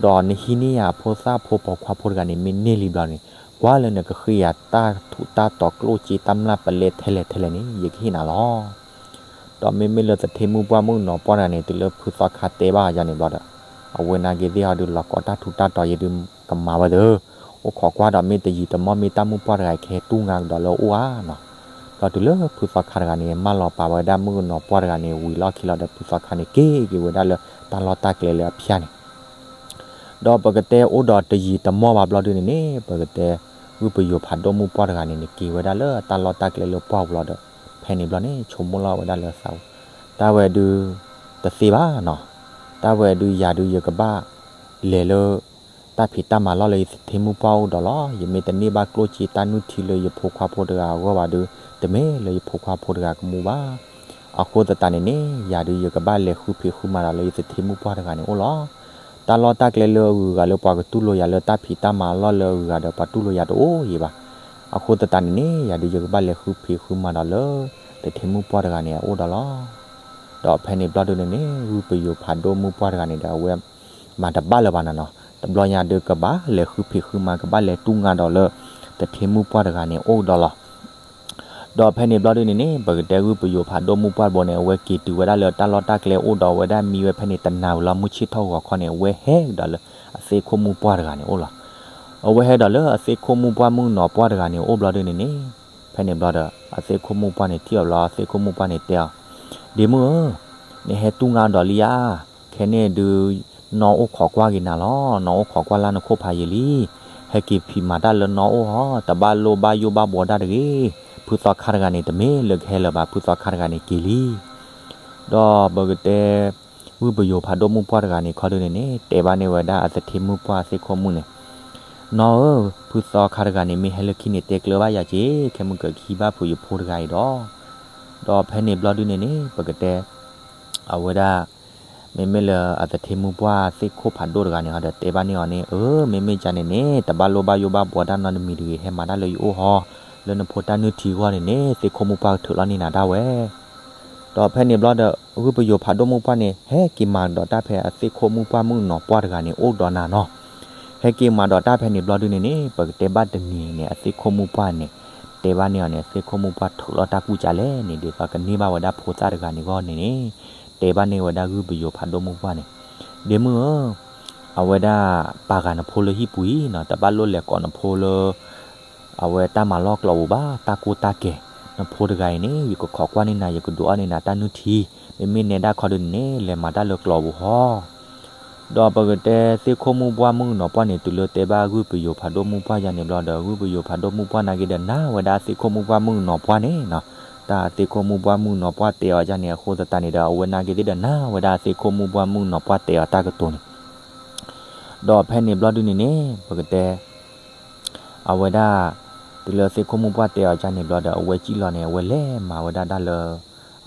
ဒီးနဟံးန့ၢ်ယၤအဖိသၣ်ဖိပိာ်ခွါဖိတဂၤန့ၣ် မ့ၢ်န့ၢ်လံဘျီန့ၣ်, ကွၢ်လၢနကဃ့ယၤတၢ်ထူးတၢ်တီၤကျိၣ်စ့တၢ်မျၢ်ပလဲထဲလဲၣ်ထဲလဲၣ်န့ၣ် ယကဟ့ၣ်နၤလီၤ. ဒီးမ့မ့ၢ်လၢသထ့မုၣ်ပှၢ်မုၣ်ကနီၤပှၢ်တဂၤန့ၣ် တုၤလၢဖုသီခါတဲဘၣ်အီၤန့ၣ်ဘျီဒီး, အဝဲနာ်က့သ့ၣ်ဟီဒုး လီၤကိးတၢ်ထူးတၢ်တီၤယဲဒုးကမၤဝဲသ့, အိၣ်ခိးကွၢ်ဒီးမ့ၢ်တယံာ်တမီၢ်မ့ၢ်တၢ်မုၣ်ပှၢ်တဂၤခဲတူၢ်ငါကဒီးလၢအအိၣ်ဧါနီၤ. ဒီးတုၤလၢဖုသီခါတဂၤန့ၣ် မၢလီၤပာ်ဝဲဒၣ်မုၣ်ကနီၤပှၢ်တဂၤန့ၣ်ဝံၤလီၢ်ခံလီၤဒီး ဖုသီခါန့ၣ်က့ၤက့ၤဝဲဒၣ်လၢတၢ်လီၢ်တၢ်ကျဲလၢအဖၠၣ်န့ၣ်. ဒီးပကတဲအိၣ်ဒီးတယံာ်တမီၢ်ဘၣ်ဘျီဒုန့ၣ်န့ၣ် ပကတဲ ဂုၢ်ပယိၤဖးဒိၣ်မုၣ်ပှၢ်တဂၤန့ၣ်န့ၣ် က့ၤဝဲဒၣ်လၢတၢ်လီၢ်တၢ်ကျဲလၢပှၢ်ပူၤလီၤဒီး ဖဲန့ၣ်ဘျီန့ၣ် ဆိကမိၣ်လီၤဝဲဒၣ်လၢသးပူၤ, တၢ်ဝဲဒုး တသ့ဘၣ်နီၤ, တၢ်ဝဲဒုးယၤဒုးယကဘၣ် လဲၤလၢ တၢ်ဖံးတၢ်မၤလီၢ်လၢယသထ့မုၣ်ပှၢ်အိၣ်ဒီးလီၤ. ယမ့ၢ်တန့ၢ်ဘၣ်ကျိၣ်စ့တၢ်နုၢ်ထံလၢယဖိခွါဖိတဂၤအဂီၢ်ဘၣ်ဒုး တမ့ၢ်လၢယဖိခွါဖိတဂၤကမူဘၣ်. အဃိသတးန့ၣ်န့ၣ် ယၤဒုးယကဘၣ်လဲၤဃုဖံးဃုမၤဒီးလၢယသထ့မုၣ်ပှၢ်တဂၤန့ၣ်အိၣ်လီၤ. တၢ်လီၢ်တၢ်ကျဲလၢအဂုၤအဂၤလၢပှၤကတူၢ်လိာ်ယၤလၢတၢ်ဖံးတၢ်မၤအလီၢ်လၢအဂုၤအဂၤဒီး ပှၤတူၢ်လိာ်ယၤတအိၣ်ယံၤဘၣ်. အဃိသတးန့ၣ်န့ၣ် ယၤဒုးယကဘၣ်လဲၤဃုဖံးဃုမၤဒီးလၢ သထ့မုၣ်ပှၢ်တဂၤန့ၣ်အအိၣ်ဒီးလီၤ. ဒီးဖဲန့ၣ်ဘျီဒုန့ၣ်န့ၣ် ဂုၢ်ပယိၤဖးဒိၣ်မုၣ်ပှၢ်တဂၤန့ၣ်ဒီး အဝဲ မၤတဘၣ်လၢၤဘၣ်နီၤနီၤ, တဘျီညါဒုးကဘၣ်လဲၤဃုဖံးဃုမၤ ကဘၣ်လဲၤတူၢ်ငါဒီးလၢ သထ့မုၣ်ပှၢ်တဂၤန့ၣ်အိၣ်ဒီးလီၤ. ဒီးဖဲန့ၣ်ဘျီဒုန့ၣ်န့ၣ် ပကတဲဂုၢ်ပယိၤဖးဒိၣ်မုၣ်ပှၢ်တဘိန့ၣ် အဝဲက့ၤတုၤဝဲဒၣ်လၢတၢ်လီၢ်တၢ်ကျဲအိၣ်ဒီးဝဲဒၣ်မံဝဲဖဲန့ၣ်တနၤဝံၤလီၤ မုၢ်ဆ့ၣ်ထီၣ်ဂီၤခီန့ၣ် အဝဲဟဲကဒီးလၢအသ့ၣ်ခိၣ်မုၣ်ပှၢ်တဂၤန့ၣ်အိၣ်လီၤ. အဝဲဟဲဒီးလၢအသ့ၣ်ခိၣ်မုၣ်ပှၢ်မုၣ်ကနီၤပှၢ်တဂၤန့ၣ်အိၣ်ဘျီဒုန့ၣ်န့ၣ် ဖဲန့ၣ်ဘျီဒီး အသ့ၣ်ခိၣ်မုၣ်ပှၢ်န့ၣ်ထံၣ်အီၤဘျီ အသ့ၣ်ခိၣ်မုၣ်ပှၢ်န့ၣ်တဲအီၤ, ဒ့မုၣ်ဧၢ, နဟဲတူၢ်ငါဒီးလံဧါ, ခဲန့ၣ်ဒုး နီၢ်အိၣ်ခိးကွၢ်က့ၤနၤလီၤ, နီၢ်အိၣ်ခိးကွၢ်လၢနခိၣ်ဖးယံာ်လံ, ဟဲက့ၤဖံးမၤတၢ်လၢနီၢ်အိၣ်ဟီ, တဘၣ်လိၣ်ဘၣ်ယိၣ်ဘၣ်ဘှီတၢ်တဂ့ၤ, ဖုသီခါတဂၤန့ၣ် တမ့ၢ်လၢကဟဲလၢၤဘၣ် ဖုသီခါတဂၤန့ၣ်က့ၤလံ. ဒီးပကတဲ ဂုၢ်ပယိၤဖးဒိၣ်မုၣ်ပှၢ်တဂၤန့ၣ်ခီဒုန့ၣ်န့ၣ် တဲဘၣ်န့ၢ်ဝဲဒၣ်အသထ့မုၣ်ပှၢ်သ့ၣ်ခိၣ်မုၣ်န့ၣ်, နီၢ်ဧၢ, ဖုသီခါတဂၤန့ၣ် မ့ၢ်ဟဲလၢခံန့ၣ် တဲကျၢၤဘၣ်ယၤက့ၤ, ခဲမုၢ်ကဟံးဘၣ်ဖုးယဖိတဂၤအံၤဒီး, ဒီးဖဲန့ၣ်ဘျီဒုန့ၣ်န့ၣ် ပကတဲ အဝဲဒၣ် မ့မ့ၢ်လၢအသထ့မုၣ်ပှၢ်သ့ၣ်ခိၣ်ဖးဒိၣ်တဂၤန့ၣ် ဟီဒီးတဲဘၣ်န့ၢ်အီၤန့ၣ်, အၢ မ့မ့ၢ်ကန့ၣ်န့ၣ် တဘၣ်လိၣ်ဘၣ်ယိၣ်ဘၣ်ဘှီတၢ်နီတမံၤတဂ့ၤ, ဟဲမၤတၢ်လၢယအိၣ်ဟီ, လၢနဖိတၢ်နုၢ်ထံအဂီၢ်န့ၣ်န့ၣ် သ့ၣ်ခိၣ်မုၣ်ပှၢ်ကထုးလီၤန့ၢ်နၤဒၣ်ဝဲ. ဒီးဖဲန့ၣ်ဘျီဒီး ဂုၢ်ပယိၤဖးဒိၣ်မုၣ်ပှၢ်န့ၣ် ဟဲက့ၤမၤဒီးတၢ်ဖဲအသ့ၣ်ခိၣ်မုၣ်ပှၢ်မုၣ်ကနီၤပှၢ်တဂၤန့ၣ် အိၣ်ဒီးနၤနီၤ. ဟဲက့ၤမၤဒီးတၢ်ဖဲန့ၣ်ဘျီဒုန့ၣ်န့ၣ် ပကတဲဘၣ်တနံၤန့ၣ် အသ့ၣ်ခိၣ်မုၣ်ပှၢ်န့ၣ် တဲဘၣ်န့ၢ်အီၤန့ၣ် သ့ၣ်ခိၣ်မုၣ်ပှၢ်ထုးလီၤတၢ်ကူၣ်ကလဲၣ်န့ၣ် ဒ်သိးကန့ၢ်ဘၣ်ဝဲဒၣ်ဖိသၣ်တဂၤန့ၣ်အဂီၢ်န့ၣ်န့ၣ် တဲဘၣ်န့ၢ်ဝဲဒၣ်ဂုၢ်ပယိၤဖးဒိၣ်မုၣ်ပှၢ်န့ၣ်, ဒ့မုၣ်ဧၢ, အဝဲဒၣ်ပာ်ဃာ်နဖိလၢဟံၣ်ပူၤအံၤနီၤ, တဘၣ်လိၣ်လဲၤကိးနဖိလၢ အဝဲတၢ်မၤလီၢ်ကျိာ်ပူၤဘၣ်, တၢ်ကိၢ်တၢ်ဂီၤ, နဖိတဂၤအံၤန့ၣ် ယကခိးကွၢ်န့ၢ်နၤ, ယကဒုးအီၣ်န့ၢ်နၤတၢ်နုၢ်ထံ, မ့မ့ၢ်နဲဒၣ်ခီဒုန့ၣ်န့ၣ် လဲၤမၤတၢ်လၢကျိာ်ပူၤဟီ. ဒီးပကတဲသ့ၣ်ခိၣ်မုၣ်ပှၢ်မုၣ်ကနီၤပှၢ်န့ၣ် တုၤလၢတဲဘၣ်ဂုၢ်ပယိၤဖးဒိၣ်မုၣ်ပှၢ်ယၤန့ၣ်ဘျီဒီး ဂုၢ်ပယိၤဖးဒိၣ်မုၣ်ပှၢ်နာ်က့ဒီးနၢ်ဝဲဒၣ်အသ့ၣ်ခိၣ်မုၣ်ပှၢ်မုၣ်ကနီၤပှၢ်န့ၣ်နီၤ, တၢ်အသ့ၣ်ခိၣ်မုၣ်ပှၢ်မုၣ်ကနီၤပှၢ်တဲအီၤယၤန့ၣ် အဃိသတးန့ၣ်ဒီး အဝဲနာ်က့သ့ၣ်ဒီးနၢ်ဝဲဒၣ်အသ့ၣ်ခိၣ်မုၣ်ပှၢ်မုၣ်ကနီၤပှၢ်တဲအီၤတၢ်ကတိၤန့ၣ် ဒီးဖဲန့ၣ်ဘျီဒုန့ၣ်န့ၣ် ပကတဲ အဝဲဒၣ် တုၤလၢသ့ၣ်ခိၣ်မုၣ်ပှၢ်တဲအီၤကန့ၣ်ဘျီဒီး အဝဲစံၣ်လီၤန့ၣ် အဝဲလဲၤမၤဝဲဒၣ်တၢ်လၢ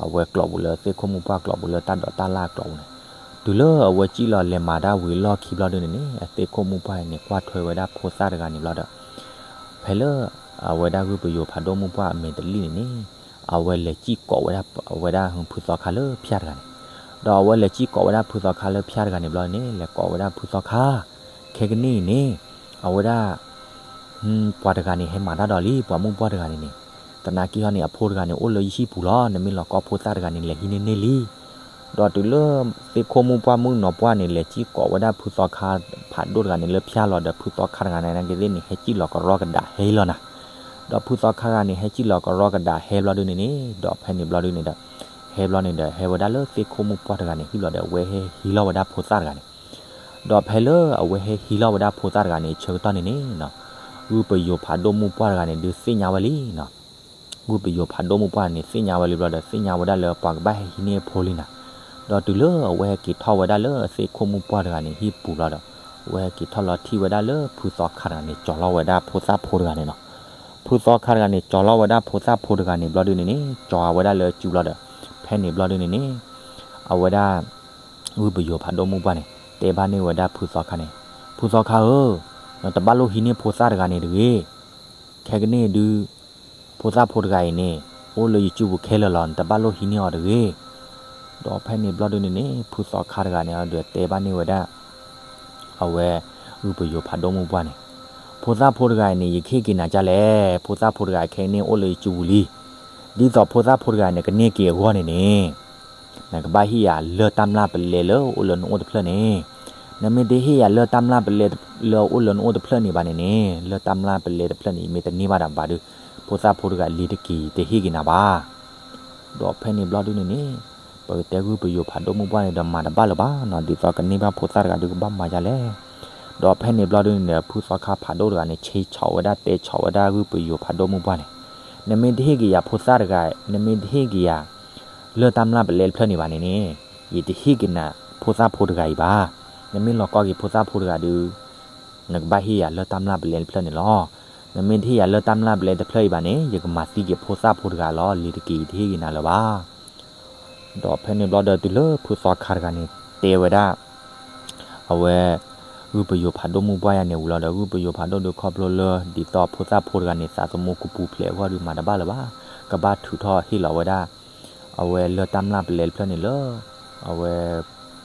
အဝဲကျိာ်ပူၤလၢ သ့ၣ်ခိၣ်မုၣ်ပှၢ်ကျိာ်ပူၤလၢတၢ်ဒိးတၢ်လၢ်အကျိာ်ပူၤန့ၣ်, တုၤလၢအဝဲစံၣ်လီၤလဲၤမၤတၢ်ဝံၤလီၢ်ခံဘျီဒုန့ၣ်န့ၣ် အသ့ၣ်ခိၣ်မုၣ်ပှၢ်န့ၣ် ကွၢ်ထွဲဝဲဒၣ်ဖိသၣ်တဂၤန့ၣ်ဘျီဒီး ဖဲလၢ အဝဲဒၣ်ဂုၢ်ပယိၤဖးဒိၣ်မုၣ်ပှၢ်အမဲာ်တလံၣ်န့ၣ်န့ၣ် အဝဲလဲၤစံၣ်ကိးဝဲဒၣ် အဝဲဒၣ်ဖုသီခါလၢဖၠၣ်တဂၤန့ၣ်, ဒီးအဝဲလဲၤစံၣ်ကိးဝဲဒၣ်ဖုသီခါလၢဖၠၣ်တဂၤန့ၣ်ဘျီန့ၣ် လဲၤကိးဝဲဒၣ်ဖုသီခါ, ခဲကနံၣ်အံၤန့ၣ် အဝဲဒၣ် ပှၤတဂၤန့ၣ် ဟဲမၤတၢ်ဒီးလံ ပှၤမုၣ်ပှၢ်တဂၤန့ၣ်န့ၣ်, သနာ်က့ဟီန့ၣ် အဖိတဂၤန့ၣ် အိၣ်လၢယဟံၣ်ပူၤလီၤ, နမ့ၢ်လီၤကီဖိသၣ်တဂၤန့ၣ် လဲၤဟံးန့ၢ်န့ၢ်လံ. ဒီးတုၤလၢ သ့ၣ်ခိၣ်မုၣ်ပှၢ်မုၣ်ကနီၤပှၢ်န့ၣ် လဲၤစံၣ်ကိးဝဲဒၣ်ဖုသီခါဖးဒိၣ်တဂၤန့ၣ်လၢဖၠၣ်လီၤဒီး ဖုသီခါတဂၤန့ၣ် နာ်က့သ့ၣ်န့ၣ် ဟဲစံၣ်လီၤကရီကဒးဟဲလီၤနၤ. ဒီးဖုသီခါတဂၤန့ၣ် ဟဲစံၣ်လီၤကရီကဒးဟဲဘျီဒုန့ၣ်န့ၣ် ဒီးဖဲန့ၣ်ဘျီဒုန့ၣ်ဒီး ဟဲဘျီန့ၣ်ဒီး ဟဲဝဲဒၣ်လၢသ့ၣ်ခိၣ်မုၣ်ပှၢ်တဂၤန့ၣ်ဟံၣ်လီၤဒီး အဝဲဟဲဟံးလီၤဝဲဒၣ်ဖိသၣ်တဂၤန့ၣ် ဒီးဖဲလၢအဝဲဟဲဟံးလီၤဝဲဒၣ်ဖိသၣ်တဂၤန့ၣ် ဆၢကတီၢ်န့ၣ်န့ၣ် ဂုၢ်ပယိၤဖးဒိၣ်မုၣ်ပှၢ်တဂၤန့ၣ် ဒုးသ့ၣ်ညါဝဲလံနီၤ. ဂုၢ်ပယိၤဖးဒိၣ်မုၣ်ပှၢ်န့ၣ် သ့ၣ်ညါဝဲလံဘျီဒီး သ့ၣ်ညါဝဲဒၣ်လၢပှၤကဘၣ်ဟဲဟံးန့ၢ်ဖိလံနၤ. ဒီးတုၤလၢအဝဲဟဲက့ၤထီၣ်ဝဲဒၣ်လၢသ့ၣ်ခိၣ်မုၣ်ပှၢ်တဂၤန့ၣ် ဟံၣ်ပူၤဘျီဒီး အဝဲဟဲက့ၤထီၣ်လီၤထံၣ်ဝဲဒၣ်လၢဖုသီခါတဂၤန့ၣ် ကၠီၤလီၤဝဲဒၣ်ဖိသၣ်ဖိတဂၤန့ၣ်နီၤ. ဖုသီခါတဂၤန့ၣ် ကၠီၤလီၤဝဲဒၣ်ဖိသၣ်ဖိတဂၤန့ၣ်ဘျီဒုန့ၣ်န့ၣ် ကၠီၤဝဲဒၣ်လၢစုဘျီဒီး ဖဲန့ၣ်ဘျီဒုန့ၣ်န့ၣ် အဝဲဒၣ် ဂုၢ်ပယိၤဖးဒိၣ်မုၣ်ပှၢ်န့ၣ် တဲဘၣ်န့ၢ်ဝဲဒၣ်ဖုသီခါန့ၣ်, ဖုသီခါဧၢ, နတဘၣ်လိၣ်ဟံးန့ၢ်ဖိသၣ်တဂၤန့ၣ်တဂ့ၤ. ခဲကနံၣ်အံၤဒုး ဖိသၣ်ဖိတဂၤအံၤန့ၣ် အိၣ်လၢယစုပူၤခဲလၢာ်လီၤ, နတဘၣ်လိၣ်ဟံးန့ၢ်အီၤတဂ့ၤ. ဒီးဖဲန့ၣ်ဘျီဒုန့ၣ်န့ၣ် ဖုသီခါတဂၤန့ၣ်ဒီးတဲဘၣ်န့ၢ်ဝဲဒၣ် အဝဲ ဂုၢ်ပယိၤဖးဒိၣ်မုၣ်ပှၢ်န့ၣ်, ဖိသၣ်ဖိတဂၤအံၤန့ၣ် ယကဟ့ၣ်က့ၤနၤဒ်လဲၣ်. ဖိသၣ်ဖိတဂၤအံၤခဲအံၤန့ၣ် အိၣ်လၢယစုပူၤလံ. ဒ်သိးဖိသၣ်ဖိတဂၤန့ၣ် ကန့ၢ်က့ၤအဂီၢ်န့ၣ်န့ၣ် နကဘၣ်ဟ့ၣ်ယၤလၢၢ်တၢ်မျၢ်ပလဲလၢအိၣ်လၢနအိၣ်တဖျၢၣ်န့ၣ်. နမ့ၢ်တဟ့ၣ်ယၤလၢၢ်တၢ်မျၢ်ပလဲလၢအိၣ်လၢနအိၣ်တဖျၢၣ်န့ၣ်ဘၣ်န့ၣ်န့ၣ် လၢၢ်တၢ်မျၢ်ပလဲတဖျၢၣ်န့ၣ် ယမ့ၢ်တန့ၢ်ဘၣ်ဒီးဘၣ်ဒုး ဖိသၣ်ဖိတဂၤလံၤတက့ၤ ယတဟ့ၣ်က့ၤနၤဘၣ်. ဒီးဖဲန့ၣ်ဘျီဒုန့ၣ်န့ၣ် ပကတဲဂုၢ်ပယိၤဖးဒိၣ်မုၣ်ပှၢ်န့ၣ်ဒီးမၤတဘၣ်လၢၤဘၣ်နီၤ, ဒ်သိးကန့ၢ်ဘၣ်ဖိသၣ်တဂၤဒုးကဘၣ်မၤဒ်လဲၣ်. ဒီးဖဲန့ၣ်ဘျီဒုန့ၣ်ဒီး ဖုသီခါဖးဒိၣ်တဂၤန့ၣ် ဆ့ဆီးဝဲဒၣ်တဲဆီးဝဲဒၣ်ဂုၢ်ပယိၤဖးဒိၣ်မုၣ်ပှၢ်န့ၣ်, နမ့ၢ်တဟ့ၣ်က့ၤယၤဖိသၣ်တဂၤ, နမ့ၢ်တဟ့ၣ်က့ၤယၤ လၢၢ်တၢ်မျၢ်ပလဲတဖျၢၣ်န့ၣ်ဘၣ်န့ၣ်န့ၣ် ယတဟ့ၣ်က့ၤနၤဖိသၣ်ဖိတဂၤအံၤဘၣ်. နမ့ၢ်လီၤကီက့ၤဖိသၣ်ဖိတဂၤဒုး နကဘၣ်ဟ့ၣ်ယၤလၢၢ်တၢ်မျၢ်ပလဲတဖျၢၣ်န့ၣ်လီၤ. နမ့ၢ်တဟ့ၣ်ယၤလၢၢ်တၢ်မျၢ်ပလဲတဖျၢၣ်အံၤဘၣ်န့ၣ် ယကမၤသံက့ၤဖိသၣ်ဖိတဂၤလီၤ, လံၤတက့ၤ ယတဟ့ၣ်က့ၤနၤလၢၤဘၣ်. ဒီးဖဲန့ၣ်ဘျီဒီးတုၤလၢဖုသီခါတဂၤန့ၣ် တဲဝဲဒၣ် အဝဲ ဂုၢ်ပယိၤဖးဒိၣ်မုၣ်ပှၢ်ယၤန့ၣ်ဝံၤလီၤဒီး ဂုၢ်ပယိၤဖးဒိၣ်ဒုးခီဖျိလၢ ဒ်သိးဖိသၣ်ဖိတဂၤန့ၣ် သးသမူကပူၤဖျဲးအဂီၢ်ဒုးမၤတဘၣ်လၢၤဘၣ်, ကဘၣ်ထုးထီၣ်ဟ့ၣ်လီၤဝဲဒၣ် အဝဲလၢၢ်တၢ်မျၢ်ပလဲတဖျၢၣ်န့ၣ်လၢ အဝဲ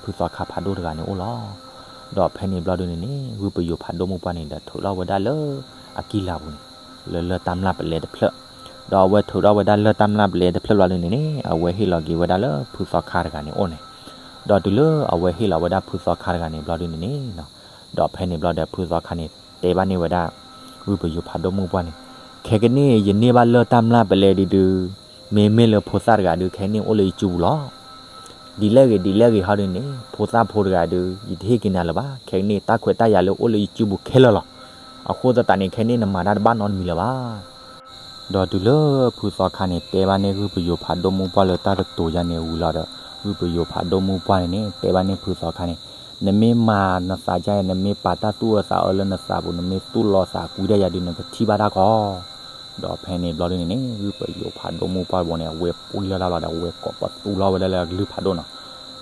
ဖုသီခါဖးဒိၣ်တဂၤန့ၣ်အိၣ်လီၤ. ဒီးဖဲန့ၣ်ဘျီဒုန့ၣ်န့ၣ် ဂုၢ်ပယိၤဖးဒိၣ်မုၣ်ပှၢ်န့ၣ်ဒီးထုးထီၣ်ဝဲဒၣ်လၢအကံၢ်လၤပူၤန့ၣ် လၢလၢၢ်တၢ်မျၢ်ပလဲတဖျၢၣ်, ဒီးအဝဲထုးထီၣ်ဝဲဒၣ်လၢၢ်တၢ်မျၢ်ပလဲတဖျၢၣ်ဘျီဒုန့ၣ်န့ၣ် အဝဲဟ့ၣ်လီၤက့ၤဝဲဒၣ်လၢဖုသီခါတဂၤန့ၣ်အိၣ်န့ၣ်, ဒီးတုၤလၢအဝဲဟ့ၣ်လီၤဝဲဒၣ်ဖုသီခါတဂၤန့ၣ်ဘျီဒုန့ၣ်န့ၣ် ဒီးဖဲန့ၣ်ဘျီဒီးဖုသီခါန့ၣ် တဲဘၣ်န့ၢ်ဝဲဒၣ် ဂုၢ်ပယိၤဖးဒိၣ်မုၣ်ပှၢ်န့ၣ်, ခဲကနံၣ်အံၤ ယန့ၢ်ဘၣ်လၢၢ်တၢ်မျၢ်ပလဲဒုဒု မ့မ့ၢ်လၢဖိသၣ်တဂၤဒုး ခဲကနံၣ်အိၣ်လၢယစုပူၤလီၤ. ဒ်လဲၣ်ဂ့ၤ ဒ်လဲၣ်ဂ့ၤဟီဒုန့ၣ် ဖိသၣ်ဖိတဂၤဒုး ယတဟ့ၣ်က့ၤနၤလၢၤဘၣ်, ခဲကနံၣ်တၢ်ခွဲးတၢ်ယာ်လၢအိၣ်လၢယစုပူၤခဲလၢာ်လီၤ. အဃိသတးန့ၣ် ခဲကနံၣ်နမၤတၢ်တဘၣ်နီတမံၤလၢၤဘၣ်. ဒီးတုၤလၢဖုသီခါန့ၣ် တဲဘၣ်န့ၢ်ဂုၢ်ပယိၤဖးဒိၣ်မုၣ်ပှၢ်လၢတၢ်တတိၤယါန့ၣ်ဝံၤလီၤဒီး ဂုၢ်ပယိၤဖးဒိၣ်မုၣ်ပှၢ်န့ၣ်န့ၣ် တဲဘၣ်န့ၢ်ဖုသီခါန့ၣ်, နမ့ၢ်မၤနသးဒ်အံၤ နမ့ၢ်ပာ်တၢ်သူၣ်အၢသးအၢလၢနသးပူၤ နမ့ၢ်သူၣ်လီသးကွံတၢ်ယါဒုး နကထံၣ်ဘၣ်တၢ်ကီ ဒီးဖဲန့ၣ်ဘျီဒုန့ၣ်န့ၣ် ဂုၢ်ပယိၤဖးဒိၣ်မုၣ်ပှၢ်တဘိန့ၣ် အဝဲပှံၢ်လီၤတၢ်လီၤဒီး အဝဲကိးပသူလီၤဝဲဒၣ်လၢအကလုၢ်ဖးဒိၣ်နီၤ.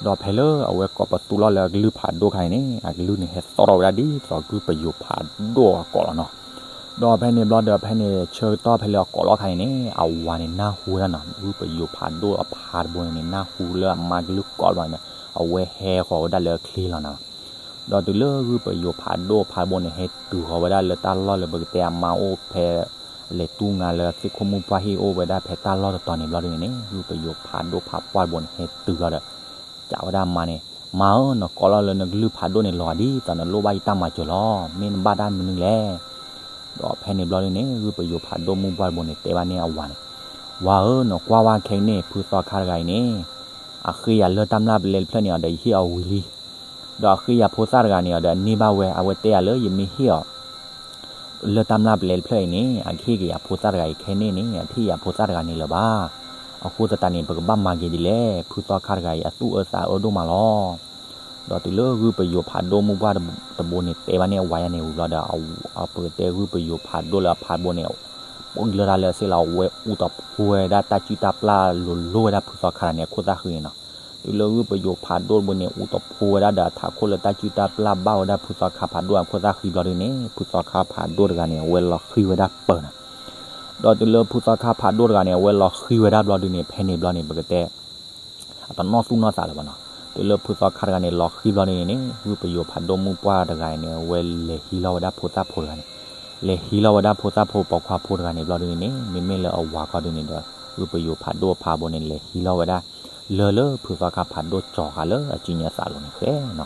ဒီးဖဲလၢအဝဲကိးပသူလီၤလၢအကလုၢ်ဖးဒိၣ်ခါန့ၣ်န့ၣ် အကလုၢ်န့ၣ်ဟဲသီၣ်ထီၣ်ဝဲဒၣ်ဒ်သိးဂုၢ်ပယိၤဖးဒိၣ်အကိးလီၤနီၤ. ဒီးဖဲန့ၣ်ဘျီဒီး ဖဲန့ၣ်ဆၢကတီၢ်ဖဲလၢအကိးလီၤခါန့ၣ်န့ၣ် အဝၤန့ၣ်နၢ်ဟူဝဲဒၣ်နီၤ, ဂုၢ်ပယိၤဖးဒိၣ်အဖးတဘိန့ၣ်န့ၣ် နၢ်ဟူလၢအမါကလုၢ်ကိးဘျီန့ၣ် အဝဲဟဲဃီၤဝဲဒၣ်လၢအချ့လီၤနီၤ. ဒီးတုၤလၢဂုၢ်ပယိၤဖးဒိၣ်အဖးတဘိန့ၣ် ဟဲတုၤဃီၤဝဲဒၣ်လၢတၢ်လီၢ်လၢပကတဲအမါအိၣ်ဖဲ လဲၤတူၢ်ငါလၢသ့ၣ်ခိၣ်မုၣ်ပှၢ်ဟံၣ်အိၣ်ဝဲဒၣ်ဖဲတၢ်လီၢ်တတီၤန့ၣ်ဘျီဒုန့ၣ်န့ၣ် ဂုၢ်ပယိၤဖးဒိၣ်ဖးပှၢ်တဘိန့ၣ် ဟဲတုၤဘျီဒီး စံးဝဲဒၣ်အမါန့ၣ်, မါဧၢ, နကိးလီၤလၢနကလုၢ်ဖးဒိၣ်န့ၣ်လီၤဂာ်ဒ်သိး နလိၣ်ဘၣ်ယတၢ်မၤစၢၤလီၤ, မ့ၢ်နဘၣ်တၢ်မနုၤလဲၣ်. ဒီးဖဲန့ၣ်ဘျီဒုန့ၣ် ဂုၢ်ပယိၤဖးဒိၣ်မုၣ်ပှၢ်တဘိန့ၣ် တဲဘၣ်န့ၢ်အဝၤန့ၣ်, ဝၤဧၢ, နကွၢ်ဝဲခဲကနံၣ် ဖုသီခါတဂၤအံၤန့ၣ် အဃ့ယၤလၢၢ်တၢ်မျၢ်ပလဲတဖျၢၣ်န့ၣ်အီၤဒီး ယဟ့ၣ်အီၤဝံၤလံ. ဒီးအဃ့ယၤဖိသၣ်တဂၤန့ၣ်အီၤဒီး အန့ၢ်ဘၣ်ဝဲ, အဝဲတဲယၤလၢယမ့ၢ်ဟ့ၣ်အီၤ လၢၢ်တၢ်မျၢ်ပလဲတဖျၢၣ်အံၤန့ၣ် အကဟ့ၣ်က့ၤယၤဖိသၣ်တဂၤအံၤ, ခဲကနံၣ်န့ၣ် အတဟ့ၣ်ယၤဖိသၣ်တဂၤန့ၣ်လၢၤဘၣ်. အဃိသတးန့ၣ် ပကဘၣ်မၤက့ၤဒ်လဲၣ်, ဖုသီခါတဂၤအံၤ အသူၣ်အၢသးအၢဒိၣ်မးလီၤ. ဒီးတုၤလၢဂုၢ်ပယိၤဖးဒိၣ်မုၣ်ပှၢ်တဘိန့ၣ် တဲဘၣ်န့ၢ်အဝၤယါန့ၣ်ဝံၤဘျီဒီး ပကတဲဂုၢ်ပယိၤဖးဒိၣ်လၢအဖးတဘိန့ၣ် ပှံၢ်လီၤတၢ်လၢအစ့လီၤ, အဝဲအူးတီၤဖိဝဲဒၣ်တၢ်စုၣ်တၢ်ပျၢ်လိၤလိၤဝဲဒၣ်ဖုသီခါတဂၤန့ၣ် အခိၣ်သၣ်ဃံန့ၣ်နီၤ. တုၤလၢဂုၢ်ပယိၤဖးဒိၣ်တဘိန့ၣ် အူးတီၤဖိဝဲဒၣ်ဒီးအထးခိၣ်လၢတၢ်စုၣ်တၢ်ပျၢ်ဘၣ်ဝဲဒၣ်ဖုသီခါဖးဒိၣ်အခိၣ်သၣ်ဃံဘျီဒုန့ၣ် ဖုသီခါဖးဒိၣ်တဂၤန့ၣ် အဝဲလီၤဃံၤဝဲဒၣ်ပၢၤနီၤ. ဒီးတုၤလၢဖုသီခါဖးဒိၣ်တဂၤန့ၣ် အဝဲလီၤဃံၤဝဲဒၣ်ဘျီဒုန့ၣ် ဖဲန့ၣ်ဘျီန့ၣ် ပကတဲ အတနီၢ်သူၣ်နီၢ်သးလၢၤဘၣ်နီၤ. တုၤလၢဖုသီခါတဂၤန့ၣ် လီၤဃံၤဘျီဒုန့ၣ်န့ၣ် ဂုၢ်ပယိၤဖးဒိၣ်မုၣ်ပှၢ်တဂၤန့ၣ် အဝဲလဲၤဟံးလီၤဝဲဒၣ်ဖိသၣ်ဖိတဂၤန့ၣ်, လဲၤဟံးလီၤဝဲဒၣ်ဖိသၣ်ဖိပိာ်ခွါဖိတဂၤန့ၣ်ဘျီဒုန့ၣ်န့ၣ် မ့မ့ၢ်လၢအဝၤခီဒုန့ၣ်ဒီး ဂုၢ်ပယိၤဖးဒိၣ်အဖးတဘိန့ၣ် လဲၤဟံးလီၤဝဲဒၣ် လၢၢ်လၢဖုသီခါဖးဒိၣ်ကၠီၤဃာ်လၢအစုညါသးလိၤန့ၣ်ဃဲန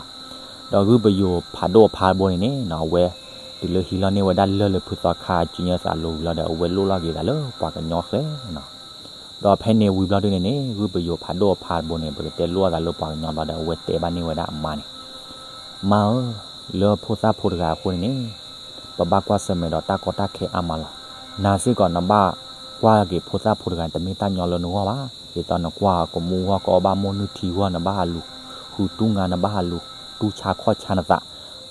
ီၤ. ဒီးဂုၢ်ပယိၤဖးဒိၣ်အဖါတဘိန့ၣ်န့ၣ်နီၤ အဝဲတုၤလၢဟံးလီၤန့ၢ်ဝဲဒၣ်လၢၢ်လၢဖုသီခါအစုညါသးလိၤဝံၤလီၤဒီး အဝဲလိၣ်လီၤက့ၤသးလၢပှၤကညီဃဲနီၤ. ဒီးဖဲန့ၣ်ဝံၤဘျီဒုန့ၣ်န့ၣ် ဂုၢ်ပယိၤဖးဒိၣ်အဖါတဘိန့ၣ် ပကတဲလိၣ်အသးလၢပှၤကညီဘျီဒီး အဝဲတဲဘၣ်န့ၢ်ဝဲဒၣ်အမါန့ၣ်, မါဧၢ, လၢဖိသၣ်ဖိတဂၤအဃိန့ၣ်န့ၣ် ပဘၣ်ကွၢ်ဆၢၣ်မဲာ်ဒီးတၢ်ကီတၢ်ခဲအါမးလီၤ. နၤစ့ၢ်ကီးနဘၣ်ကွၢ်က့ၤဖိသၣ်ဖိတဂၤန့ၣ် တမ့ၢ်တၢ်ညီလၢနဂီၢ်ဘၣ်. ဒ်သိးနကွၢ်ကမူဂီၢ်ကအီၣ်ဘၣ်မိၢ်နုၢ်ထံဂီၢ် နဘၣ်ဟးလူၤဃုတူၢ်ငါ နဘၣ်ဟးလူၤတူၢ်ဆါခီၣ်ဆါနသး,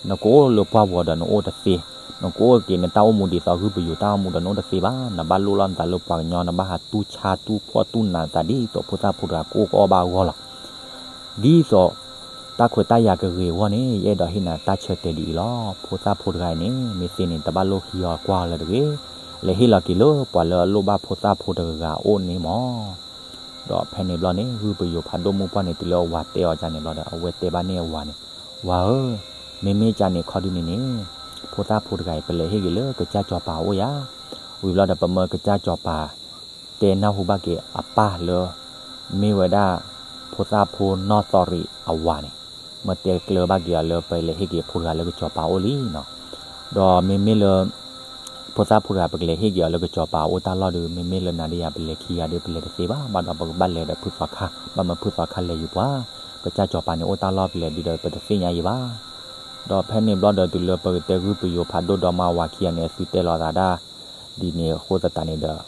နကအိၣ်လၢပှၢ်ပူၤဒီးနအိၣ်တသ့, နကအိၣ်က့ၤနတၢ်အိၣ်မူဒ်သိးဂုၢ်ပယိၤတၢ်အိၣ်မူဒီးနအိၣ်တသ့ဘၣ်. နဘၣ်လိၣ်လီၤနသးလၢပှၤကညီ နဘၣ်ဟးတူၢ်ဆါတူၢ်ဖှီၣ်တူၢ်နးနသးဒ်သိးဖိသၣ်ဖိတဂၤကအိၣ်ကအီၣ်ဘၣ်အဂီၢ်လီၤ. ဒ်သိးတၢ်ခွဲးတၢ်ယာ်ကဂ့ၤအဂီၢ်န့ၣ် ယအဲၣ်ဒိးဟ့ၣ်နၤတၢ်ဆၢတဲာ်ဒ်အံၤလီၤ. ဖိသၣ်ဖိတဂၤအံၤန့ၣ် မ့ၢ်သ့န့ၣ် တဘၣ်လိၣ်ဟံးအီၤကွၢ်အီၤလၢၤတဂ့ၤ. လဲၤဟ့ၣ်လီၤက့ၤလၢပှၤလၢအလိၣ်ဘၣ်ဖိသၣ်ဖိတဂၤအအိၣ်န့ၣ်မး. ဒီးဖဲန့ၣ်ဘျီန့ၣ် ဂုၢ်ပယိၤဖးဒိၣ်မုၣ်ပှၢ်န့ၣ် တုၤလၢအဝၤတဲအီၤဒ်န့ၣ်ဘျီဒီး အဝဲတဲဘၣ်န့ၢ်အဝၤန့ၣ်, ဝၤဧၢ, မ့မ့ၢ်ကန့ၣ်ခီဒုန့ၣ်န့ၣ် ဖိသၣ်ဖိတဂၤအံၤ ပလဲၤဟ့ၣ်က့ၤလၢကစၢ်စီၤပၤအအိၣ်ယၤ. ဝံၤဘျီဒီး ပမၢကစၢ်စီၤပၤ တဲနၢ်ဟူဘၣ်က့ၤအပၢ်လၢ မ့ၢ်ဝဲဒၣ် ဖိသၣ်ဖိနီၢ်သီရံးအဝၤန့ၣ်, မၢတဲကျၢၤဘၣ်က့ၤအီၤလၢပလဲၤဟ့ၣ်က့ၤဖိတဂၤလၢကစီၤပၤအိၣ်လံနီၤ. ဒီးမ့မ့ၢ်လၢ ဖိသၣ်ဖိတဂၤ ပကလဲၤဟ့ၣ်က့ၤအီၤလၢကစီၤပၤအိၣ်တၢ်လီၢ်ဒီး မ့မ့ၢ်လၢနၤဒီးယၤ ပလဲၤခံဂၤဒီး ပလဲၤတသ့ဘၣ်. ဘၣ်ဒီးပကဘၣ်လဲၤဒီးဖုသီခါ, ဘၣ်မၢဖုသီခါလဲၤယူၤပှၤ, ကစၢ်စီၤပၤန့ၣ်အိၣ်တၢ်လီၢ်ဖဲလဲၣ်ဒုဒီး ပတသ့ၣ်ညါယံၤဘၣ်. ဒီးဖဲန့ၣ်ဘျီဒီး တုၤလၢပကတဲဂုၢ်ပယိၤဖးဒိၣ်ဒီမါဝၤခံဂၤန့ၣ် အသုတဲလီၤသးဒၣ် ဒ်န့ၣ်အဃိသတးန့ၣ်ဒီး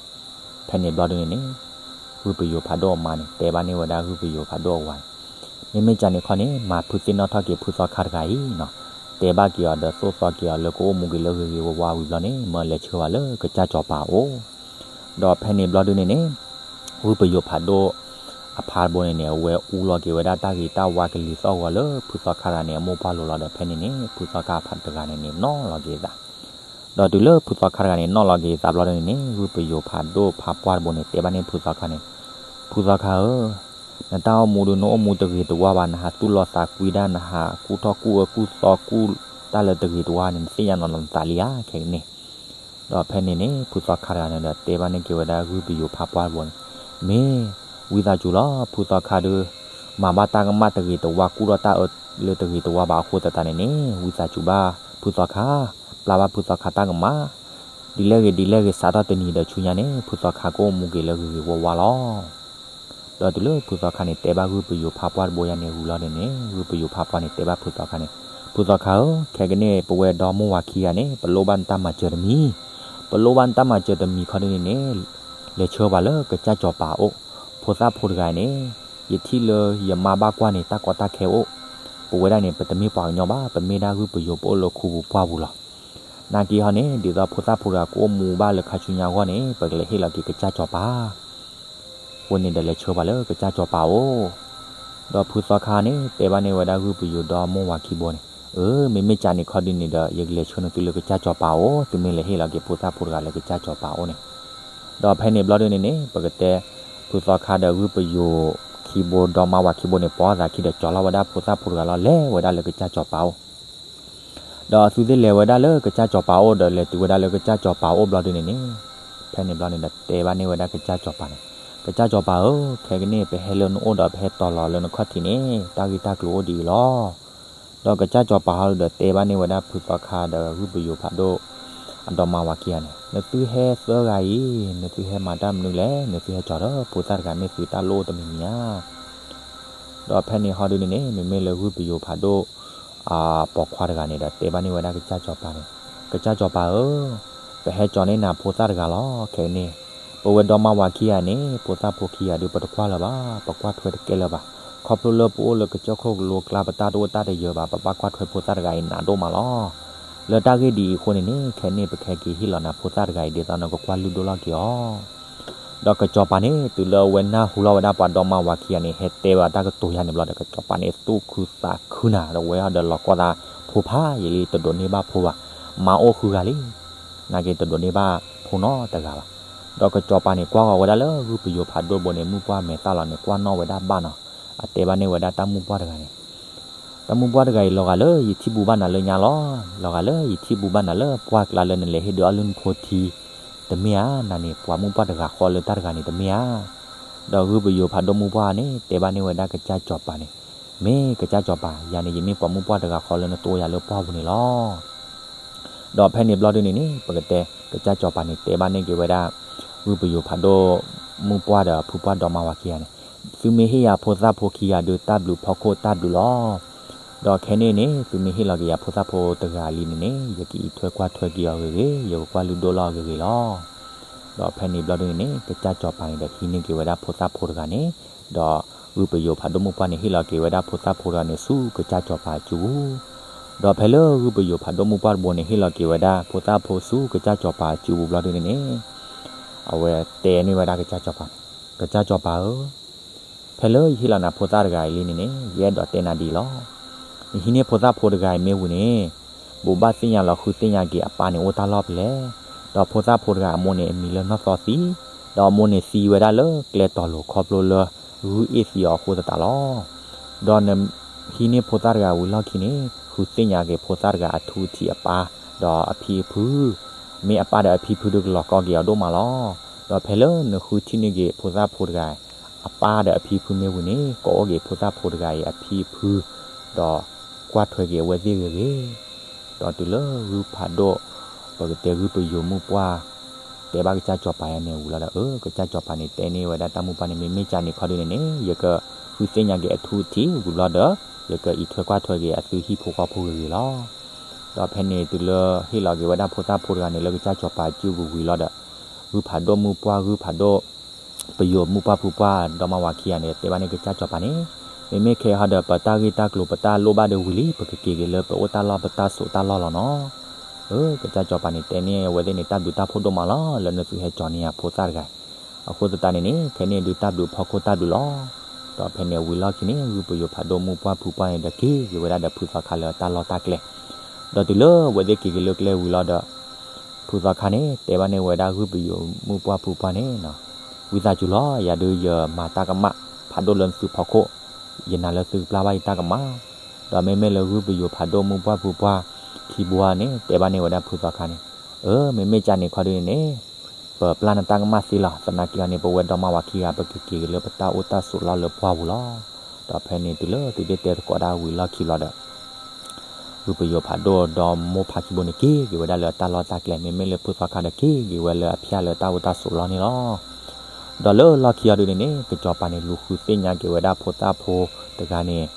ဖဲန့ၣ်ဘျီဒုန့ၣ်န့ၣ် ဂုၢ်ပယိၤဖးဒိၣ်အမါန့ၣ် တဲဘၣ်န့ၢ်ဝဲဒၣ်ဂုၢ်ပယိၤဖးဒိၣ်အဝၤန့ၣ်, မ့မ့ၢ်ကန့ၣ်ခီန့ၣ် မၤဖုသ့ၣ်နီၣ်ထီၣ်က့ၤဖုသီခါတဂၤအံၤနီၤ, တဲဘၣ်က့ၤအီၤဒီးသိၣ်သီက့ၤအီၤလၢကအိၣ်မူက့ၤလၢဂ့ၤဂ့ၤဝါဝါဝံၤဘျီန့ၣ် မၢလဲၤဆှၢဝဲလၢကစၢ်စီၤပၤအအိၣ်. ဒီးဖဲန့ၣ်ဘျီဒုန့ၣ်န့ၣ် ဂုၢ်ပယိၤဖးဒိၣ်အဖါတဘိန့ၣ်န့ၣ် အဝဲအူလီၤက့ၤဝဲဒၣ်တၢ်ဂ့ၤတၢ်ဝါကလံၤသီၣ်ဂီၤလၢဖုသီခါတဂၤန့ၣ် အမိၢ်ပှၢ်လိၤလီၤဒီး ဖဲန့ၣ်န့ၣ် ဖုသီခါဖးတဂၤန့ၣ်န့ၣ် နီၣ်လီၤက့ၤအသး ဒီးတုၤလၢဖုသီခါတဂၤန့ၣ် နီၣ်လီၤက့ၤအသးဘျီဒုန့ၣ်န့ၣ် ဂုၢ်ပယိၤဖးဒိၣ်ဖးပှၢ်တဘိန့ၣ် တဲဘၣ်န့ၢ်ဖုသီခါန့ၣ်, ဖုသီခါဧၢ, နတၢ်အိၣ်မူဒုး နအိၣ်မူတဂ့ၤတဝါဘၣ်, နဟးသူၣ်လီၤသးကွံဒၣ်, နဟးကူၣ်ထီၣ်ကူၣ်အၢကူၣ်သီကူၣ်တၢ်လၢတဂ့ၤတဝါန့ၣ် နသ့ၣ်ညါနီၤလီၤနသးလံဧါ ခဲကနံၣ်. ဒီးဖဲန့ၣ်န့ၣ် ဖုသီခါတဂၤန့ၣ်ဒီး တဲဘၣ်န့ၢ်က့ၤဝဲဒၣ်ဂုၢ်ပယိၤဖးပှၢ်တဘိန့ၣ်, မ့ၢ်ဝံသးစူၤလီၤ, ဖုသီခါဒုး မၤဘၣ်တၢ်ကမၣ်တဂ့ၤတဝါ ကူၣ်ထီၣ်တၢ်အၢလၢတဂ့ၤတဝါဘၣ်အဃိသတးန့ၣ်န့ၣ် ဝံသးစူၤဘၣ်ဖုသီခါ, ပျၢ်ဘၣ်ဖုသီခါတၢ်ကမၣ်, ဒ်လဲၣ်ဂ့ၤဒ်လဲၣ်ဂ့ၤ စးထီၣ်တနံၤဒီးဆူညါန့ၣ် ဖုသီခါကအိၣ်မူက့ၤလၢဂ့ၤဂ့ၤဝါဝါလီၤ. ဒီးတုၤလၢဖုသီခါန့ၣ် တဲဘၣ်ဂုၢ်ပယိၤဖးပှၢ်တဘိယါန့ၣ်ဝံၤလီၤန့ၣ်န့ၣ် ဂုၢ်ပယိၤဖးပှၢ်န့ၣ် တဲဘၣ်ဖုသီခါန့ၣ်, ဖုသီခါဧၢ, ခဲကနံၣ် ပဝဲဒီမိၢ်ဝၤခံဂၤန့ၣ် ပလိၣ်ဘၣ်နတၢ်မၤစၢၤတမံၤ, ပလိၣ်ဘၣ်နတၢ်မၤစၢၤတမံၤခီဒုန့ၣ်န့ၣ် လဲၤဆှၢပှၤလၢကစၢ်စီၤပၤအအိၣ်, ဖိသၣ်ဖိတဂၤန့ၣ် ယထံၣ်လၢယမါဘၣ်ကွၢ်န့ၣ် တၢ်ကီတၢ်ခဲအိၣ်, ပဝဲဒၣ်န့ၣ် ပတမ့ၢ်ပှၤကညီဘၣ်, ပမ့ၢ်ဒၣ်ဂုၢ်ပယိၤ ပအိၣ်လၢခူပူၤပှၢ်ပူၤလီၤ. နာ်က့ဟီန့ၣ် ဒ်သိးဖိသၣ်ဖိတဂၤကအိၣ်မူဘၣ်လၢခါဆူညါအဂီၢ်န့ၣ် ပကလဲၤဟ့ၣ်လီၤက့ၤကစၢ်စီၤပၤ အဃိန့ၣ်ဒီးလဲၤဆှၢပှၤလၢကစၢ်စီၤပၤအအိၣ်, ဒီးဖုသီခါန့ၣ် တဲဘၣ်န့ၢ်ဝဲဒၣ်ဂုၢ်ပယိၤဒီမိၢ်ဝၤခံဘိန့ၣ်, အၢ မ့မ့ၢ်ကန့ၣ်ခီဒုန့ၣ်ဒီး ယကလဲၤဆှၢနသုလၢကစၢ်စီၤပၤအအိၣ်, သုမ့ၢ်လဲၤဟ့ၣ်လီၤက့ၤဖိသၣ်ဖိတဂၤလၢကစၢ်စီၤပၤအအိၣ်န့ၣ်, ဒီးဖဲန့ၣ်ဘျီဒုန့ၣ်န့ၣ် ပကတဲဖုသီခါဒီးဂုၢ်ပယိၤခံဘိဒီမါဝၤခံဘိန့ၣ် ပိာ်သးခံဒီးကၠီၤလီၤဝဲဒၣ်ဖိသၣ်ဖိတဂၤလီၤ လဲၤဝဲဒၣ်လၢကစၢ်စီၤပၤအအိၣ် ဒီးအသုသ့ၣ်လဲၤဝဲဒၣ်လၢကစၢ်စီၤပၤအအိၣ်ဒီး လဲၤတုၤဝဲဒၣ်လၢကစၢ်စီၤပၤအအိၣ်ဘျီဒုန့ၣ်န့ၣ်, ဖဲန့ၣ်ဘျီန့ၣ်ဒီးတဲဘၣ်န့ၢ်ဝဲဒၣ်ကစၢ်စီၤပၤန့ၣ်, ကစၢ်စီၤပၤဧၢ, ခဲကနံၣ် ပဟဲလၢနအိၣ်ဒီးပဟဲတီၤလီၤလၢနခီၣ်ထံးန့ၣ် တၢ်ဂ့ၢ်တၢ်ကျိၤအိၣ်ဒ်အံၤလီၤ. ဒီးကစၢ်စီၤပၤဟီဒုဒီးတဲဘၣ်န့ၢ်ဝဲဒၣ်ဖုသီခါဒီးဂုၢ်ပယိၤဖးဒိၣ် အဒီမါဝၤခံဂၤန့ၣ်, နသုဟဲသၢဂၤအံၤ နသုဟဲမၤတၢ်မနုၤလဲၣ်, နသုဟဲကၠီၤဒီးဖိသၣ်တဂၤမ့ၢ်သုတၢ်လိၣ်အိၣ်တမံၤမံၤဧါ. ဒီးဖဲန့ၣ်ဟီဒုန့ၣ်န့ၣ် မ့မ့ၢ်လၢဂုၢ်ပယိၤဖးဒိၣ် ပိာ်ခွါတဂၤန့ၣ်ဒီး တဲဘၣ်န့ၢ်ဝဲဒၣ်ကစၢ်စီၤပၤန့ၣ်, ကစၢ်စီၤပၤဧၢ, ပဟဲကၠီၤန့ၢ်နၤဖိသၣ်တဂၤလီၤ. ခဲကနံၣ် ပဝဲဒီမါဝၤခံဂၤန့ၣ် ဖိသၣ်ဖိခံဂၤဒုး ပတကွၢ်လၢၤဘၣ်, ပကွၢ်ထွဲတကဲလၢၤဘၣ်, ခီဖျိလၢပအိၣ်လၢကစၢၢ်ခိၣ်ကလိကျါ ပတၢ်တအိၣ်တၢ်တယၢၤဘၣ်, ပဘၣ်ကွၢ်ထွဲဖိသၣ်တဂၤအံၤနးဒိၣ်မးလီၤ. လၢတၢ်ဂ့ၢ်ဒ်အံၤအဃိန့ၣ်န့ၣ် ခဲကနံၣ် ပကဟဲက့ၤဟ့ၣ်လီၤနၤဖိသၣ်တဂၤအံၤ ဒ်သိးနကကွၢ်လုၢ်ဒိၣ်လီၤက့ၤအီၤ ဒီးကစီၤပၤန့ၣ် တုၤလၢအဝဲနၢ်ဟူလီၤဝဲဒၣ်ပှၤဒီမါဝၤခံဂၤန့ၣ် ဟဲတဲဝဲတၢ်ကတိၤယါန့ၣ်ဘျီဒီး ကစီၤပၤန့ၣ် သူၣ်ခုသးခုနၤဒီး ဝဲဟီဒီးလီၤကီသး, ဖိဖးယံာ်လံ တဒိးန့ၢ်ဘၣ်ဖိဘၣ်, မါအိၣ်ဃုဂၤလံ, နာ်က့တဒိးန့ၢ်ဘၣ် ဖိနီတဂၤဘၣ်. ဒီးကစီၤပၤန့ၣ် ကွၢ်ဃီၤဝဲဒၣ်လၢဂုၢ်ပယိၤဖးဒိၣ်တဘိန့ၣ် မုၢ်ပှၢ်မဲာ်သၣ်လီၤန့ၣ် ကွၢ်နီၣ်ဝဲဒၣ်ဘၣ်နီၤ, အတဲဘၣ်န့ၢ်ဝဲဒၣ်တၢ်မုၢ်ပှၢ်တဂၤန့ၣ် တၢ်မုၢ်ပှၢ်တဂၤအံၤ လီၤဂာ်လၢယထံၣ်ဘူးဘၣ်နၤလၢညါလီၤ. လီၤဂာ်လၢယထံၣ်ဘူးဘၣ်နၤလၢပှၢ်ကျါလၢနလဲၤဟ့ၣ်ဒုးအီၣ်လုၢ်နဖိထံ တမ့ၢ်ဧါ. နၤန့ၣ် ပှၤမုၢ်ပှၢ်တဂၤဃီလၢတၢ်တဂၤန့ၣ် တမ့ၢ်ဧါ. ဒီးဂုၢ်ပယိၤဖးဒိၣ်မုၣ်ပှၢ်န့ၣ် တဲဘၣ်န့ၢ်ဝဲဒၣ်ကစၢ်စီၤပၤန့ၣ်, မ့ၢ်ကစၢ်စီၤပၤ, ယၤန့ၣ် ယမ့ၢ်ပိာ်မုၣ်ပှၢ်တဂၤဃီလၢနတိၢ်ယၤလၢပှၢ်ပူၤန့ၣ်လီၤ. ဒီးဖဲန့ၣ်ဘျီဒုန့ၣ်န့ၣ် ပကတဲ ကစၢ်စီၤပၤန့ၣ် တဲဘၣ်န့ၢ်က့ၤဝဲဒၣ် ဂုၢ်ပယိၤဖးဒိၣ်မုၣ်ပှၢ်ဒီးဖုပှၢ်ဒီမါဝၤခံဂၤန့ၣ်, သုမ့ၢ်ဟ့ၣ်ယၤဖိသၣ်ဖိခံဂၤဒုး တၢ်ဘျုးဖီခိၣ်တၢ်ဘျုးလီၤ. ဒီးခဲန့ၣ်န့ၣ် သုမ့ၢ်ဟ့ၣ်လီၤက့ၤယၤဖိသၣ်ဖိတဂၤလံန့ၣ်န့ၣ် ယကအံးထွဲကွၢ်ထွဲက့ၤအီၤဂ့ၤဂ့ၤ, ယကကွၢ်လုၢ်ဒိၣ်လီၤအီၤဂ့ၤဂ့ၤလီၤ. ဒီးဖဲန့ၣ်ဘျီဒုန့ၣ်န့ၣ် ကစၢ်စီၤပၤန့ၣ်ဒီး ဟံးန့ၢ်က့ၤဝဲဒၣ်ဖိသၣ်ဖိတဂၤန့ၣ်, ဒီးဂုၢ်ပယိၤဖးဒိၣ်မုၣ်ပှၢ်န့ၣ် ဟ့ၣ်လီၤက့ၤဝဲဒၣ်ဖိသၣ်ဖိတဂၤန့ၣ် ဆူကစၢ်စီၤပၤအစုပူၤ. ဒီးဖဲလၢဂုၢ်ပယိၤဖးဒိၣ်မုၣ်ပှၢ်တဘိန့ၣ် ဟ့ၣ်လီၤက့ၤဝဲဒၣ်ဖိသၣ်ဖိဆူကစၢ်စီၤပၤအစုပူၤဘျီဒုန့ၣ်န့ၣ်, အဝဲတဲန့ၢ်ဝဲဒၣ်ကစၢ်စီၤပၤန့ၣ်, ကစၢ်စီၤပၤဧၢ, ဖဲလၢယဟ့ၣ်လီၤနၤဖိသၣ်တဂၤအံၤလံန့ၣ်န့ၣ် ယအဲၣ်ဒိးတဲနၤဒ်အံၤလီၤ. နဟံးန့ၢ်ဖိသၣ်ဖိတဂၤအံၤမ့ၢ်ဝံၤန့ၣ်, ဘိးဘၣ်သ့ၣ်ညါလီၤဃုသ့ၣ်ညါက့ၤအပၢ်န့ၣ်အိၣ်တၢ်လီၢ်ဖဲလဲၣ်. ဒီးဖိသၣ်ဖိတဂၤအမိၢ်န့ၣ် အမံၤလၢနီၢ်သီသံ, ဒီးအမိၢ်န့ၣ်သံဝဲဒၣ်လၢကျဲတီၤလိၤခီဖျိလၢ ဂုၢ်အ့ၣ်သံအီၤအဃိသတးလီၤ. ဒီးနဟံးန့ၢ်ဖိသၣ်တဂၤဝံၤလီၢ်ခံန့ၣ် ဃုသ့ၣ်ညါက့ၤဖိသၣ်တဂၤအထူအထံးအပၢ်, ဒီးအဖံအဖု, မ့ၢ်အပၢ်ဒီးအဖံဖုဒုးကလီၤကီက့ၤအီၤဒိၣ်မးလီၤ. ဒီးဖဲလၢနဃုထံၣ်န့ၢ်က့ၤဖိသၣ်ဖိတဂၤ အပၢ်ဒီးအဖံဖုမ့ၢ်ဝံၤန့ၣ် ကိးအိၣ်က့ၤဖိသၣ်ဖိတဂၤအံၤအဖံအဖု, ဒီးကွၢ်ထွဲက့ၤအဝဲသ့ၣ်ဂ့ၤဂ့ၤ. ဒီးတုၤလၢဂုၢ်ဖးဒိၣ်, ပကတဲဂုၢ်ပယိၤမုၣ်ပှၢ် တဲဘၣ်ကစၢ်စီၤပၤယၤန့ၣ်ဝံၤလီၤဒီး အၢ ကစၢ်စီၤပၤန့ၣ် တဲန့ၢ်ဝဲဒၣ်တၢ်မုၣ်ပှၢ်န့ၣ် မ့မ့ၢ်ကန့ၣ်ခီဒုန့ၣ်န့ၣ် ယကဃုသ့ၣ်ညါက့ၤအထူအထံးဝံၤဘျီဒီး ယကအံးထွဲကွၢ်ထွဲက့ၤအသုဟံၣ်ဖိဃီဖိဂ့ၤဂ့ၤလီၤ. ဒီးဖဲန့ၣ်တုၤလၢဟ့ၣ်လီၤက့ၤဝဲဒၣ်ဖိသၣ်ဖိတဂၤန့ၣ် လၢကစၢ်စီၤပၤစုပူၤဝံၤလီၤဒီး ဂုၢ်ဖးဒိၣ်မုၣ်ပှၢ် ဂုၢ်ဖးဒိၣ် ပယိၤမုၣ်ပှၢ်ဖုပှၢ် ဒီမါဝၤခံဂၤန့ၣ် တဲဘၣ်န့ၢ်ကစၢ်စီၤပၤန့ၣ်, မ့မ့ၢ်ခဲအံၤဟီဒီး ပတၢ်ဂ့ၢ်တၢ်ကျိၤ ပတၢ်လိၣ်ဘၣ်ဒီးဝံၤလံ ပကက့ၤက့ၤလၢပအိၣ်တၢ်လီၢ် ပတၢ်စိးတၢ်လီၢ်လီၤနီၤ. အၢ ကစၢ်စီၤပၤန့ၣ် တဲန့ၢ်အဝဲသ့ၣ်န့ၣ် တၢ်ဘျုးတၢ်ဖှိၣ်ဒိၣ်မးလီၤ လၢနသုဟဲကၠီၤန့ၢ်ယၤဖိသၣ်တဂၤ. အဃိသတးန့ၣ်န့ၣ် ခဲန့ၣ်ဒုးတၢ်ဘျုးဖီခိၣ်တၢ်ဘျုးလီၤ. ဒီးဖဲန့ၣ်ဝံၤလီၢ်ခံန့ၣ် ဂုၢ်ပယိၤဖးဒိၣ်မုၣ်ပှၢ်ဖုပှၢ်န့ၣ်ဒီး က့ၤက့ၤဝဲဒၣ်ဒီးဖုသီခါလၢတၢ်လီၢ်တၢ်ကျဲ ဒီးတုၤလၢအဝဲသ့ၣ်က့ၤက့ၤလၢကျဲဝံၤလီၤဒီး ဖုသီခါန့ၣ် တဲဘၣ်န့ၢ်ဝဲဒၣ်ဂုၢ်ပယိၤမုၣ်ပှၢ်ဖုပှၢ်န့ၣ်, ဝံသးစူၤလီၤ ယၤဒုးယမၤတၢ်ကမၣ်ဖးဒိၣ်လၢသုဖီခိၣ်, ယနာ်လၢသုကပျၢ်ဘၣ်ယတၢ်ကမၣ်, ဒီးမ့မ့ၢ်လၢဂုၢ်ပယိၤဖးဒိၣ်မုၣ်ပှၢ်ဖုပှၢ်ခံဘိန့ၣ် တဲဘၣ်န့ၢ်ဝဲဒၣ်ဖုသီခါန့ၣ်, အၢ မ့မ့ၢ်ကန့ၣ်ခီဒုန့ၣ်န့ၣ် ပပျၢ်နတၢ်ကမၣ်သ့လီၤ. သနာ်က့အီၤန့ၣ် ပဝဲဒီမါဝၤခံဂၤ ပကက့ၤက့ၤလၢပတၢ်အိၣ်တၢ်ဆိးလီၢ်လၢပှၢ်ပူၤလီၤ. ဒီးဖဲန့ၣ်တုၤလၢသုဒ့ၣ်တဲသကိးဒၣ်ဝံၤလီၢ်ခံလီၤဒီး ဂုၢ်ပယိၤဖးဒိၣ်ဒီမိၢ်ဖါခံဘိန့ၣ် က့ၤက့ၤဝဲဒၣ်လၢတၢ်လီၢ်တၢ်ကျဲ မ့မ့ၢ်လၢဖုသီခါဒီး က့ၤက့ၤဝဲလၢအဖၠၣ်လၢတၢ်အိၣ်တၢ်ဆိးလီၢ်န့ၣ်လီၤ. ဒီးလၢလီၢ်ခံအီၤဒုန့ၣ်န့ၣ် ကစီၤပၤန့ၣ် လူၤဃုသ့ၣ်ညါက့ၤဝဲဒၣ်ဖိသၣ်ဖိတဂၤန့ၣ်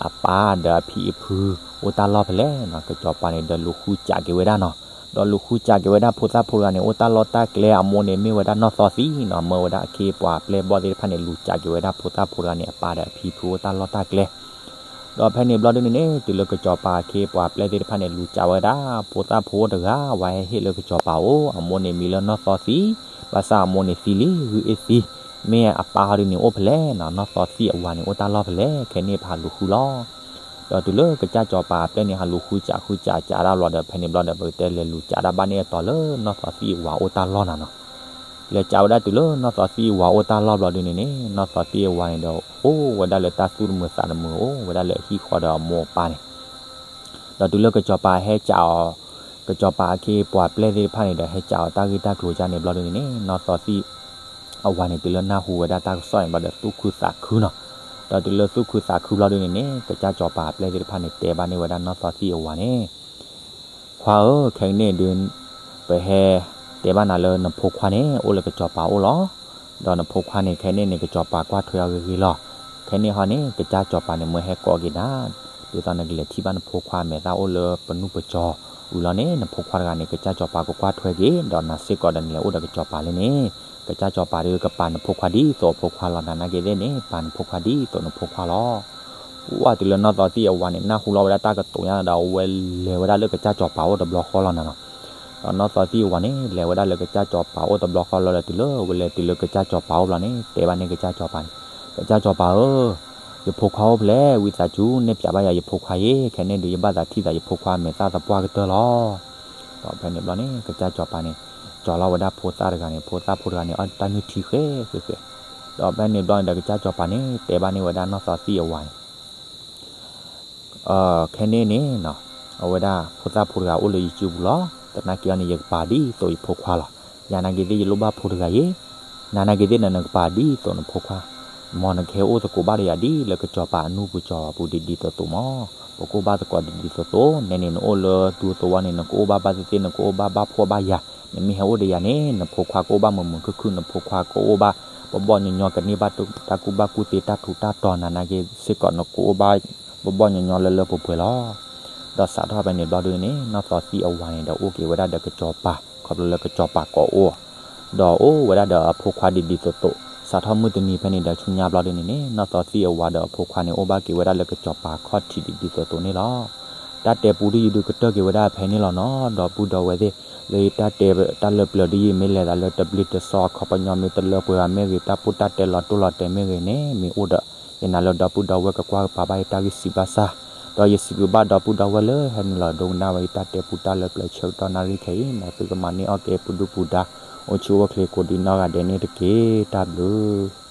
အပၢ်ဒီးအဖံအဖု အိၣ်တၢ်လီၢ်ဖဲလဲၣ်နီၤ. ကစီၤပၤန့ၣ်ဒီးလူၤဃုစးက့ၤဝဲဒၣ်နီၤ. ဒီးလူၤဃုစးက့ၤဝဲဒၣ်ဖိသၣ်ဖိတဂၤန့ၣ် အိၣ်တၢ်လီၢ်တၢ်ကျဲ အမိၢ်န့ၣ်မ့ၢ်ဝဲဒၣ်နီၢ်သီသံနီၤ. မၢဝဲဒၣ်အခ့အပှၤပျဲၢ်ဘီၣ်သ့ၣ်တဖၣ်န့ၣ် လူၤစးက့ၤဝဲဒၣ်ဖိသၣ်ဖိတဂၤန့ၣ် အပၢ်ဒီးအဖံအဖုအိၣ်တၢ်လီၢ်တၢ်ကျဲ ဒီးဖဲန့ၣ်ဘျီဒုန့ၣ်န့ၣ် တုၤလၢကစီၤပၤအခ့အပှၤပျဲၢ်သ့ၣ်တဖၣ်န့ၣ် လူၤစးဝဲဒၣ် ဖိသၣ်ဖိတဂၤ ဝဲဟဲဟ့ၣ်လၢကစီၤပၤအိၣ် အမိၢ်န့ၣ်မံၤလၢနီၢ်သီသံ, ဘၣ်ဆၣ်အမိၢ်န့ၣ်သံလံ ဂုၢ်အ့ၣ်သံ, မ့ၢ်အပၢ်ဟီဒုန့ၣ်အိၣ်ဖဲလဲၣ်နီၤ. နီၢ်သီသံအဝၤန့ၣ်အိၣ်တၢ်လီၢ်ဖဲလဲၣ် ခဲန့ၣ်ပဟးလူၤဃုလီၤ. ဒီးတုၤလၢကစၢ်စီၤပၤအပျဲၢ်န့ၣ် ဟးလူၤဃုစးဃုစးစးဒၣ်ဘျီဒီး ဖဲန့ၣ်ဘျီဒီး ပကတဲလဲၤလူၤစးဒၣ်ဘၣ်န့ၣ်အတီၤလၢနီၢ်သီသံအဝၤအိၣ်တၢ်လီၢ်နၤနီၤ. လဲၤစးဝဲဒၣ်တုၤလၢနီၢ်သီသံအဝၤအိၣ်တၢ်လီၢ်ဘျီဒုန့ၣ်န့ၣ် နီၢ်သီသံအဝၤန့ၣ်ဒီး အိၣ်ဝဲဒၣ်လၢတၢ်သူၣ်တမုာ်သးတမုာ် အိၣ်ဝဲဒၣ်လၢအဟံၣ်ဃီဒီးအမိၢ်အပၢ်န့ၣ် ဒီးတုၤလၢကစီၤပၤဟဲစးအီၤ, ကစီၤပၤအခ့အပှၤပျဲၢ်သ့ၣ်တဖၣ်န့ၣ်ဒီး ဟဲစးအီၤတၢ်ဂ့ၢ်တၢ်ကျိၤဒ်န့ၣ်ဘျီဒုန့ၣ်န့ၣ် နီၢ်သီသံအဝၤန့ၣ် တုၤလၢနၢ်ဟူဝဲဒၣ်တၢ်ကစီၣ်န့ၣ်ဘျီဒီး သူၣ်ခုသးခုနီၤ. ဒီးတုၤလၢသူၣ်ခုသးခုဘျီဒုန့ၣ်န့ၣ် ကစၢ်စီၤပၤအပျဲၢ်သ့ၣ်တဖၣ်န့ၣ် တဲဘၣ်န့ၢ်ဝဲဒၣ်နီၢ်သီသံအဝၤန့ၣ် ခွါဧၢ, ခဲကနံၣ်ဒုး ပဟဲတဲဘၣ်နၤလၢနဖိခွါန့ၣ် အိၣ်လၢကစီၤပၤအိၣ်လီၤ. ဒီးနဖိခွါန့ၣ် ခဲကနံၣ်န့ၣ် ကစီၤပၤကွၢ်ထွဲအီၤဂ့ၤဂ့ၤလီၤ. ခဲကနံၣ်ဟီန့ၣ် ကစၢ်စီၤပၤန့ၣ် မၢဟဲကိးက့ၤနၤ, ဒ်သိးနကလဲၤထံၣ်ဘၣ်နဖိခွါအမဲာ်သၣ်အိၣ်လၢပနူၢ်ပစီၤဝံၤလီၤန့ၣ် နဖိခွါတဂၤန့ၣ် ကစၢ်စီၤပၤကကွၢ်ထွဲက့ၤ ဒီးနၤစ့ၢ်ကီးဒီးနလဲၤအိၣ်ဒီးကစီၤပၤလၢန့ၣ် ကစၢ်စီၤပၤဒုးကပာ်နဖိခွါဒ်သိးအဖိခွါလီၤ. နၤနာ်က့သ့ၣ်န့ၣ် ပာ်နဖိခွါဒ်သိးနဖိခွါလီၤ. ပှၢ်တုၤလၢနီၢ်သီသံအဝၤန့ၣ် နၢ်ဟူလီၤဝဲဒၣ်တၢ်ကတိၤညါဒီး အဝဲလဲၤဝဲဒၣ်လၢကစၢ်စီၤပၤအိၣ်တဘျီဃီလီၤနၤနီၤ. ဒီးနီၢ်သီသံအဝၤန့ၣ် လဲၤဝဲဒၣ်လၢကစၢ်စီၤပၤအိၣ်တဘျီဃီလီၤဒီး တုၤလၢအဝဲလဲၤတုၤလၢကစၢ်စီၤပၤအိၣ်ဘျီန့ၣ် တဲဘၣ်န့ၢ်ကစၢ်စီၤပၤန့ၣ်, ကစၢ်စီၤပၤဧၢ, ယဖိခွါအိၣ်ဖဲလဲၣ်, ဝံသးစူၤနဲၣ်ဖျါဘၣ်ယၤယဖိခွါယ့ၣ်, ခဲကနံၣ်ဒုးယဘၣ်သးထံၣ်သးယဖိခွါအမဲာ်သၣ်သပှၢ်ကတၢၢ်လီၤ. ဒီးဖဲန့ၣ်ဘျီန့ၣ် ကစၢ်စီၤပၤန့ၣ် ကၠီၤလီၤဝဲဒၣ်ဖိသၣ်တဂၤန့ၣ်, ဖိသၣ်ဖိတဂၤန့ၣ် အတၢ်နုၢ်ထံဃဲဃဲဃဲ. ဒီးဖဲန့ၣ်ဘျီန့ၣ်ဒီး ကစၢ်စီၤပၤန့ၣ် တဲဘၣ်န့ၢ်ဝဲဒၣ်နီၢ်သီသံအဝၤန့ၣ် ခဲကနံၣ်န့ၣ် အဝဲဒၣ်ဖိသၣ်ဖိတဂၤအိၣ်လၢယစုပူၤလီၤ. သနာ်က့အီၤန့ၣ် ယကပာ်ဒ်သိးယဖိခွါလီၤ. ယၤနာ်က့သ့ၣ် ယလိၣ်ဘၣ်ဖိတဂၤယ့ၣ်. နၤနာ်က့ၤသ့ၣ်ဒီး နကပာ်ဒ်သိးနဖိခွါ, မ်နကဟဲအိၣ်သကိးဘၣ်ဒီးယၤဒ်လၢကစီၤပၤအနူၢ်ပူၤကစီၤပူၤဒ်ဒ်သိးသိးမး, ပကအိၣ်ဘၣ်သကိးဒ်ဒ်သိးသိး, နဲန့ၣ်နအိၣ်လၢဒူသဝီန့ၣ် နကအိၣ်ဘၣ်ဘၣ်သ့ၣ်သ့ၣ် နကအိၣ်ဘၣ်ဘၣ်ဖှီၣ်ဘၣ်ယာ်, နမ့ၢ်ဟဲအိၣ်ဒီးယၤန့ၣ် နဖိခွါကအိၣ်ဘၣ်မုာ်မုာ်ခုၣ်ခုၣ် နဖိခွါကအိၣ်ဘၣ် ဘီၣ်ဘီၣ်ညီညီ ကန့ၢ်ဘၣ်တၢ်ကူၣ်ဘၣ်ကူၣ်သ့ တၢ်ထူးတၢ်တီၤ နၤနာ်က့ၤစ့ၢ်ကီး နကအိၣ်ဘၣ် ဘီၣ်ဘီၣ်ညီညီလၢလၢပှဲၤပှဲၤလီၤ. ဒီးစးထီၣ်ဖဲန့ၣ်ဘျီဒုန့ၣ် နီၢ်သီသံအဝၤန့ၣ်ဒီးအိၣ်က့ၤဝဲဒၣ်ဒီးကစီၤပၤ ခီဖျိလၢကစီၤပၤကိးအိၣ်, ဒီးအိၣ်ဝဲဒၣ်ဒီးအဖိခွါဒ်ဒ်သိးသိး, စးထီၣ်မုၢ်တနံၤဖဲန့ၣ်ဒီးဆူညါဘျီဒုန့ၣ်န့ၣ် နီၢ်သီသံအဝၤဒီးအဖိခွါန့ၣ် အိၣ်ဘၣ်က့ၤဝဲဒၣ်လၢကစီၤပၤခီၣ်ထံးဒ်ဒ်သိးသိးန့ၣ်လီၤ. တၢ်တဲပူဒ်ယဒုးကတၢၢ်က့ၤဝဲဒၣ်ဖဲန့ၣ်လီၤနီၤ, ဒီပုၢ်ဒီဝဲၢ်သ့ၣ်, လၢယတၢ်တဲတၢ်လၢပျၢၤဒ်ယမ့ၢ်လဲၤသးလၢတဘျုးတစီၤ အခီပညီမ့ၢ်တလၢပှဲၤဘၣ်မ့ၢ်ဂ့ၤ တၢ်ပိၢ်တၢ်တဲလီၤတိၢ်လီၤတဲာ်မ့ၢ်ဂ့ၤန့ၣ် မ့ၢ်အိၣ်ဒီး ယနာ်လၢဒီပုၢ်ဒီဝဲၢ်ကကွၢ်ကပၤဘၣ်ယတၢ်ဂ့ၢ်စံးဘၣ်ဆၣ်, ဒီးယစံးဘျုးဘၣ်ဒီပုၢ်ဒီဝဲၢ်လၢဟဲနုာ်လီၤဒိကနၣ်ဝဲယတၢ်တဲပူတၢ်လၢပျၢၤဆၢကတီၢ်နၣ်ရံၣ်ခဲအံၤ မ်သုကမၤန့ၢ်အီၣ်ကဲပူၤဒုၣ်ပူၤဒါ အိၣ်ဆူၣ်အိၣ်ချ့ကိးဒံနီၢ်ဂၤဒဲးန့ၣ်တက့ၢ်. တၢ်ဘျုး